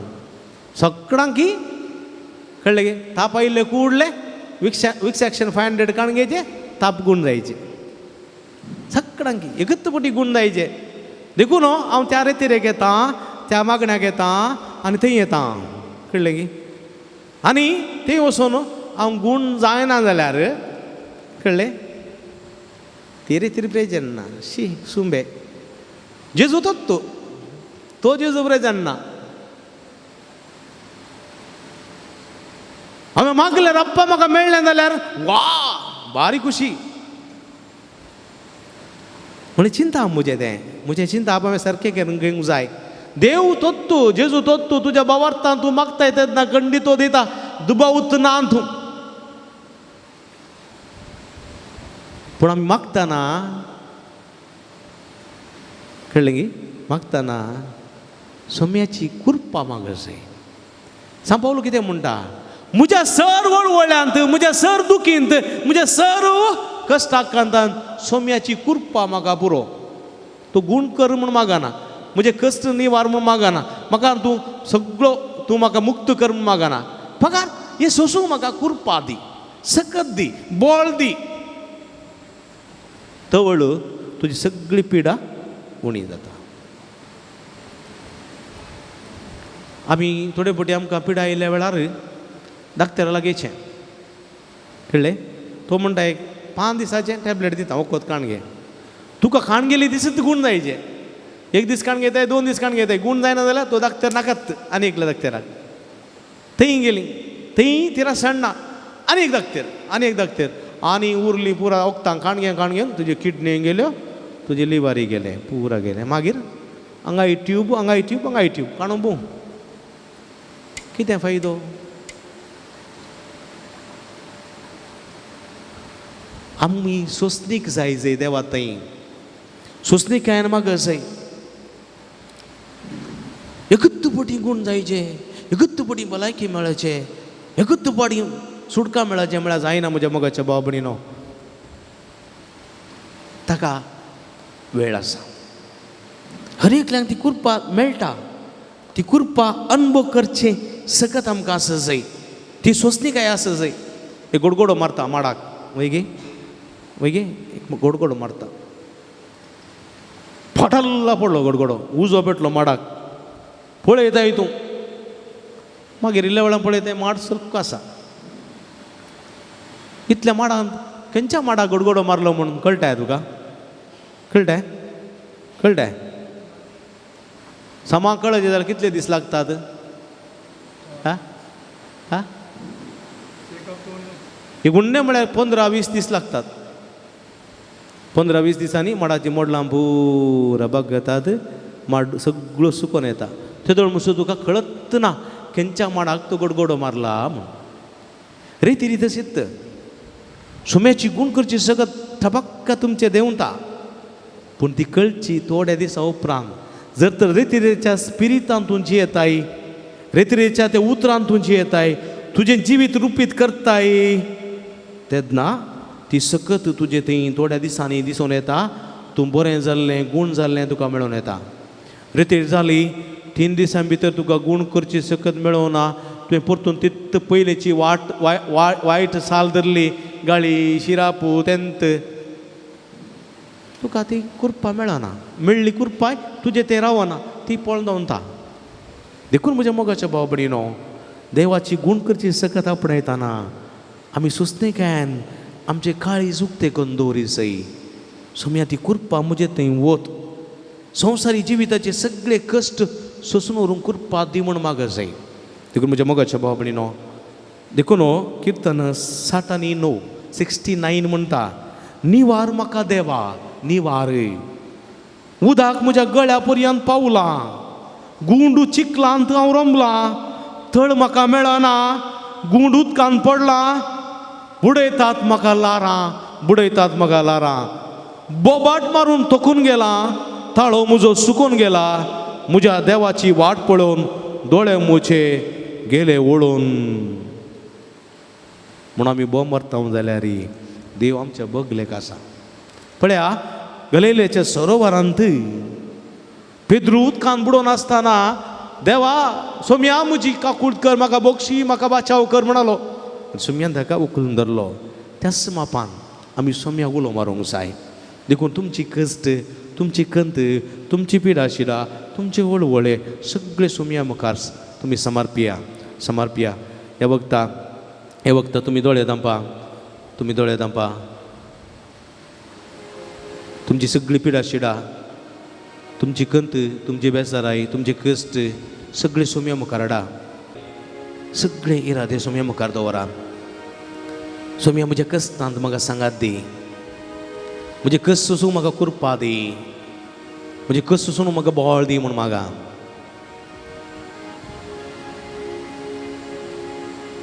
[SPEAKER 4] सगळ्यांकी. कळ्ळें गे? ताप आयिल्ले कुडले विक्स एक्शन 500 काडून घेयचे, ताप गुण जायचे सगळ्यांकी एकच पटी गुण जायचे. देखून हांव त्या रेतिरेक येता, त्या मागण्याक येता आनी थंय येता. कळ्ळें गी? आनी थंय वचून हांव गूण जायना जाल्यार कळ्ळें ती रेतीर प्रेजन ना शी सुंबे जेजू तोच तो तो जेजू प्रेजन ना. हांवें मागलें रप्पा म्हाका मेळ्ळें जाल्यार वा भारी खुशी. म्हण चिंता म्हजें तें म्हजें चिंता हांवें सारकें घेवंक जाय. देव तोत्तू जेजू तोत्तू तुज्या बावार्थान तूं मागताय तेन्ना खंडीत दिता, दुबावूच ना तूं. पूण आमी मागतना कळ्ळें गी, मागतना सोम्याची कृपा मागत जाय. सांव पावलो कितें म्हणटा, म्हज्या सर्व वळवळ्यांत, म्हज्या सर दुखींत, म्हज्या सर्व कश्टाकांतान सोम्याची कृपा म्हाका पुरो. तूं गूण कर म्हूण मागना, म्हजे कश्ट निवार म्हूण मागना, म्हाका तूं सगळो तूं म्हाका मुक्त कर म्हूण मागना, फकत हें सोसूंक म्हाका कृपा दी, सकत दी, बळ दी. तवळ तुजी सगळी पिडा उणी जाता. आमी थोडे फावटी आमकां पिडा आयिल्ल्या वेळार डाक्टरा लागीं कळ्ळें, तो म्हणटा एक 5 दिसाचें टॅबलेट दिता, वखद काण घे. तुका खाण गेली दिसत गूण जायचे, एक दीस काण घेताय, 2 दीस काण घेताय, गूण जायना जाल्यार तो डाक्टर नाकात आनी एकल्या डाक्टराक. थंय गेली थंय तिरा सणना, आनी एक डाक्टर आनी एक डाक्टर आनी उरली पुरा वखदां काण घे काण घेवन तुजी किडनी गेल्यो, तुजी लिवरी गेलें, पुरा गेलें. मागीर हांगा ट्यूब हांगा ट्यूब हांगा ट्यूब काणून बूं, कितें फायदो? आमी सोंसणीक जाय जाय देवा थंय, सोंसणीकायेन मागत जाय. एकूच पटी गूण जायचे, एकूच पटी भलायकी मेळचे, एकूच पटी सुटका मेळचे म्हळ्यार जायना म्हज्या मोगाच्या भाव भयणीनो. ताका वेळ आसा, हर एकल्याक ती कृपा मेळटा, ती कृपा अनुभव करचें सकत आमकां आसा जाय, ती सोंसणीकाय आसा जाय. एक गोडगोडो मारता माडाक, वय गे वय गे, एक गोडगोडो मारता, फटल्ला पडलो गोडगोडो, उजो पेटलो माडाक. पळयताय तूं, मागीर इल्ल्या वेळान पळयताय माड सारको आसा. इतल्या माडान खंयच्या माडाक गोडगोडो मारलो म्हणून कळटाय तुका? कळटाय कळटाय? समा कळचे जाल्यार कितले दीस लागतात? हा हा गुण्णे म्हळ्यार 15-20 दीस लागतात. 15-20 दिसांनी माडाची मोडलां पुरा बगतात, माड सगळो सुकोन येता. तेदोळ म्हणसर तुका कळत ना खंयच्या माडाक तो गोडगोडो मारला म्हूण. रिती रीत तशीच सुम्याची गूण करची सगळं ठबक्का तुमचें देंवता, पूण ती कळची थोड्या दिसां उपरांत. जर तर रेतिरेच्या स्पिरितान तूं जियेताय, रेतिरेच्या त्या उतरान तूं जियेताय, तुजें जिवीत रुपीत करताय, तेन्ना ती सकत तुजे थंय थोड्या दिसांनी दिसून येता. तूं बरें जाल्लें गूण जाल्लें तुका मेळोन येता. रितीर जाली 3 दिसां भितर तुका गूण करची सकत मेळोना. तुवें परतून तित पयलींची वाट वायट साल धरली, गाळी शिरापू तेंत, तुका ती कुरपा मेळना. मेळ्ळी कुरपाय तुजें तें रावना, ती पळोवन दवरता. देखून म्हज्या मोगाच्या भाव भयणीनो, देवाची गूण करची सकत आपणायतना आमी सुस्तेकायन आमचे काळीज उक्तें करून दवरी सई. सोम्या ती कुरपा म्हजे थंय वत संवसारी जिविताचे सगळे कश्ट सोसून व्हरूंक कुरपा दी म्हूण माग जाय. देखून म्हज्या मोगाच्या भाव भयणीनो, देखून किर्तन 69 69 म्हणटा, निवार म्हाका देवा निवार, उदक म्हज्या गळ्या पर्यंत पावलां, गुंडू चिखलांत हांव रमलां, थळ म्हाका मेळना, गुंड उदकांत पडलां, बुडयतात म्हाका लारां, बुडयतात म्हाका लारां, बोबाट मारून थकून गेला, ताळो म्हजो सुकून गेला, म्हज्या देवाची वाट पळोवन दोळे म्हजे गेले वळून. म्हूण आमी बोम मारता जाल्यार देव आमच्या बगलेक आसा. पळया गलेल्याच्या सरोवरांत पेद्रू उदकान बुडोवन आसतना देवा सोम्या म्हजी काकूट कर, म्हाका बोक्षी, म्हाका बाचाव कर म्हणालो. सोम्यान ताका उखलून धरलो. त्याच मापान आमी सोम्या उलो मारूंक जाय. देखून तुमची कश्ट, तुमची कंत, तुमची पिडा शिडा, तुमचे वळवळे सगळे सोम्या मुखार तुमी समर्पिया, समर्पिया. हे वखता, हे वखता तुमी दोळे दांपा, तुमी दोळे दांपा. तुमची सगळी पिडा शिडा, तुमची कंत, तुमची बेजाराय, तुमचे कश्ट सगळे सोम्या मुखार हाडा. सगळे इरादे सोम्या मुखार दवरा. सोम्या म्हज्या कश्टांत म्हाका सांगात दी, म्हजे कश्ट सोसूंक म्हाका कुरपा दी, म्हजे कश्ट सोसून म्हाका बळ दी म्हूण मागा.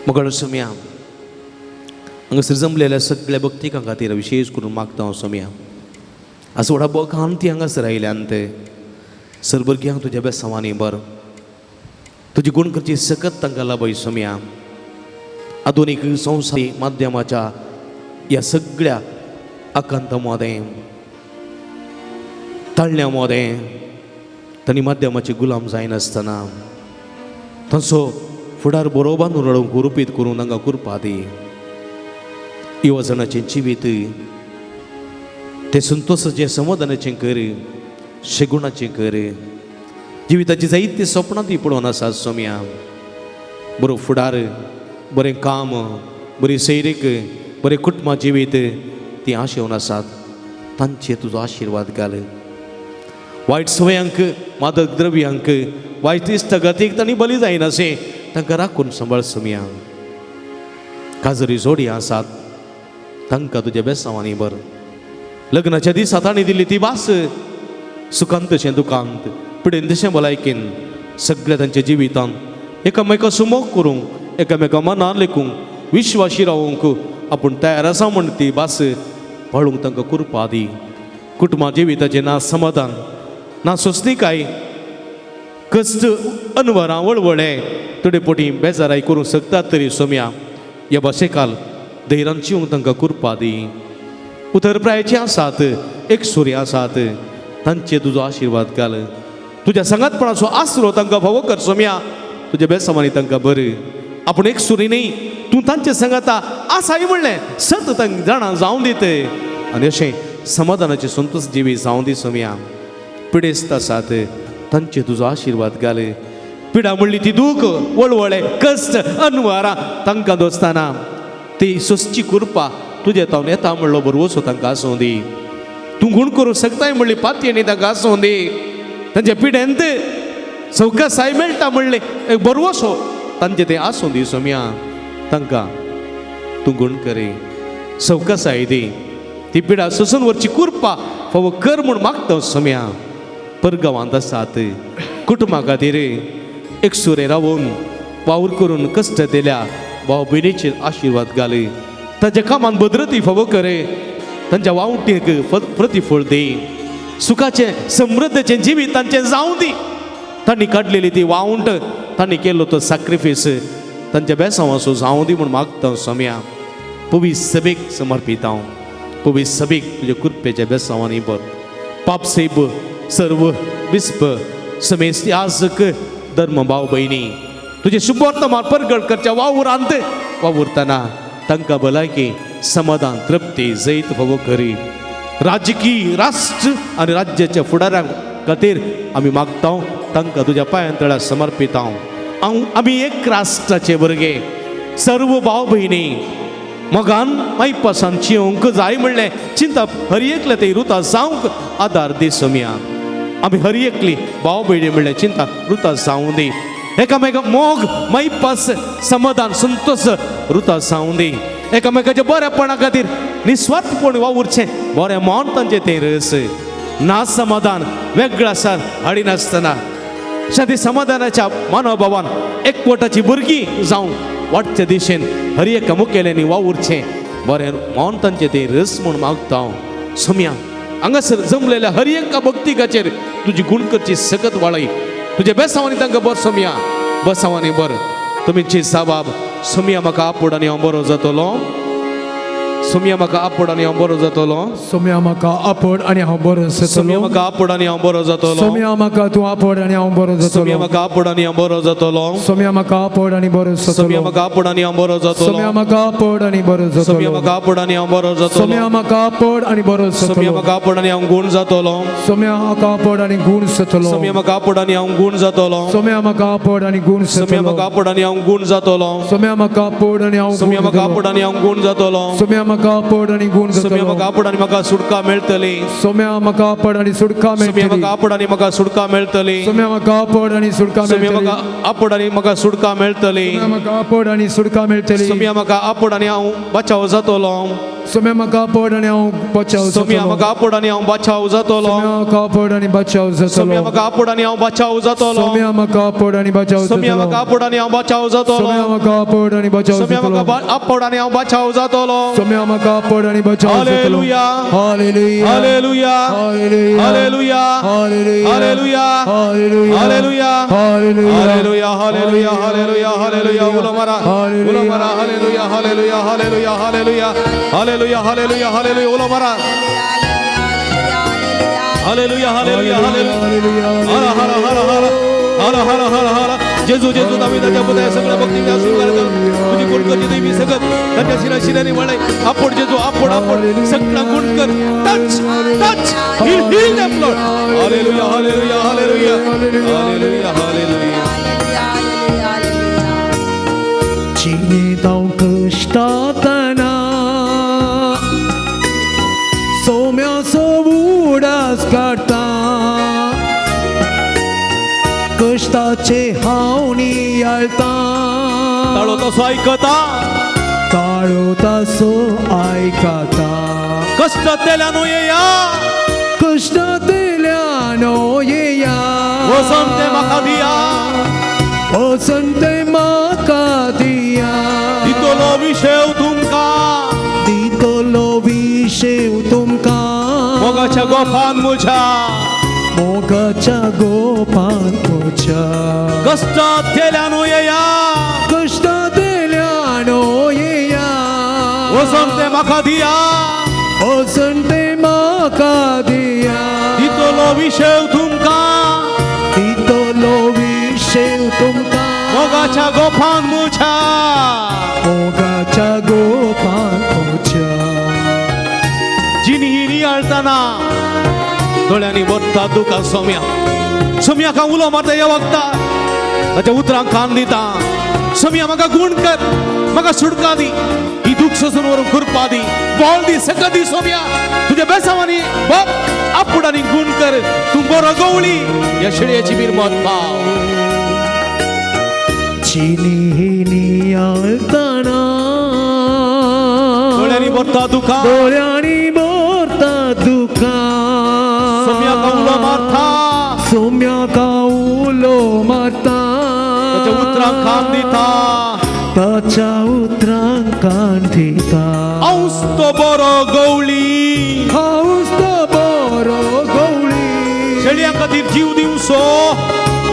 [SPEAKER 4] मगळ सोम्या हांगासर जमलेल्या सगळ्या भक्तिकां खातीर विशेश करून मागता हांव सोम्या. आस व्हडा बोगान ती हांगासर आयल्यान ते सर भुरग्यांक तुज्या बेसांवांनी बर, तुजी गूण करची सकत तांकां लाभय सोम्या. आधुनीक संवसारी माध्यमाच्या ह्या सगळ्या आकांता मोदें, ताळण्या मोदें तांणी माध्यमाचे गुलाम जायनासतना तांचो फुडार बरो बांदून रडूंक रुपीत करून तांकां कुरपा दी. युवजणाचें जिवीत तें संतोसाचें समाधानाचें कर, शेगुणाचें कर. जिविताची जायती सपनां ती पळोवन आसा सोम्या. बरो फुडार, बरें काम, बरी सैरीक, बरें कुटुंबा जिवीत ती आशेवन आसात. तांचेर तुजो आशिर्वाद घाल. वायट सवयांक, मादक द्रव्यांक, वायट इश्टागतीक तांणी बली जायनाशें तांकां राखून सांबाळ सोम्या. काजरी जोडी आसात तांकां तुज्या बेसांवांनी बर. लग्नाच्या दिसा तांणी दिल्ली ती भास सुखांत तशें दुखांत, पिडेन तशें भलायकेन सगळ्या तांच्या जिवितांत एकामेका सुमोग करूंक, एकामेका मनान लेखूंक, विश्वाशी रावूंक आपूण तयार आसा म्हण ती भास पाळूंक तांकां कुरपा दी. कुटुंबा जिविताचें ना समाधान, ना सोंसणीकाय, कश्ट, अनवरां, वळवळे थोडे पोटी बेजाराय करूंक शकतात तरी सोम्या ह्या भाशेकाल धैर्यान जिवंक तांकां कुरपा दी. उतर प्रायचे आसात, एकसुरे आसात, तांचेर तुजो आशिर्वाद घाल. तुज्या सांगातपणाचो आसरो तांकां फावो कर सोम्या. तुज्या बेसांवांनी तांकां बरें. आपूण एकसुरी न्ही, तूं तांचे सांगाता आसाय म्हणलें सत तांकां जाणा जावं दित. आनी अशें समाधानाचे संतोश जिवी जावं दी सोम्या. पिडेस्त आसात तांचेर तुजो आशिर्वाद घाल. पिडा म्हणली ती दूख, वळवळे, कश्ट, अनवरां तांकां दोस्ताना ती सोसची कुरपा तुजे तावन येता म्हणलो बरवसो तांकां आसूं दी. तूं गूण करूंक शकताय म्हणली पातयेणी तांकां आसूं दी. तांच्या पिडेंत सवकासाय मेळटा म्हणलें एक बरवसो तांचें तें आसूं दी सोम्या. तांकां तूं गूण करे, सवकासाय दी. ती पिडा सोसून व्हरची कुरपा फावो कर म्हूण मागता सोम्या. परगांवांत आसात कुटुंबा खातीर एकसुरे रावून वावर करून कश्ट दिल्या भाव भयणीचेर आशिर्वाद घाल. तांच्या कामांत भद्रती फावो करे, तांच्या वावटीक प्रतिफळ दी. सुखाचें समृद्धचें जिवीत तांचें जावं दी. तांणी काडलेली ती वावंट, तांणी केल्लो तो सॅक्रिफायस तांच्या बेसांवाचो जावं दी म्हूण मागता सोम्या. पवी सभेक समर्पीत हांव. पवी सबीक तुज्या कृपेच्या बेसांवांनी बर पाप सेब सर्व बिस्प समेस्त याजक धर्म भाव भयणी तुजे शुभवर्तमान परगट करच्या वावरांत वावुरतना तांकां भलायकी समाधान तृप्ती जैत फावो करी. राजकीय राष्ट्र आनी राज्याच्या फुडारां खातीर आमी मागता तांकां तुज्या पांयां तळा समर्पिता. हांव आमी एक राष्ट्राचे भुरगे सर्व भाव भयणी मोगान मायपासान चिवंक जाय म्हणलें चिंता हर एकले ते रुता जावंक आदार दी सोम्या. आमी हर एकली भाव भयणी म्हणलें चिंता रुता जावं दी. एकामेका मोग मायपास समाधान संतोष रुता जावं दी. एकामेकाच्या बऱ्यापणा खातीर निस्वार्थपण वावुरचें बरें मन तांचें तें रस ना समाधान वेगळं आसा हाडिनासतना शांती समाधानाच्या मनोभावान एकवटाची भुरगीं जावं वाडचे दिशेन हर एका मुखेल्यांनी वावुरचें बरें मन तांचें तें रस म्हूण मागता हांव. सोम्या हांगासर जमलेल्या हर एका भक्तिकाचेर तुजी गुण करची सकत वाळय. तुज्या बेसांवांनी तांकां बर सोम्या बसांवांनी बर तुमीची साबाब सोम्या म्हाका आपोड आनी हांव बरो जातलो. सोम्या म्हाका आपोड आनी हांव बरो जातलो.
[SPEAKER 2] सोम्या म्हाका आपोड आनी हांव बरो
[SPEAKER 4] सोम्या
[SPEAKER 2] जातलो.
[SPEAKER 4] म्हाका आपोड आनी हांव बरो जातलो.
[SPEAKER 2] सोम्या म्हाका तूं आपोड आनी हांव बरो
[SPEAKER 4] सोम्या
[SPEAKER 2] जातलो.
[SPEAKER 4] म्हाका आपोड आनी हांव बरो जातलो.
[SPEAKER 2] सोम्या म्हाका आपोड आनी बरो
[SPEAKER 4] सोम्या
[SPEAKER 2] जातलो.
[SPEAKER 4] म्हाका आपोड आनी हांव बरो जातलो.
[SPEAKER 2] सोम्या म्हाका आपोड आनी बरो
[SPEAKER 4] सोम्या
[SPEAKER 2] जातलो.
[SPEAKER 4] म्हाका आपोड आनी हांव बरो जातलो.
[SPEAKER 2] सोम्या म्हाका आपोड आनी बरो
[SPEAKER 4] सोम्या
[SPEAKER 2] जातलो.
[SPEAKER 4] म्हाका आपोड आनी हांव गूण जातलो.
[SPEAKER 2] सोम्या म्हाका आपोड आनी गूण जातलो.
[SPEAKER 4] सोम्या म्हाका आपोड आनी हांव गूण जातलो.
[SPEAKER 2] सोम्या म्हाका आपोड आनी गूण
[SPEAKER 4] सोम्या म्हाका
[SPEAKER 2] जातलो.
[SPEAKER 4] आपोड आनी हांव गूण जातलो.
[SPEAKER 2] सोम्या म्हाका आपोड आनी हांव
[SPEAKER 4] सोम्या
[SPEAKER 2] गूण
[SPEAKER 4] म्हाका
[SPEAKER 2] जातलो.
[SPEAKER 4] आपोड आनी हांव गूण जातलो.
[SPEAKER 2] सोम्या म्हाका आपोड आनी गूण
[SPEAKER 4] सोम्या
[SPEAKER 2] जातलो.
[SPEAKER 4] म्हाका आपोड आनी म्हाका सुटका मेळटली.
[SPEAKER 2] सोम्या म्हाका आपोड आनी सुटका
[SPEAKER 4] सोम्या
[SPEAKER 2] मेळटली.
[SPEAKER 4] म्हाका आपोड आनी म्हाका सुटका मेळटली.
[SPEAKER 2] सोम्या म्हाका आपोड आनी सुटका
[SPEAKER 4] सोम्या
[SPEAKER 2] मेळटली.
[SPEAKER 4] म्हाका आपोड आनी म्हाका सुटका मेळटली.
[SPEAKER 2] सोम्या म्हाका आपोड आनी सुटका मेळटली.
[SPEAKER 4] सोम्या म्हाका आपोड आनी हांव बचाव जातलो.
[SPEAKER 2] सोम्या म्हाका आपोड आनी हांव बचाव
[SPEAKER 4] सोम्या
[SPEAKER 2] जातलो.
[SPEAKER 4] म्हाका आपोड आनी हांव बचाव जातलो.
[SPEAKER 2] सोम्या म्हाका आपोड आनी बचाव
[SPEAKER 4] सोम्या
[SPEAKER 2] जातलो.
[SPEAKER 4] म्हाका आपोड आनी हांव बचाव जातलो.
[SPEAKER 2] सोम्या म्हाका आपोड आनी बचाव
[SPEAKER 4] सोम्या
[SPEAKER 2] जातलो.
[SPEAKER 4] म्हाका आपोड आनी हांव बचाव जातलो.
[SPEAKER 2] सोम्या म्हाका आपोड आनी बचाव
[SPEAKER 4] सोम्या
[SPEAKER 2] जातलो.
[SPEAKER 4] म्हाका आपोड आनी हांव बचाव जातलो.
[SPEAKER 2] सोम्या म्हाका आपोड आनी बचाव जातलो.
[SPEAKER 4] Hallelujah.
[SPEAKER 2] Hallelujah.
[SPEAKER 4] Hallelujah.
[SPEAKER 2] Hallelujah.
[SPEAKER 4] Hallelujah.
[SPEAKER 2] Hallelujah.
[SPEAKER 4] Hallelujah.
[SPEAKER 2] Hallelujah.
[SPEAKER 4] Hallelujah.
[SPEAKER 2] Hallelujah.
[SPEAKER 4] Hallelujah. Hallelujah. Hallelujah. Hallelujah. उलो मारा. उलो मारा. Hallelujah. Hallelujah. Hallelujah. Hallelujah. Hallelujah. Hallelujah. Hallelujah. उलो मारा. हालेलुया. हालेलुया. हालेलुया. हर हर हर हर हर हर हर हर जेजू जेजू दाविदाच्या पुताय सगळ्या भक्तीने स्वीकार कर. तुझी गुणकरची देवी सगळं त्याच्या शिरा शिराने वळाय. आपण जेजू आपण आपण सगळा गुण कर. Touch touch heal heal them Lord. Hallelujah. Hallelujah. Hallelujah. Hallelujah. Hallelujah.
[SPEAKER 2] जिणेंत कश्टातना सोम्याचो उडास काडटा कश्टाचे हांव नियाळटा
[SPEAKER 1] ताळो तसो आयकता
[SPEAKER 2] ताळो तासो आयकता
[SPEAKER 1] कश्टांतल्यान येया
[SPEAKER 2] कश्टांतल्यान येया
[SPEAKER 1] वचन ते म्हाका दिया
[SPEAKER 2] वचन ते म्हाका दिया
[SPEAKER 1] दितलो विशेव तुमकां
[SPEAKER 2] दितलो विशेव तुमकां
[SPEAKER 1] मोगाच्या गोपान म्हज्या
[SPEAKER 2] मोगाच्या गोपान म्हज्या
[SPEAKER 1] कश्टांतल्यान येया
[SPEAKER 2] कश्टांतल्यान येया
[SPEAKER 1] वचन ते म्हाका दिया
[SPEAKER 2] वचन ते म्हाका दिया
[SPEAKER 1] दितलो विशेव तुमकां
[SPEAKER 2] दितलो विशेव तुमकां
[SPEAKER 1] मोगाच्या गोपान म्हज्या
[SPEAKER 2] मोगाच्या गोपान म्हज्या
[SPEAKER 1] जिनी नियाळतना दोळ्यांनी भरता दुकां सोम्या सोम्या का उलो मारता ह्या वखता ताच्या उतरांक कान दिता सोम्या म्हाका गूण कर म्हाका सुटका दी ही दूख सोसून व्हरूंक कृपा दी बळ दी सकत दी सोम्या तुज्या बेसावांनी बाप आपूण आनी गूण कर तूं बरो गवळी ह्या शेळयेची मिरमत पाव.
[SPEAKER 2] चिनी नियाळतना
[SPEAKER 1] दोळ्यांनी भरता दुकां
[SPEAKER 2] दोळ्यांनी भरता दुकां
[SPEAKER 1] सोम्या का उलो मारता
[SPEAKER 2] सोम्या का उलो मारता
[SPEAKER 1] ताच्या उतरांक कान दिता
[SPEAKER 2] ताच्या उतरांक कान दिता
[SPEAKER 1] हांवच तो बरो गवळी
[SPEAKER 2] हांवच तो बरो गवळी
[SPEAKER 1] शेळयां खातीर जीव दिवचो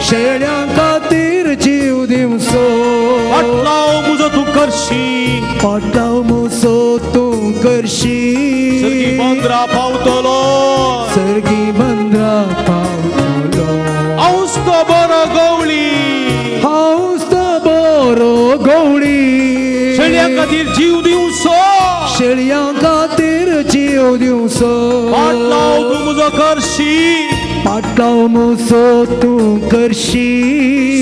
[SPEAKER 2] शेळ्यां खातीर जीव दिवचो
[SPEAKER 1] पाटलाव म्हजो तूं करशी
[SPEAKER 2] पाटलाव म्हजो तूं करशी
[SPEAKER 1] सर्गी बंदरा पावतलो,
[SPEAKER 2] सर्गी बंदरा पावतलो.
[SPEAKER 1] हांवच तो बरो गवळी,
[SPEAKER 2] हांवच तो बरो गवळी,
[SPEAKER 1] शेळयां खातीर जीव दिवचो,
[SPEAKER 2] शेळयां खातीर जीव दिवचो.
[SPEAKER 1] पाटलाव तूं म्हजो करशी,
[SPEAKER 2] पाटलाव म्हजो तूं करशी,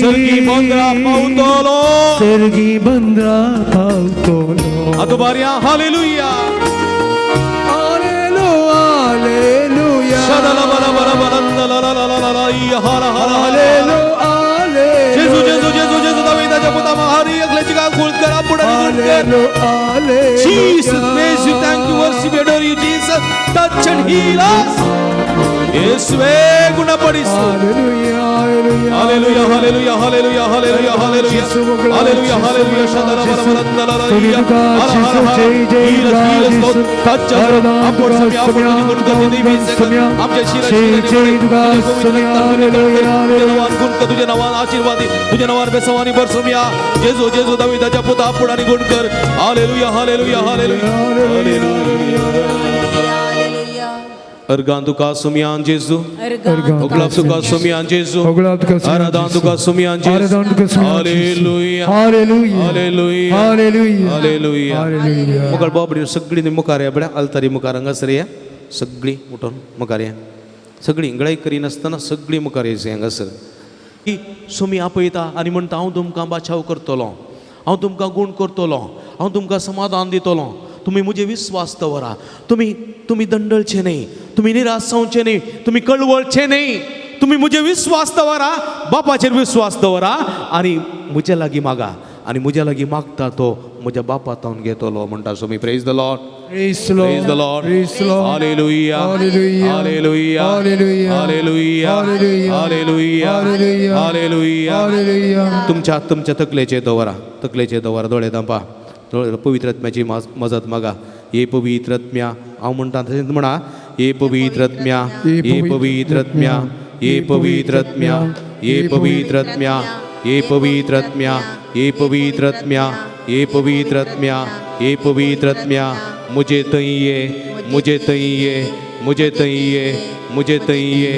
[SPEAKER 1] सर्गी बंदरा पावतलो,
[SPEAKER 2] सर्गी बंदरा पावतलो.
[SPEAKER 1] आतां बारया हालेलुया.
[SPEAKER 2] हालेलुया.
[SPEAKER 1] जेजू जेजू जेजू जेजू दाविदाच्या पुता हरी एकल्याची का गुण करा पुढे. Jesus, praise you, thank you, worship, adore you, Jesus. Touch and heal us. येसुवे गुणपडिसु. Hallelujah, hallelujah, hallelujah, hallelujah, hallelujah. Hallelujah, hallelujah. Shadala bala bala bala bala. Hara hara hara. Heal us, heal us, Lord. Touch us. आपण समी आपण तुझी गुण करते देवी आमच्या शिरा गुण कर, तुझ्या नावान आशीर्वादी, तुझ्या नावान बेसवानी बरसुमिया. जेजू जेजू दाविदाच्या पुता आपण आणि गुण कर. Hallelujah, hallelujah, hallelujah, hallelujah. Organ तुका सुमियान जेजू, ओगलाब तुका सुमियान जेजू, आराधान तुका सुमियान जेजू. Hallelujah, hallelujah, hallelujah. मुखार बाबडी सगळी मुखार या बड्या अल्तारी मुखार हांगासर या, सगळी उठून मुखार या, सगळी गळाई करिनासतना सगळी मुखार यायची हांगासर. की सुमी आपयता आनी म्हणटा हांव तुमकां बाचाव करतलो, हांव तुमकां गूण करतलो, हांव तुमकां समाधान दितलो. तुमी म्हजे विस्वास दवरा, तुमी तुमी दंडळचे न्ही, तुमी निराश जावचे न्ही, तुमी कळवळचे न्ही. तुमी म्हजे विस्वास दवरा, बापाचेर विस्वास दवरा आनी म्हज्या लागीं मागा, आनी म्हज्या लागीं मागता तो म्हज्या बापा तावन घेतलो म्हणटा. So me praise the Lord,
[SPEAKER 2] Praise the Lord.
[SPEAKER 1] Praise the Lord.
[SPEAKER 2] Praise the Lord.
[SPEAKER 1] Hallelujah.
[SPEAKER 2] Hallelujah.
[SPEAKER 1] Hallelujah.
[SPEAKER 2] Hallelujah.
[SPEAKER 1] Hallelujah.
[SPEAKER 2] Hallelujah.
[SPEAKER 1] Hallelujah.
[SPEAKER 2] Hallelujah.
[SPEAKER 1] Hallelujah.
[SPEAKER 2] Hallelujah.
[SPEAKER 1] तुमच्या तुमच्या तकलेचे दवरा, तकलेचे दवरा, दोळे दांपा, दोळे पवित्र आत्म्याची मजत मागा. हे पवित्र आत्म्या, हांव म्हणटा तशेंच म्हणा, हे पवित्र आत्म्या, हे पवित्र आत्म्या, हे पवित्र आत्म्या, हे पवित्र आत्म्या, हे पवित्र आत्म्या, हे पवित्र आत्म्या, हे पवित्र आत्म्या, हे पवित्र आत्म्या, मुझे थंय ये, मुझे थंय ये, मुझे थंय ये, मुझे थंय ये,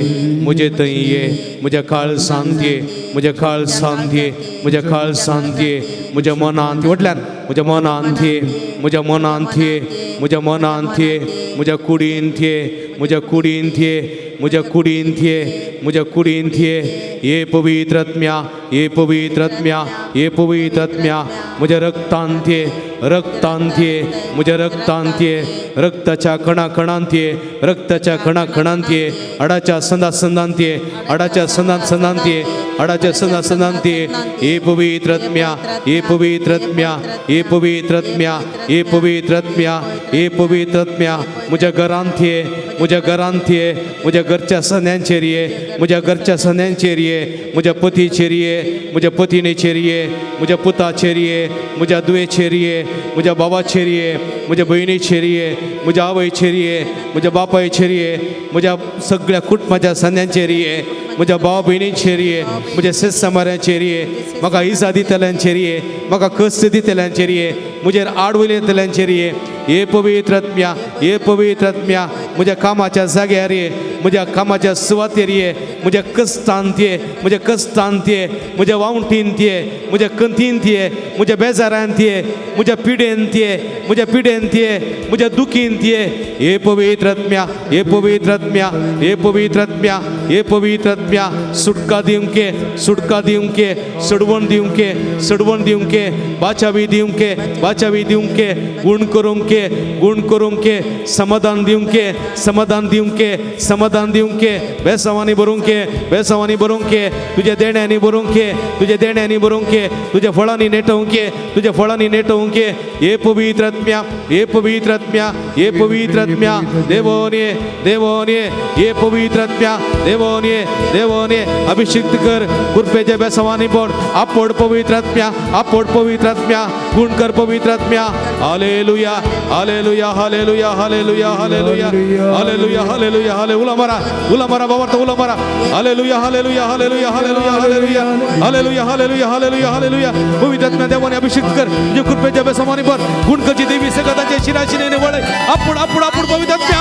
[SPEAKER 1] मुझे थंय ये, म्हज्या काळसांत ये, म्हज्या काळसांत ये, म्हज्या काळसांत ये, म्हज्या मनांत वटल्यान, म्हज्या मनांत ये, म्हज्या मनांत ये, म्हज्या मनांत ये, म्हज्या कुडींत ये, म्हज्या कुडींत ये, म्हज्या कुडींत ये, म्हज्या कुडींत ये. हे पवित्र आत्म्या, हे पवित्र आत्म्या, हे पवित्र आत्म्या, म्हज्या रक्तांत ये, रक्तांत ये, म्हज्या रक्तांत ये, रक्ताच्या कणाकणांत ये, रक्ताच्या कणाकणांत ये, हाडाच्या संदा संदांत ये, हाडाच्या संदांत संदांत ये, हाडाच्या संदा संदांत ये. हे पवित्र आत्म्या, हे पवित्र आत्म्या, हे पवित्र आत्म्या, हे पवित्र आत्म्या, हे पवित्र आत्म्या, म्हज्या घरांत ये, म्हज्या घरांत ये, म्हज्या घरच्या सन्यांचेर ये, म्हज्या घरच्या सन्यांचेर ये, म्हज्या पतीचेर ये, म्हज्या पतिणेचेर ये, म्हज्या पुताचेर ये, म्हज्या दुयेचेर ये, म्हज्या बाबाचेर ये, म्हज्या भयणीचेर ये, म्हज्या आवयचेर ये, म्हज्या बापायचेर ये, म्हज्या सगळ्या कुटुंबाच्या सन्यांचेर ये, म्हज्या भाव भयणीचेर ये, म्हज्या शेतसामाऱ्यांचेर ये, म्हाका इजा दितल्यांचेर ये, म्हाका कश्ट दितल्यांचेर ये, म्हजेर आड उलयतल्यांचेर ये. हे पवित्र आत्म्या, हे पवित्र आत्म्या, म्हज्या कामाच्या जाग्यार ये, म्हज्या कामाच्या सुवातेर ये, म्हज्या कश्टांत ये, म्हज्या कश्टांत ये, म्हज्या वावटींत ये, म्हज्या कंतींत ये, म्हज्या बेजारांत ये, म्हज्या पिडेंत ये, म्हज्या पिडेंत ये, म्हज्या दुखींत ये. हे पवित्र आत्म्या, हे पवित्र आत्म्या, हे पवित्र आत्म्या, हे पवित्र आत्म्या, सुटका दिवंके, सुटका दिवंके, सडवण दिवंके, सडवण दिवंके, बाचावी दिवंके, बाचावी दिवंके, गुण करूंके, गुण करूंके, समाधान दिवंके, समाधान दिवंके, समाधान दिवंके, बेसावानी भरूंके, बेसावानी भरूंके, तुझ्या देण्यांनी भरूंके, तुझ्या देण्यांनी भरूंके, तुझ्या फळांनी नेटवंके, तुझ्या फळांनी नेटवंके. हे पवित्र आत्म्या, हे पवित्र आत्म्या, हे पवित्र आत्म्या, देवोन ये, देवोन ये, हे पवित्र आत्म्या, देवोन ये, देवोन ये, अभिषिक्त कर, कृपेच्या बेसावानी पड, आपोड पवित्र आत्म्या, आपोड पवित्र आत्म्या, गुण कर पवित्र आत्म्या. Hallelujah, hallelujah, hallelujah, hallelujah, hallelujah, hallelujah, hallelujah, हाले. उला मारा, उला मारा बाबा, उला मारा. Hallelujah, hallelujah, hallelujah, hallelujah, hallelujah, hallelujah, hallelujah, hallelujah, hallelujah. पवित्र आत्म्या देवाने अभिषेक कर, तुझ्या कृपेच्या बेसावानी पड, गुण करची देवी सगळ्याचे शिराशिने वळे, आपोड, आपोड, आपोड पवित्र आत्म्या,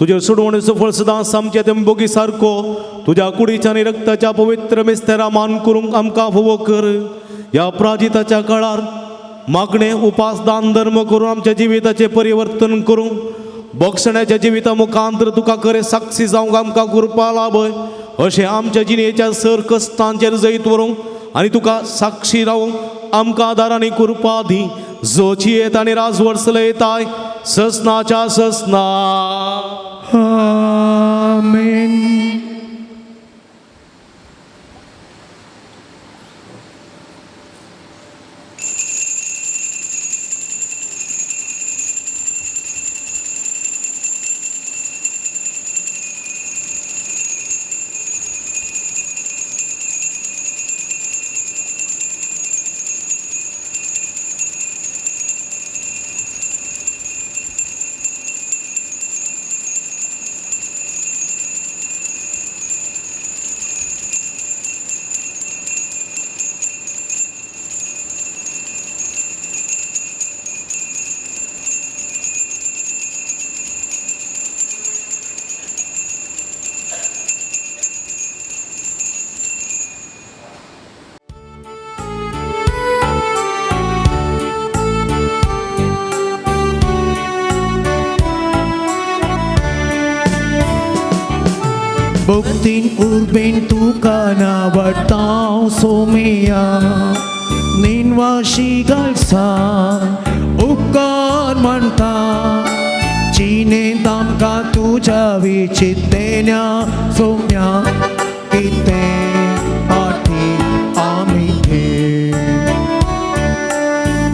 [SPEAKER 1] तुजे सोडवणेचो फळ सदांच आमच्या ते बोगी सारको तुज्या कुडीच्या आनी रक्ताच्या पवित्र मिस्तेरा मान करूंक आमकां फावो कर. ह्या प्राजिताच्या काळार मागणे उपास दान धर्म करून आमच्या जिविताचें परिवर्तन करूंक बोगसण्याच्या जिविता मुखांतर तुका खरें साक्षी जावंक आमकां कृपा लाभय. अशें आमच्या जिणेच्या सर कश्टांचेर जैत व्हरूंक आनी तुका साक्षी रावूंक आमकां आदार आनी कृपा दी, जो जियेत आनी राजवट चलयताय ससनाच्या ससना.
[SPEAKER 2] आमेन.
[SPEAKER 5] भक्तीन उर्बेन तुका नावडता सोमिया निनवाशी घालसान उपकार म्हणटा चिने तामकां तुज्या विचित्तेन्या सोम्या कितें पाठी आमी घे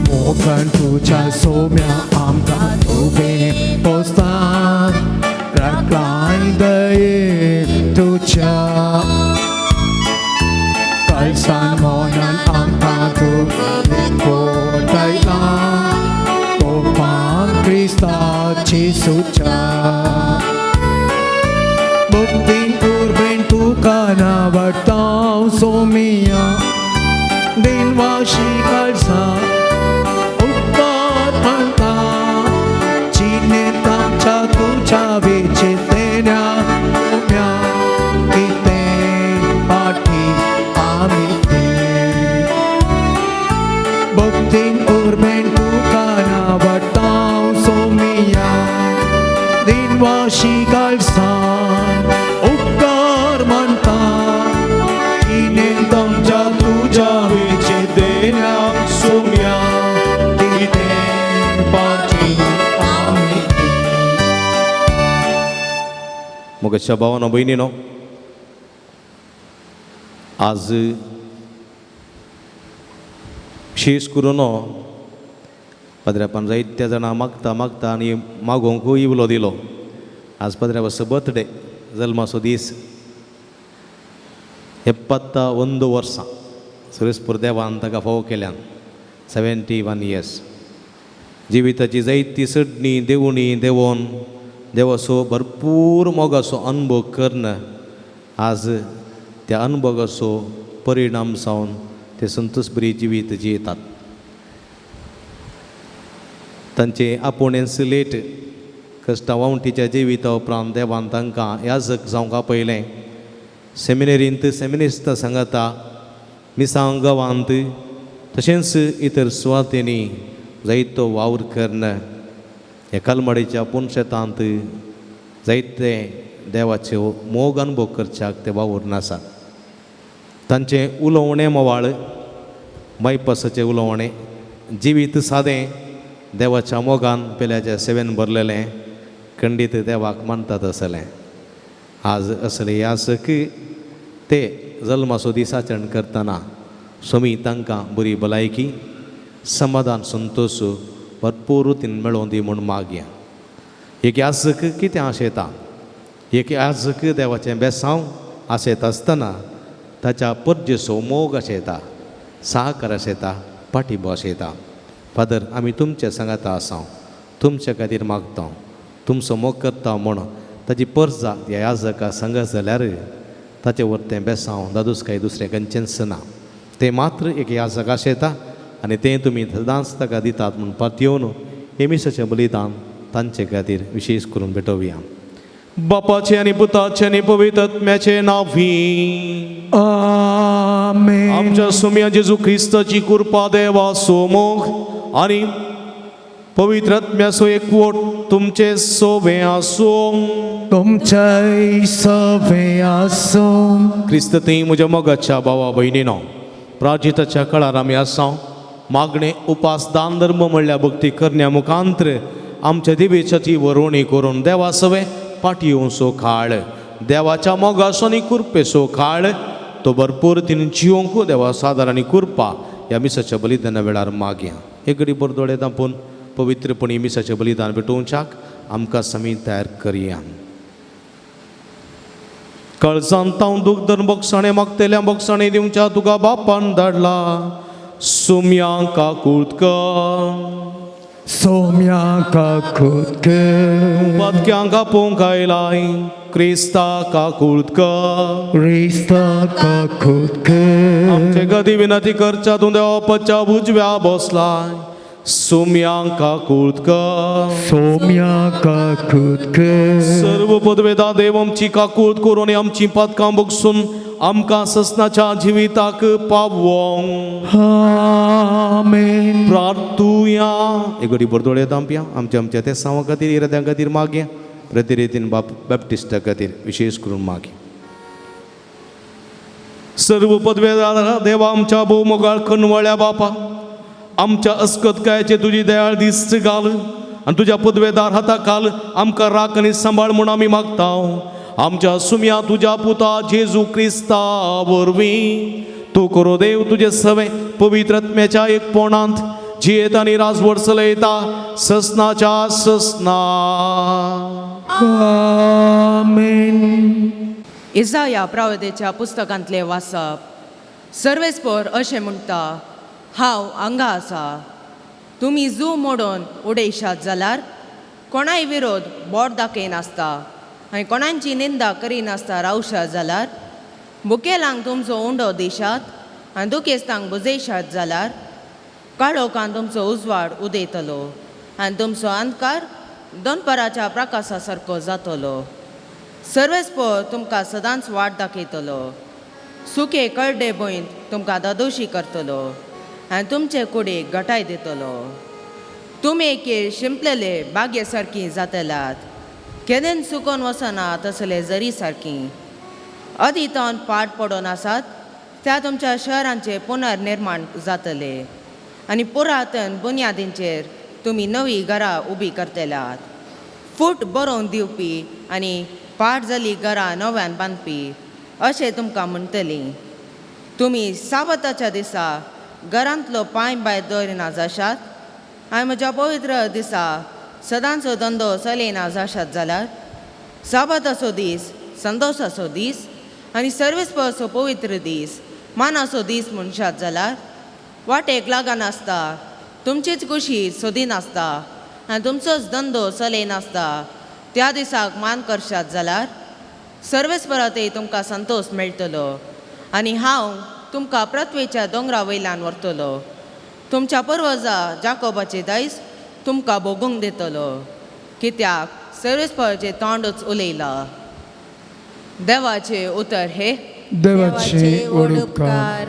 [SPEAKER 5] मोगन तुज्या सोम्या आमकां तुवें पोस्तान राखलाय दये तुज्या कळसान मोनान आमकां तुवें कोटयलां कोपान क्रिस्ताची सुच्या भक्तीन उर्बेन तुका नावडता सोमिया दिनवाशी कळसान उपकार म्हणटा चिने तामच्या तुज्या विचितेन्या सोम्या कितें पाठी आमी ते भक्तीन उर्बेन तुका नावडता सोमिया दिनवाशी कळसान उपकार म्हणटा चिने तामच्या तुज्या विचितेन्या सोम्या कितें पाठी आमी ते.
[SPEAKER 1] मोगेशा भावानो भयणीनो, आज विशेश करून पाद्र्यापान जायत्या जाणां मागता मागता आनी मागोवंकूय उलो दिलो. आज पाद्र्यापाचो बर्थडे, जल्माचो दीस. 71 वर्सां सुरेशपूर देवान ताका फावो केल्यान, 71 इयर्स. जिविताची जायती चडणी देवणी देवोन देवाचो भरपूर मोगाचो अनुभव करून आज त्या अनुभवाचो परिणाम जावन ते संतोषबरी जिवीत जियेतात. तांचे आपोवणेंच लेट कश्टां वावंटीच्या जिविता उपरांत देवान तांकां याजक जावंक आपयलें. सेमिनेरींत सेमिनिस्ता सांगाता मिसांव गांवांत तशेंच इतर सुवातेंनी जायतो वावर करून ह्या कलमाडीच्या पुनशेतांत जायते देवाचे मोग अनुभव करच्याक ते वावुरून आसात. तांचें उलोवणें मोवाळ, मायपासाचें उलोवणें, जिवीत सादें, देवाच्या मोगान पेल्याच्या सेवेन भरलेलें, खंडीत देवाक मानतात आसलें. आज असले यासक ते जल्माचो दीस आचरण करतना स्वामी तांकां बरी भलायकी, समाधान, संतोश भरपूर रितीन मेळोवन दी म्हूण मागया. एक याजक कितें आशेता, एक याजक देवाचें बेसांव आशेता आसतना ताच्या परजेचो मोग आशेता, सहकार आशेता, पाठिंबो आशेता. फादर, आमी तुमचे सांगाता आसा, तुमचे खातीर मागता, तुमचो मोग करता म्हूण ताची परजा ह्या याजका सांगत जाल्यार ताचे वरतें बेसांव दादूस काय दुसरें खंयचेंच ना. तें मात्र एक याजक आशेता आनी तें तुमी सदांच ताका दितात म्हूण पातयेवन हे मिसाचें बलिदान तांचे खातीर विशेश करून भेटोवया. बापाचे आनी पुताचे आनी पवित्र आत्म्याचे नांवी
[SPEAKER 2] आमेन.
[SPEAKER 1] आमच्या सुम्या जेजू क्रिस्ताची कृपा देवा सोमोग आनी पवित्र आत्म्याचो एकवट तुमचे सोवे आसूं.
[SPEAKER 2] तुमच्याय सवे आसूं.
[SPEAKER 1] क्रिस्त थंय म्हज्या मोगाच्या भावा भयणीनो, प्राजिताच्या काळार आमी आसा. मागणे उपास दान धर्म म्हणल्यार भक्ती करण्या मुखांत्र आमच्या देवीच्या ती वरोवणी करून देवा सवे पाटी येवचो काळ, देवाच्या मोगाचो आनी कृपेचो काळ तो भरपूर तिणें जिवंकू देवा सादार आनी कृपा ह्या मिसाच्या बलिदाना वेळार मागया. हे घडी भर दोळे दांपून पवित्रपणी मिसाचें बलिदान भेटोवच्याक आमकां समी तयार करया. कळजान तांव दूख धरून बोगसाणे मागतेल्या बोगसाणे दिवच्या तुका बापान धाडला. सुम्या काकूत कर,
[SPEAKER 2] सोम्या काकूत कर,
[SPEAKER 1] पातक्यांक आपोवंक आयलाय क्रिस्ता काकूत कर,
[SPEAKER 2] क्रिस्ता काकूत कर.
[SPEAKER 1] आमचे गदी विनंती करच्या तूं देवाच्या उजव्या बसलाय. सुम्या काकूत कर,
[SPEAKER 2] सोम्या काकूत कर.
[SPEAKER 1] सर्व पदवेदा देव आमची काकूत करून आमची पातकां बगसून आमकां ससनाच्या जिविताक पावोंक.
[SPEAKER 2] आमेन.
[SPEAKER 1] प्रार्थुया. एक घडी बरदोळे दांपया आमच्या आमच्या ते सावा खातीर इराद्यां खातीर मागया, प्रतिरेतीन बाप बॅप्टिस्टा खातीर विशेश करून मागया. सर्व पदवेदार देवा आमच्या भोवमोगाळ खनवळ्या बापा, आमच्या अस्कतकायाचे तुजी दयाळ दिस्त घाल आनी तुज्या पदवेदार हाता घाल आमकां राख आनी सांबाळ म्हूण आमी मागता. आमच्या सुम्या तुज्या पुता जेजू क्रिस्ता वरवीं तूं करो देव तुजे सवे पवित्र आत्म्याच्या एकपणांत जियेत आनी राजवट चलयता ससनाच्या ससना.
[SPEAKER 2] आमेन.
[SPEAKER 6] इजाया प्रावदेच्या पुस्तकांतले वाचप. सर्वेस्पोर अशें म्हणटा, हांव हांगा आसा. तुमी जू मोडून उडयशात जाल्यार कोणाय विरोध बोट दाखयनासता आनी कोणाची निंदा करिनासता रावशात जाल्यार, बुकेलांक तुमचो उंडो दिशात आनी दुखेस्तांक बुजयशात जाल्यार, काळोखान तुमचो उजवाड उदयतलो आनी तुमचो अंधकार दोनपराच्या प्रकाशा सारको जातलो. सर्वेस्पोर तुमकां सदांच वाट दाखयतलो, सुके करडे भंयत तुमकां दादोशी करतलो आनी तुमचे कुडीक घटाय दितलो. तुमी एके शिंपलेले बागे सारकी जातल्यात, केदेन सुकोन वचना तसले जरी सारकी. अदितान पाट पडोन आसात त्या तुमच्या शहरांचे पुनर्निर्माण जातले आनी पुरातन बुन्यादींचेर तुमी नवी घरां उबी करतल्यात. फूट बरोवन दिवपी आनी पाट जाल्ली घरां नव्यान बांदपी अशें तुमकां म्हणटली. तुमी साबताच्या दिसा घरांतलो पांय भायर दवरिना जाशात आनी म्हज्या पवित्र दिसा सदांचो धंदो चलयना जाशात जाल्यार, साबाताचो दीस संतोशाचो दीस आनी सर्वेस्पराचो पवित्र दीस मानाचो दीस म्हणशात जाल्यार, वाटेक लागनासता तुमचीच कुशी सोदिनासता आनी तुमचोच धंदो चलयनासता त्या दिसाक मान करशात जाल्यार, सर्वेस्परांतय तुमकां संतोश मेळटलो आनी हांव तुमकां पृथ्वेच्या दोंगरा वयल्यान व्हरतलो. तुमच्या पुर्वजा जाकोबाचे दायज तुमकां भोगूंक दितलो, कित्याक सर्वेस्पराचें तोंडूच उलयलां. देवाचें उतर हे
[SPEAKER 2] देवाचे व्हड उपकार.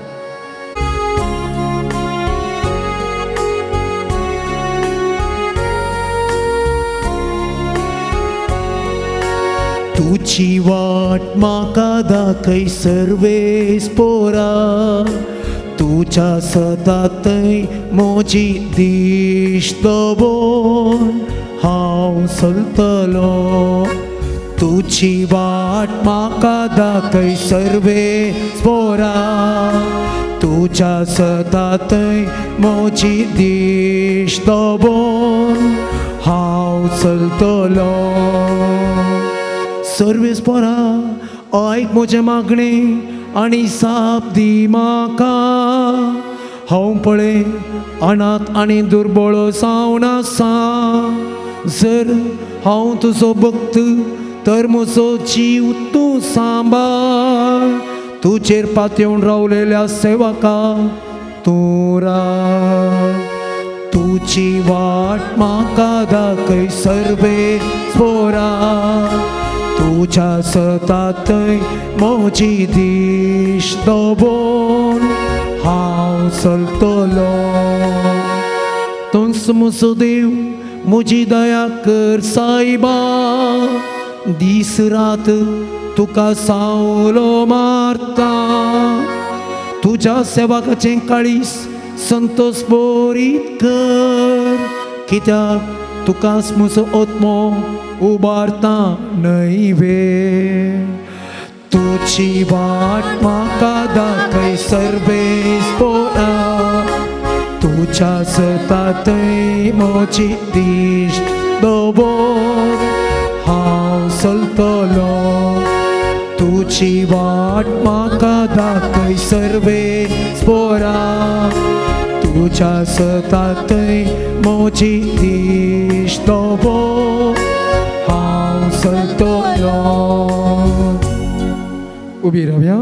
[SPEAKER 2] तुजी वाट म्हाका दाखय सर्वेस्पोरा, तुज्या सदांतय म्हजी दिश्ट दवर हांव चलतलो. तुजी वाट म्हाका दाखय सर्वेस्पोरा, तुज्या सदांतय म्हजी दिश्ट दवर हांव चलतलो. सर्वेस्पोरा आयक म्हजें मागणें आनी जाप दी म्हाका. हांव पळय अनाथ आनी दुर्बळ जावन आसा. जर हांव तुजो भक्त तर म्हजो जीव तूं सांबाळ. तुजेर पातयेवन रावलेल्या सेवका तूं राव. तुजी वाट म्हाका दाखय सर्वेस्पोरा,
[SPEAKER 5] तुज्या सतातय म्हजी दीश दवरून हांव चलतलो. तूंच म्हजो देव म्हजी दया कर सायबा, दीस रात तुका सावलो मारता. तुज्या सेवकाचें काळीस संतोष बोरीत कर, कित्याक तुकाच म्हजो आत्मो उबारता न्हय वे. तुजी वाट म्हाका दाखय सर्वेस्पोरा, तुज्या सतातय म्हजी दीश दवर हांव चलतलो. तुजी वाट म्हाका दाखय सर्वेस्पोरा, तुज्या सतातय म्हजी दीश दवर हांव चलतलो. उबी रावया.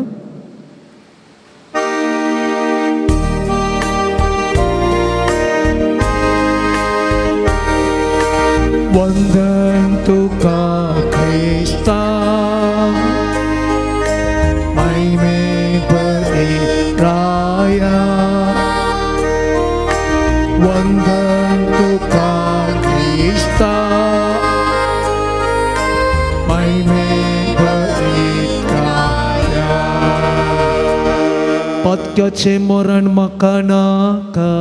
[SPEAKER 5] वंदन तुका क्रिस्ता, महिमे राया. वंदन तुका क्रिस्ता, महिमे राया. पत्क्याचें मरण म्हाका नाका,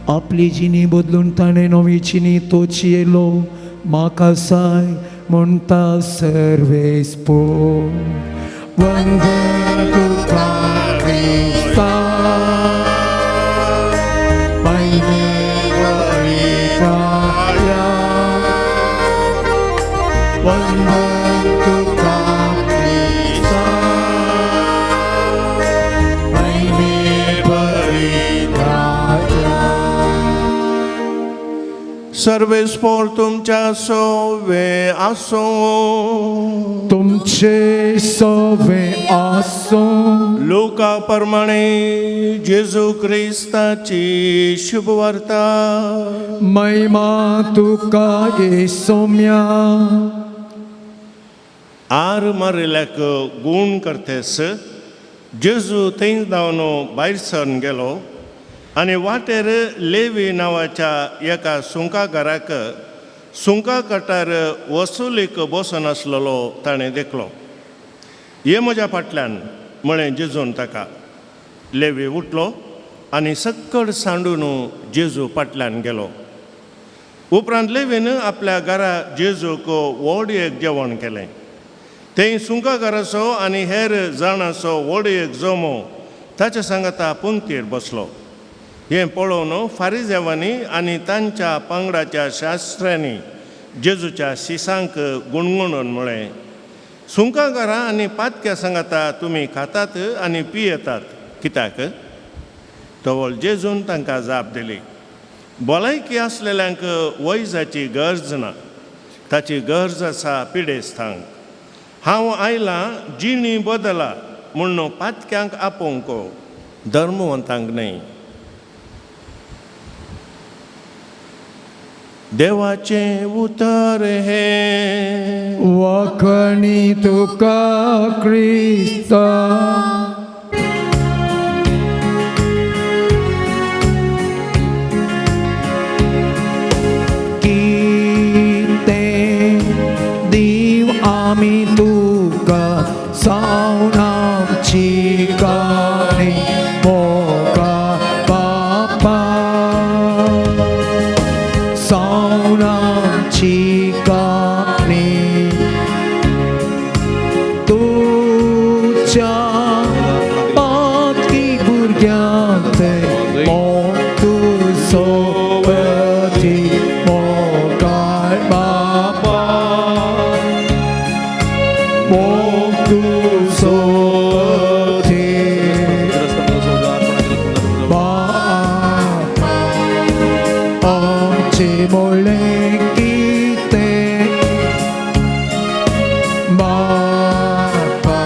[SPEAKER 5] आपली जिणी बदलून ताणें नवी जिणी तोची येयलो म्हाका साय म्हणटा सर्वेस्पो. वंदन तुका क्रिस्ता, महिमे राया. वंदन तुका क्रिस्ता, महिमे राया.
[SPEAKER 7] सर्वेस्पोर तुमच्या सोवे आसूं.
[SPEAKER 5] तुमचे सोवे आसूं.
[SPEAKER 7] लोका प्रमाणे जेजू क्रिस्ताची शुभवार्ता.
[SPEAKER 5] महिमा तुका येसोम्या.
[SPEAKER 7] आर मारिल्ल्याक गूण करतेस जेजू थंय धांवन भायर सरून गेलो आनी वाटेर लेवी नांवाच्या एका सुंकाघराक सुंका कटार वसुलीक बसून आसलेलो ताणें देखलो. ये म्हज्या फाटल्यान म्हळें जेजून ताका. लेवी उठलो आनी सक्कड सांडून जेजू फाटल्यान गेलो. उपरांत लेवीन आपल्या घरा जेजूक व्हड एक जेवण केलें. थंय सुंकाघराचो आनी हेर जाणांचो व्हड एक जमो ताच्या सांगाता पंक्तीर बसलो. हें पळोवन फारिजेवांनी आनी तांच्या पंगडाच्या शास्त्र्यांनी जेजूच्या शिसांक गुणगुणून म्हळें, सुंकाघरां आनी पातक्या सांगाता तुमी खातात आनी पियेतात कित्याक? तवळ जेजून तांकां जाप दिली, भलायकी आसलेल्यांक वैजाची गरज ना, ताची गरज आसा पिडेस्तांक. हांव आयलां जिणी बदला म्हूण पातक्यांक आपोवंक, धर्मवंतांक न्हय. देवाचें उतर हें.
[SPEAKER 5] वाखणी तुका क्रिस्ता. कितें दीव आमी तुका सावन आमची गाणी मोगा बापा, सावन आमची गाणी. तुज्या पाकी भुरग्यांक मोग तुजो पती मोगाळ बापा, मोग तुजो पती बापा. आमचे मोळें कितें बापा,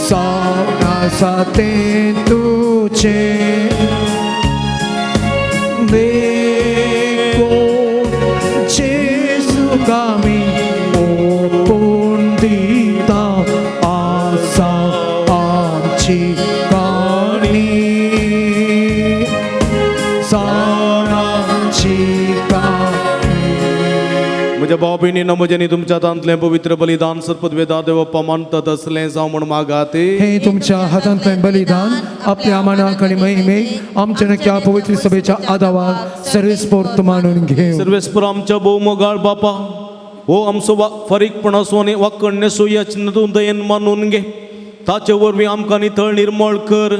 [SPEAKER 5] सावन आसा तें तुजें. देखून जेजूक आमी ओंपया.
[SPEAKER 1] म्हज्या भाव भयणींनो म्हज्यानी तुमच्या हातांतलें पवित्र बलिदान सत्पदवेदा देवप्पा मानतात असलें जावं म्हूण मागात.
[SPEAKER 2] हे तुमच्या हातांतलें बलिदान आपल्या मनाक आनी महिमेक आमच्या नक्या पवित्र सभेच्या आदावाक सर्वेस्पोर्त मानून घेव.
[SPEAKER 1] सर्वेस्पर आमच्या भोव मोगाळ बापा, हो आमचो फारीकपण आसूं आनी वाकण्य सोयाची तूं दयेन मानून घे. ताचे वरवीं आमकां नितळ निर्मळ कर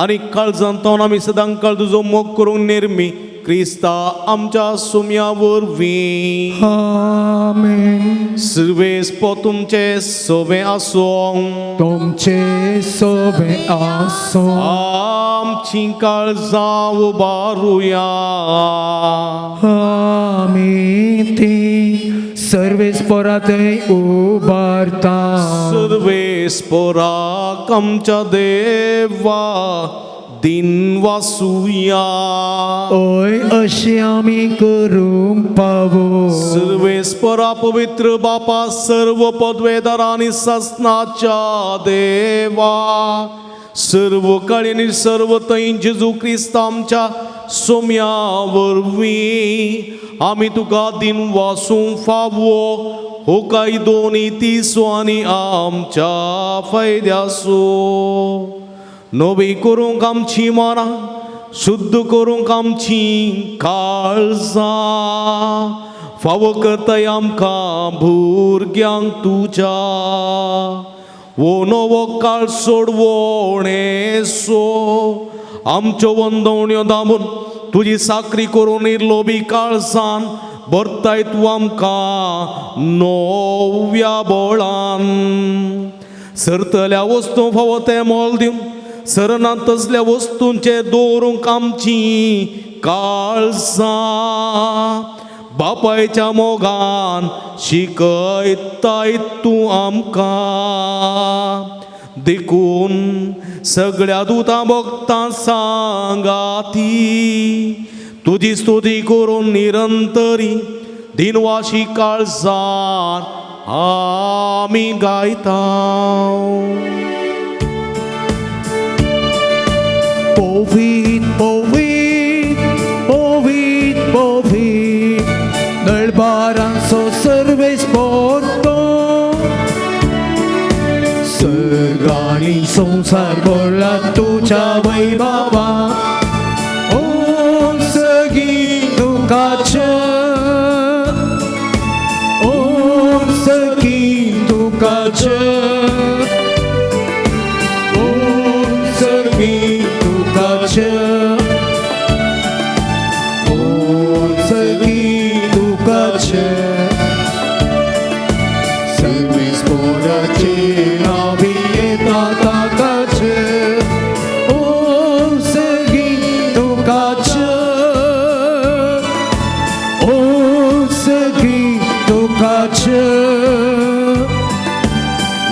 [SPEAKER 1] आनी काळजांत आमी सदां काळ तुजो मोग करूंक निर्मी क्रिस्ता आमच्या सुम्या वरवीं.
[SPEAKER 2] आमेन.
[SPEAKER 1] सर्वेस्पर तुमचे सोबे आसूं.
[SPEAKER 2] तुमचे सोबे आसूं.
[SPEAKER 1] आमची काळजां उबारुया.
[SPEAKER 2] आमी ती सर्वेस्पोरातय उबारता.
[SPEAKER 1] सर्वेस्पराक आमच्या देवा दिन वासुया.
[SPEAKER 2] ओय अशी आमी करूंक पावो.
[SPEAKER 1] सर्वेस्परा पवित्र बापा, सर्व पदवेदार आनी ससनाच्या देवा, सर्व काळी आनी सर्व थंय जेजू क्रिस्त आमच्या सोम्या वरवीं आमी तुका दिन वासूंक फावो हो कायदो नीतीसो आनी आमच्या फायद्यासो. नवी करूंक आमची मनां, शुद्ध करूंक आमची काळजां, फावो करताय आमकां भुरग्यांक तुज्या वो नवो काळ सोडवणेसो. आमच्यो वंदवण्यो दामून तुजी साकरी करून निर्लोबी काळजान भरताय तूं आमकां नव्या बळान. सरतल्या वस्तू फावो तें मोल दिवन सरना तसल्या वस्तूंचे दवरूंक आमची काळजां बापायच्या मोगान शिकयताय तूं आमकां. देखून सगळ्या दुतां भक्तां सांगाती तुजी स्तुती करून निरंतरी दिनवाशी काळजान आमी गायता.
[SPEAKER 5] पवित पवित पवित पवित दळबारांचो सर्वेस्पोर्तो, सर्गानी संवसार भरला तुज्या वैभवा. ओ सगी तुकाच, ओ सगी तुकाच, ओ सगी तुकाच, ओ सगी तुकाच. सर्वेस्पोराचे नावी येता ताकाच, ओ सगी तुकाच, ओ सगी तुकाच,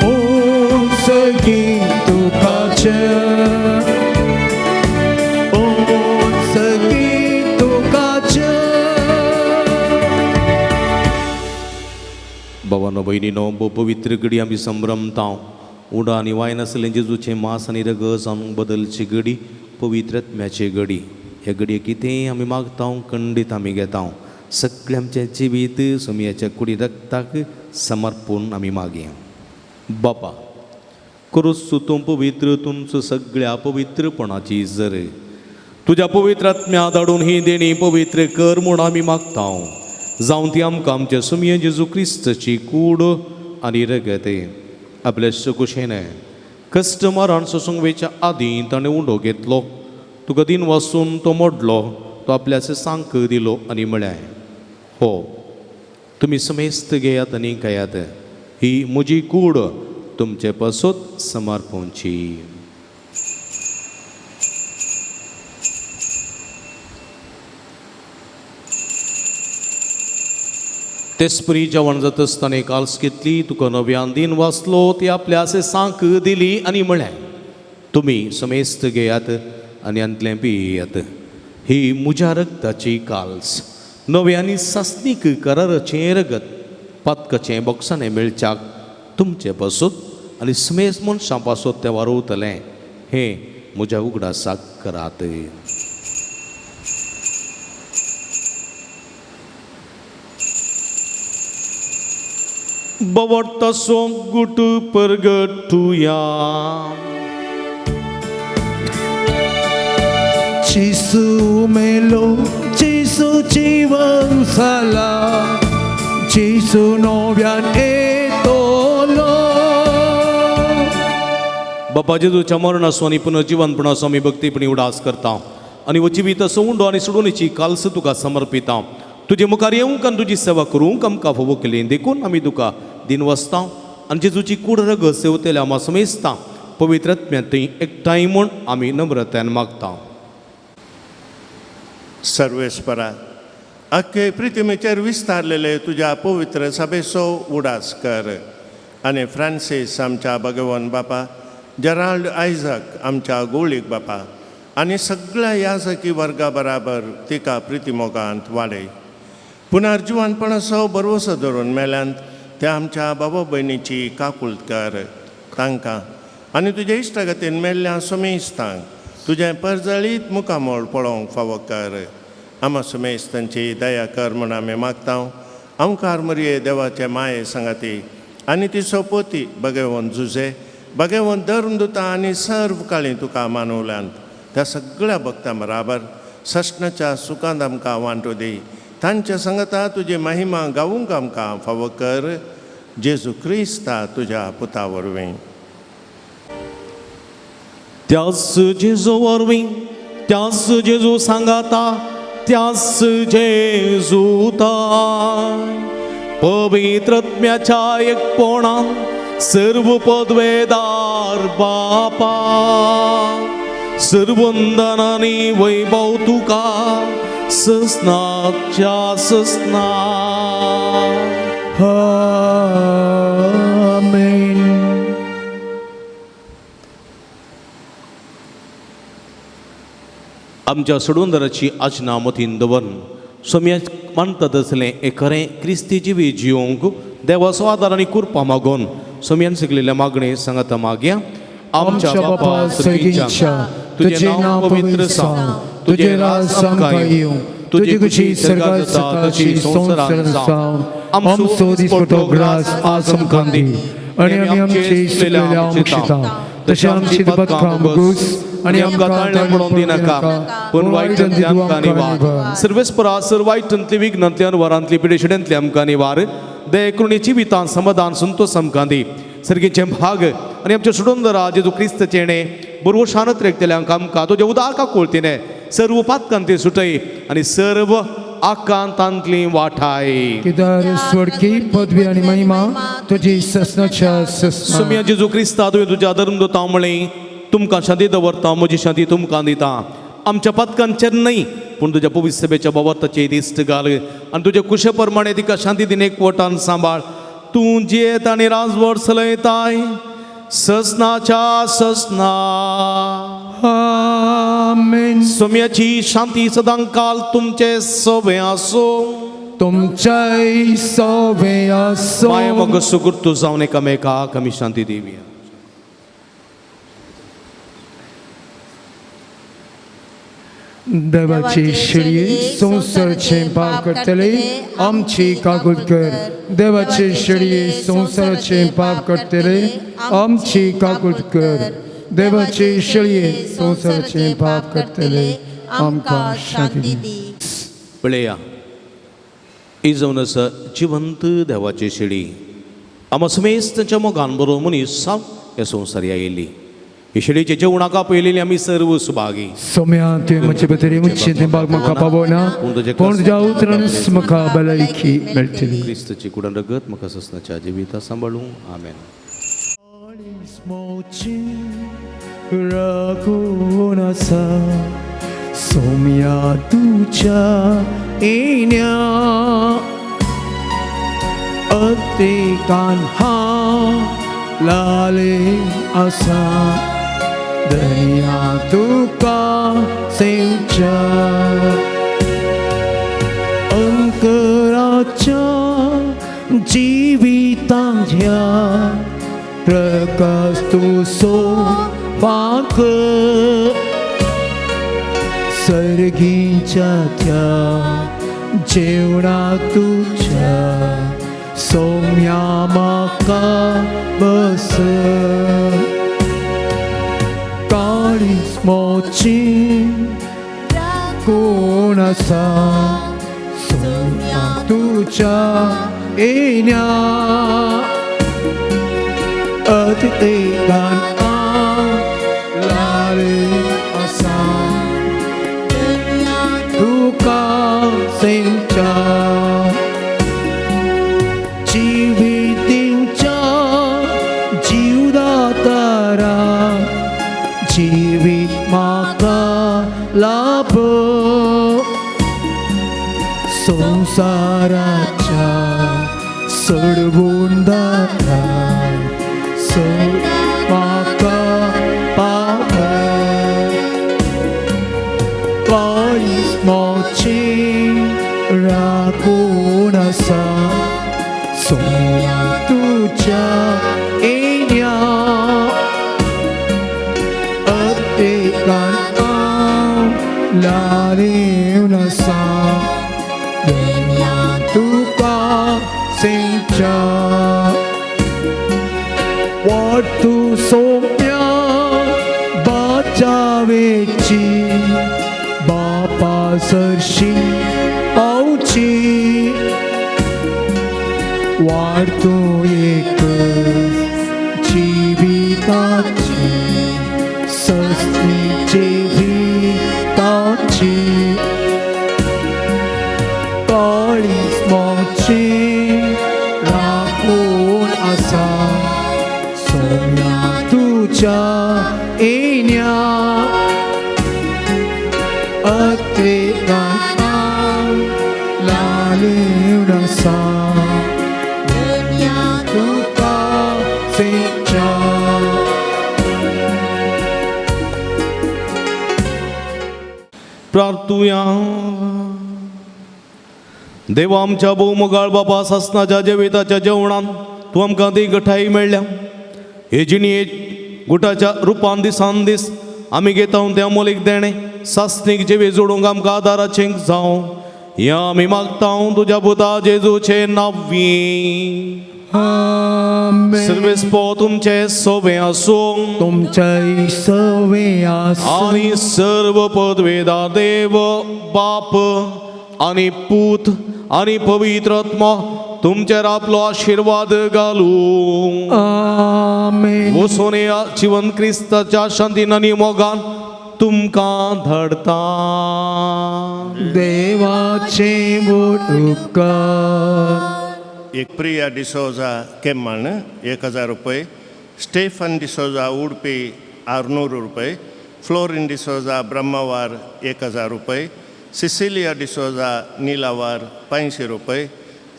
[SPEAKER 5] ओ सगी तुकाच, ओ सगी तुकाच.
[SPEAKER 1] भावानो भयणीनो, भोव पवित्र घडी आमी संभ्रमता. उडा आनी वायन आसलें जेजूचें मांस आनी रगत जावन बदलची घडी, पवित्र आत्म्याची घडी. ह्या घडये कितेंय आमी मागता, खंडीत आमी घेता. सगळें आमचें जिवीत सोमयाच्या कुडी रक्ताक समर्पून आमी मागया. बापा, क्रुस्त तूं पवित्र, तुमचो सगळ्या पवित्रपणाची जर तुज्या पवित्र आत्म्या धाडून ही देणी पवित्र कर म्हूण आमी मागता. जावं ती आमकां आमच्या सुमये जेजू क्रिस्तची कूड आनी रगत. आपल्या सुकुशेन कश्ट मरण सोसूंक वेच्या आदीं ताणें उंडो घेतलो, तुका दिन वासून तो मोडलो, तो आपल्याचे सांक दिलो आनी म्हळें, हो तुमी समेस्त घेयात आनी खायात, ही म्हजी कूड तुमचे पासत समर्पणची. तेसपरी जेवण जाता आसतना काल्स घेतली, तुका नव्यान दिन वाचलो, ती आपल्या असे सांक दिली आनी म्हळें, तुमी समेस्त घेयात आनी आंतलें पियात, ही म्हज्या रक्ताची काल्स, नव्या आनी सासणीक कराराचें रगत, पातकाचें बोक्साणें मेळच्याक तुमचे पासत आनी समेस्त मनशां पासत तें वारवतलें, हें म्हज्या उगडासाक करात. बवडतासो गुट परगटुया.
[SPEAKER 5] जेसू मेलो, जेसू जिवन जाला, जेसू नव्यान येतलो.
[SPEAKER 1] बापा जेजूच्या मरणाचो आनी पुनर्जिवनपणाचो आमी भक्तीपणी उडास करता आनी हो जिवीत उंडो आनी सोडोवणेची काल्स तुका समर्पिता. तुजे मुखार येवंक आनी तुजी सेवा करूंक आमकां फावो केली देखून आमी तुका दिन वसता आनी जेजूची कूड रगत सेवतेल्या आमा समेस्ता पवित्र आत्म्यांत थंय एकठांय म्हूण आमी नम्रतायेन मागता.
[SPEAKER 7] सर्वेस्परा, आख्खे प्रितिमेचेर विस्तारलेले तुज्या पवित्र सभेचो उडास कर आनी फ्रांसीस आमच्या भगवान बापा, जेराल्ड आयझक आमच्या गोळीक बापा आनी सगळ्या याजकी वर्गा बराबर तिका प्रितिमोगांत वाडय. पुनर्जिवनपणाचो भरवसो धरून मेल्यांत त्या आमच्या बाबा भयणीची काकूळत कर. तांकां आनी तुज्या इश्टागतीन मेल्ल्या समेस्तांक तुजें परजळीत मुखामोळ पळोवंक फावो कर. आमा समेस्तांची दया कर म्हूण आमी मागता. आमकार मरये देवाचे माये सांगाती आनी ती सोपोती बगेवन झुजे बगेवन धर्म दुता आनी सर्व काळी तुका मानवल्यांत त्या सगळ्या भक्तां बराबर सस्नाच्या सुखांत आमकां वांटो दी. तांच्या सांगता तुजी महिमा गावूंक आमकां फावो कर. जेजू क्रिस्ता तुज्या पुता वरवीं.
[SPEAKER 1] त्याच जेजू वरवीं, त्याच जेजू सांगाता, त्याच जेजू ताय पवित्र आत्म्याच्या एकपणान सर्व पदवेदार बापा, सर्वंदन आनी वैभव तुका ससनाच्या ससना.
[SPEAKER 5] आमेन.
[SPEAKER 1] आमच्या सोडवणदाराची आजना मतीन दवरून सोम्याक मानता तसलें एक खरें क्रिस्ती जिवी जिवंक देवाचो आदार आनी कृपा मागून सोम्यान शिकलेल्या मागणे सांगाता मागया.
[SPEAKER 2] आमच्या बापा सर्गींच्या, तुजें नांव पवित्र जावं, तुजें राज आमकां येवं, तुजी खुशी सर्गात जाता तशी संवसारांत जावं. आमचो दिसपटो ग्रास आज आमकां दी आनी आमी आमचे चुकलेल्या आमक्षिता तशें आमची बदकाम घुस आनी आमकां
[SPEAKER 1] ताळणे पडोवन दिनाका, पूण वायटांतली आमकां निवार. सर्वेस्परा सर वायटांतली विघ्नांतली अनवरांतली पिडेशिड्यांतली आमकां निवार. दये करुणे जिवितान समाधान संतोष आमकां दी. सर्गीचें भाग आनी आमच्या सोडून जेजू क्रिस्त चेणे बरोबर शानत रेखतल्यांक आमकां तुज्या उदाका कोळतीने सर्व पातकांती सुटय आनी सर्व आकांतांतली वाठाय.
[SPEAKER 2] कित्याक स्वर्गीय पदवी आनी महिमा तुजी ससनाच्या ससना.
[SPEAKER 1] सुम्या जेजू क्रिस्ता तुवें तुज्या धर्मदूतां म्हळें तुमकां शांती दवरता, म्हजी शांती तुमकां दिता. आमच्या पातकांचेर न्हय पूण तुज्या पवित्र सभेच्या बाबताचे दिश्ट घाल आनी तुज्या कुशे प्रमाणे तिका शांती दिन एकवटान सांबाळ. तूं जियेत आनी राजवट चलयताय ससनाच्या ससना.
[SPEAKER 2] आमेन.
[SPEAKER 1] सोम्याची शांती सदांकाल तुमचे सवे आसूं.
[SPEAKER 2] तुमच्याय सवे आसूं.
[SPEAKER 1] माया मग सुकृत जावन एकामेकाक आमी शांती दिवया.
[SPEAKER 2] देवाची शेळये संवसाराचें पाप करतले आमची काकूत कर. देवाची शेळये संवसाराचें पाप करतले आमची काकूत कर. देवाची शेळये संवसाराचें पाप करतले आमकां शांती दी.
[SPEAKER 1] पळया ही जावन आसा जिवंत देवाची शेळी आमा समेस्त तांच्या मोगान बरो मनीस सावन ह्या संवसार आयिल्ली. ही शेळीचे जेवणाक आपयलेली आमी सर्व सुभागी.
[SPEAKER 2] सोम्या तुवें म्हजे भितर येवचें तें म्हाका पावना, पूण तुज्या उतरानच म्हाका भलायकी मेळटली.
[SPEAKER 1] क्रिस्तची कुडन रगत म्हाका ससनाच्या जिविता सांबाळूं. आमेन.
[SPEAKER 5] राखून आसा सोम्या तुज्या येण्या अतिकान हांव लाले आसा दर्या तुका सेवच्या अंकराच्या जिवितांत ह्या प्रकाश तूं सोपाक सर्गीच्या त्या जेवणा तुज्या सौम्या म्हाका बस काळीज मोची कोण आसा सोम्या तुज्या येण्या अतिगान लारे आसा तुका सेंच्या जिवितींच्या जीवदातारा जिवीत म्हाका लाभ संवसाराच्या सडवून दाता म्हाका पाप काळीज मोची राखून आसा सोम्या तुज्या येण्या अतेकान लारेवन आसा धन्या तुका सेंच्या वाट तूं सोम्या बाचावेची बापा सरशी पावची वाट तूं एक जिविताची सस्ती जिविताची काळीज मोची राखून आसा सोम्या तुज्या येण्या अत्रेगान लालेवन आसा तुका सेंच्या.
[SPEAKER 1] प्रार्थुया. देवा आमच्या भोवमोगाळ बापा, सासनाच्या जेविताच्या जेवणान तूं आमकां ती गठाई मेळ्ळ्या. हे जिणये गुटाच्या रुपान दिसान दीस आमी घेता तें अमोलीक देणें सासणीक जिवी जोडूंक आमकां आदाराचें जावं ह्या आमी मागता तुज्या पुता जेजूचे नांवी.
[SPEAKER 5] आमेन.
[SPEAKER 1] सर्वेस्पो तुमचे सोबे आसूं
[SPEAKER 5] तुमच्याय सवे आसूं
[SPEAKER 1] आणि सर्व पदवेदा देव बाप आणि पूत आणि पवित्र आत्मा तुमचेर आपलो आशिर्वाद घालू.
[SPEAKER 5] आमेन.
[SPEAKER 1] वचून या जिवन क्रिस्ताच्या शांतीन आनी मोगान तुमकां धाडता.
[SPEAKER 5] देवाचे मोठ उपकार.
[SPEAKER 7] एक प्रिया डिसोजा केम्मण 1000 रुपये, स्टेफन डिसोजा उडपी 600 रुपये, फ्लोरिन डिसोजा ब्रह्मवार 1000 रुपये, सिसिलिया डिसोजा निलावार 500 रुपये,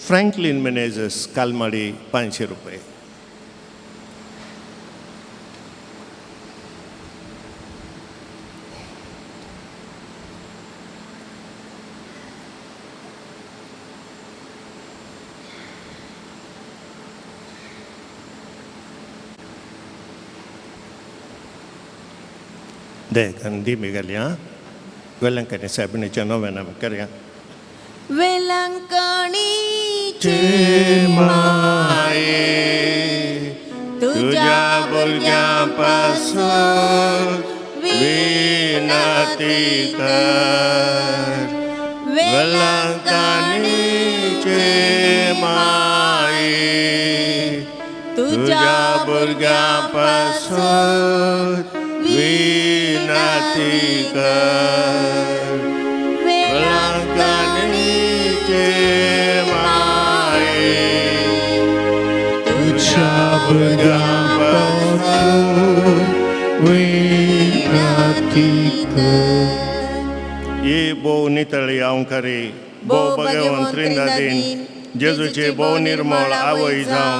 [SPEAKER 7] फ्रँकलिन मेनेजस कालमाडी 500 रुपये. देख दी मिगलिया वेलंकनी साहेबणीच्या नव्यानं करया.
[SPEAKER 3] वेलंकणीचे
[SPEAKER 7] माये तुझ्या भुरग्यां विनती कर, वेलंकणीचे माये तुझ्या भुरग्यां विनती कर, वेलंकणीचे माये
[SPEAKER 5] तुझ्या भुरग्यां विनती कर.
[SPEAKER 7] ही भोव नितळी अंवकारी भोव भगवंत त्रिंदादीन जेजूची भोव निर्मळ आवय जावन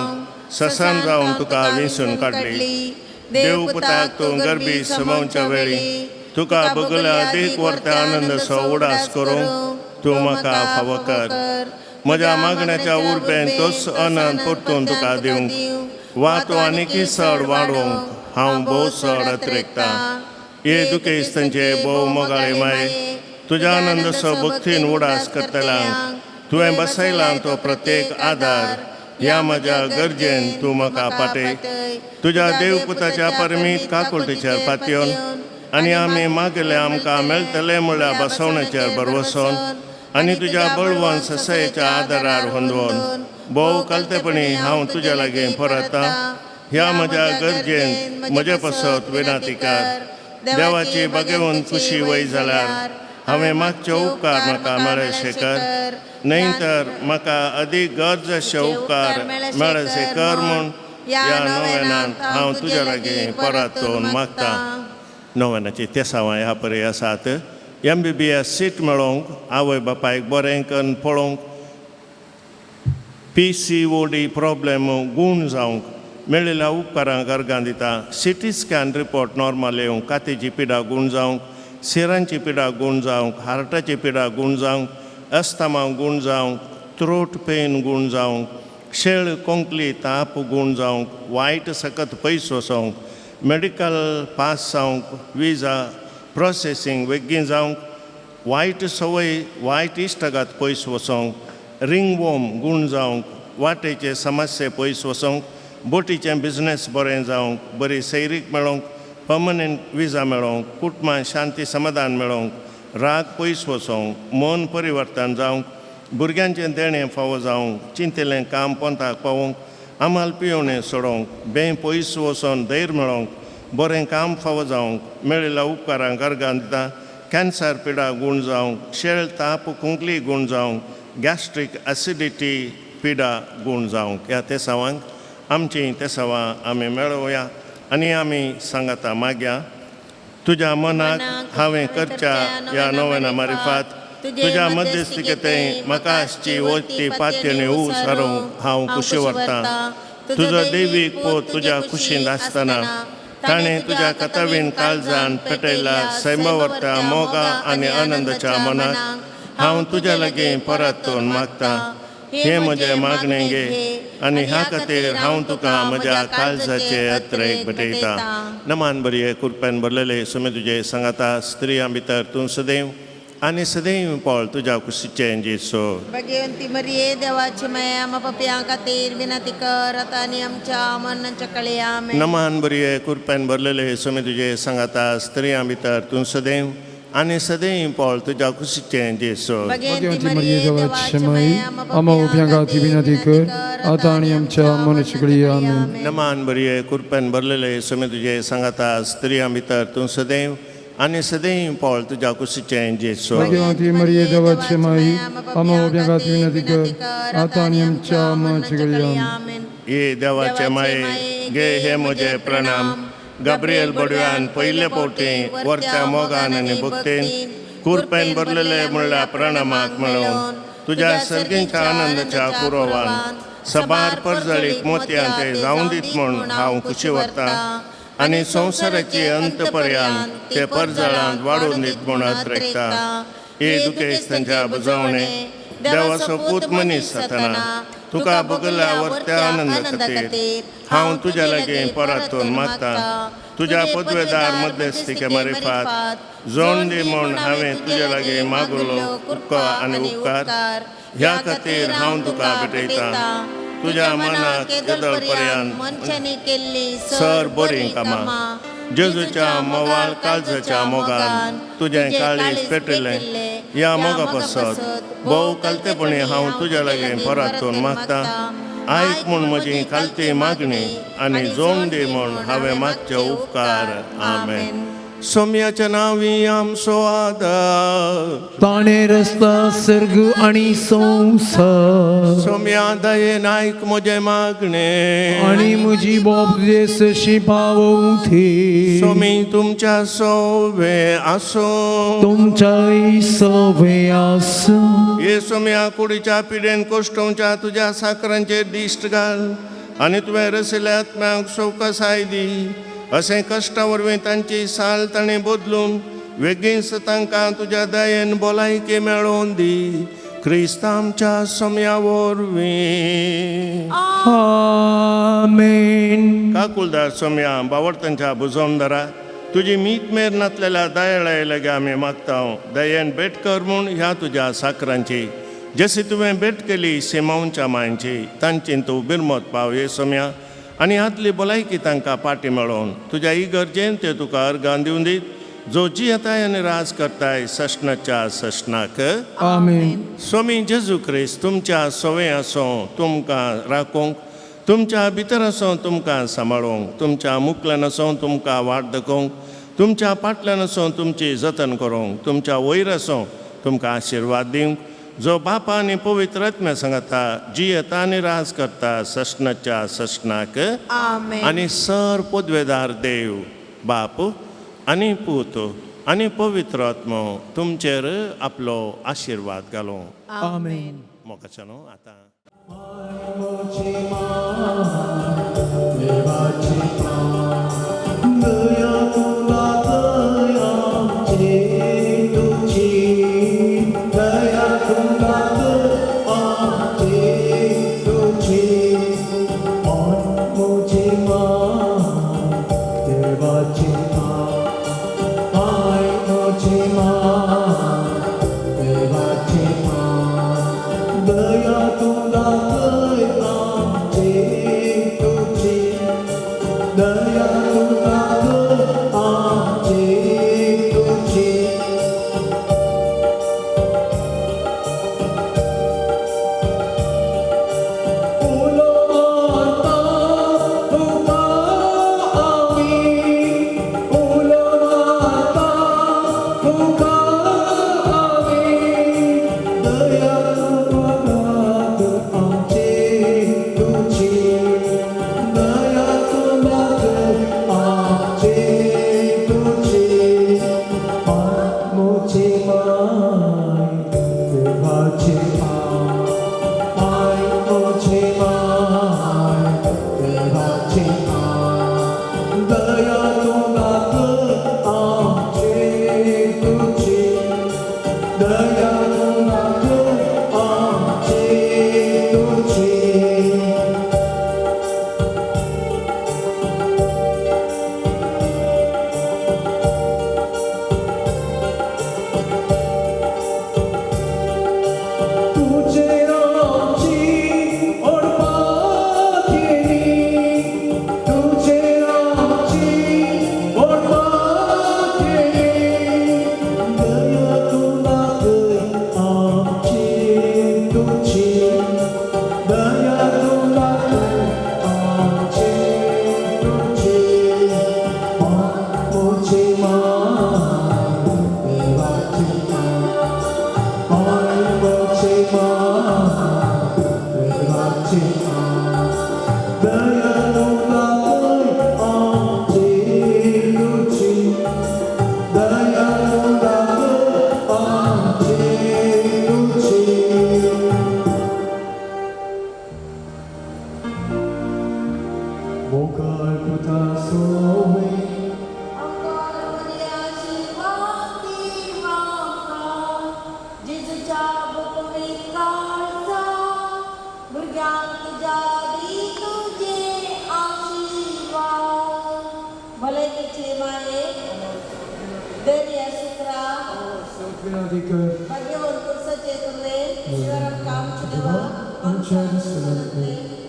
[SPEAKER 7] ससान जावन तुका विंचून काडली. देव पुताक तूं गरबी समावच्या वेळी तुका बगल्या अदीक वर्त्या आनंदाचो उडास करूंक तूं म्हाका फावो कर. म्हज्या मागण्याच्या उर्बेन तोच आनंद परतून तुका दिवंक वा तूं आनीकय चड वाडोवंक हांव भोव चड अतिरेकतां. हे दुखेस्तांचे भोव मोगाळे माये, तुज्या आनंदाचो भक्तीन उडास करतल्यांक तुवें बसयला तो प्रत्येक आदार ह्या म्हज्या गरजेन तूं म्हाका पाटय. तुज्या देवपुताच्या परमीत काकुळटीचेर पातयेवन आनी आमी मागले आमकां मेळटले म्हळ्यार बसवण्याचेर भरवसोन आनी तुज्या बळवंत ससयेच्या आदारार होंदवोन भोव कलतेपणी हांव तुज्या लागीं परता. ह्या म्हज्या गरजेन म्हजे पासत विनंती कर. देवाची बगेवन खुशी वय जाल्यार हांवें मागचे उपकार म्हाका मेळशे कर, न्हय तर म्हाका अदीक गरज अशे उपकार मेळशे कर म्हूण ह्या नोवेनांत हांव तुज्या लागीं परतून मागता. नोवेनाची तेसावां ह्या परी आसात. MBBS seat मेळोवंक, आवय बापायक बरें करून पळोवंक, PCOD problem गूण जावंक, मेळिल्ल्या उपकारांक अर्गां दिता, CT scan report normal येवंक, कातीची पिडा गूण जावंक, सिरांची पिडा गूण जावंक, हार्टाची पिडा गूण जावंक, अस्थमा गूण जावंक, थ्रोट पेन गूण जावंक, शेळ कोंकली ताप गूण जावंक, वायट सकत पयस वचोंक, मेडिकल पास जावंक, विजा प्रोसेसींग बेगीन जावंक, वायट संवय वायट इश्टागात पयस वचोंक, रिंगवोम गूण जावंक, वाटेचे समस्ये पयस वचोंक, बोटीचें बिजनेस बरें जावंक, बरी सैरीक मेळोवंक, पर्मनंट विजा मेळोवंक, कुटुंबान शांती समाधान मेळोवंक, राग पयस वचोंक, मन परिवर्तन जावंक, भुरग्यांचें देणें फावो जावंक, चिंतिल्लें काम पोंताक पावोवंक, आमाल पियोवणें सोडोवंक, बें पयस वचोन धैर्य मेळोवंक, बरें काम फावो जावंक, मेळिल्ल्या उपकारांक अर्गां दिता, कॅन्सर पिडा गूण जावंक, शेळ ताप कुंकली गूण जावंक, गॅस्ट्रीक एसिडिटी पिडा गूण जावंक. ह्या तेसावांक आमचीं तेसावां आमी मेळोवया आनी आमी सांगाता मागया. तुज्या मनाक हांवें करच्या ह्या नोवेना मारिफात तुज्या मध्यस्थिकेंत म्हाका आसची वचती पातयेणी ऊस हारोवंक हांव खुशी व्हरतां. तुजो देवीक पोत तुज्या कुशींत आसतना ताणें तुज्या कथवीन काळजान पेटयला सैमावर्त्या मोगा आनी आनंदाच्या मनाक हांव तुज्या लागीं परतून मागतां. हें म्हजें मागणें घे आनी ह्या खातीर हांव तुका म्हज्या काळजाचे अत्रेक भेटयता. नमान बरये कुरप्यान भरलेले सुमे तुजे सांगाता, स्त्रियां भितर तूं सदैव आनी सदैव पळ तुज्या कुशीचें जेसो.
[SPEAKER 3] भगवंती मरिये देवाची माया आम्हा पाप्यां खातीर विनंती कर आता आनी आमच्या मरणाच्या काळी. आमेन.
[SPEAKER 7] नमान बरये कुरप्यान भरलेले सुमे तुजे सांगाता, स्त्रियां भितर तूं सदैव आनी सदैव पळ तुज्या कुशीचें जेसो.
[SPEAKER 2] भगवंती मरिये देवाची माई आम्हा पाप्यां खातीर विनंती कर आता आनी आमच्या मरणाच्या काळी. आमेन.
[SPEAKER 7] नमान बरये कुरप्यान भरलेले सुमे तुजे सांगाता, स्त्रियां भितर तूं सदैव आनी सदैव पळ तुज्या कुशीचें जेसो.
[SPEAKER 2] भगवंती मरिये देवाची माई आम्हा पाप्यां खातीर विनंती कर आता आनी आमच्या मरणाच्या काळी. आमेन.
[SPEAKER 7] ये देवाचे माये गे हे म्हजे प्रणाम. गाब्रियल बडव्यान पयले फावटी वरत्या मोगान आनी भक्तीन कुरपेन भरलेले म्हणल्यार प्रणामाक मेळोवन तुज्या सर्गींच्या आनंदाच्या कुरोवान सबार परजळीक मोतयान ते जावं दीत म्हूण हांव खुशी व्हरतां आनी संवसाराची अंत पर्यंत ते परजळांत वाडून दीत म्हूण अत्रेकता. हे दुखेस तांच्या बुजवणे देवाचो पूत मनीस जातना तुका बगल्या वरत्या आनंदा खातीर हांव तुज्या लागीं परतून मागता. तुज्या पदवेदार मध्यस्थिके मारिफात जोण दी म्हूण हांवें तुज्या लागीं मागुलो उपकार आनी उपकार ह्या खातीर हांव तुका भेटयता. तुज्या मनाक येदोळ पर्यंत
[SPEAKER 3] मनशांनी केल्ली
[SPEAKER 7] सर बरीं कामां जेजूच्या मोवाळ काळजाच्या मोगान तुजें काळीज पेटिल्लें ह्या मोगा पासत भोव कालतेपणी हांव तुज्या लागीं परतून मागता. आयक म्हूण म्हजी कालती मागणी आनी जोण दी म्हूण हांवें मागचे उपकार. आमेन. सोम्याच्या नांवी आमचो आदार
[SPEAKER 5] ताणे रस्ता सर्ग आणि संसार.
[SPEAKER 7] सोम्या दयेन आयक म्हजें मागणें
[SPEAKER 5] आणि म्हजी बोब तुजे सशी पावोवंक.
[SPEAKER 7] सोमी तुमच्या सोवे आसूं.
[SPEAKER 5] तुमच्याय सवे आसूं.
[SPEAKER 7] हे सोम्या कुडीच्या पिडेन कोश्टोवच्या तुज्या साकरांचेर दिश्ट घाल आनी तुवें रसिल्ल्या आत्म्याक सवकसाय दी. अशें कश्टा वरवीं तांची साल ताणें बदलून वेगींच तांकां तुज्या दयेन भलायकी मेळोवन दी. क्रिस्त आमच्या सोम्या वरवीं.
[SPEAKER 5] आमेन.
[SPEAKER 7] काकुलदार सोम्या बावडतांच्या बुजवणदारा तुजी मीत मेर नातलेल्या दयाळाय लागीं आमी मागता. दयेन भेट कर म्हूण ह्या तुज्या साकरांची जशी तुवें भेट केली सिमांवच्या मांयची तांची तूं बिरमत पाव ये सोम्या आनी हातली भलायकी तांकां पाटी मेळोवन तुज्या इगर्जेन ते तुका अर्गान दिवन दीत जो जियेताय आनी राज करताय सश्णाच्या सश्णाक.
[SPEAKER 2] आमेन.
[SPEAKER 7] स्वामी जेजू क्रिस्त तुमच्या सवय आसूं तुमकां राखूंक, तुमच्या भितर आसूं तुमकां सांबाळूंक, तुमच्या मुकल्यान आसूं तुमकां वाट दाखोवंक, तुमच्या फाटल्यान आसूं तुमची जतन करूंक, तुमच्या वयर आसूं तुमकां आशिर्वाद दिवंक, जो बापा आनी पवित्र आत्म्या सांगता जियेता आनी राज करता सश्णाच्या सश्णाक.
[SPEAKER 3] आमेन.
[SPEAKER 7] आनी सर पदवेदार देव बाप आनी पूत आनी पवित्र आत्मो तुमचेर आपलो आशिर्वाद घालूं.
[SPEAKER 2] आमेन.
[SPEAKER 7] मोगाचो न्हू आतां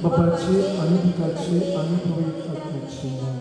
[SPEAKER 2] बापाची आनी पुताची आनी पवित्र आत्म्याची.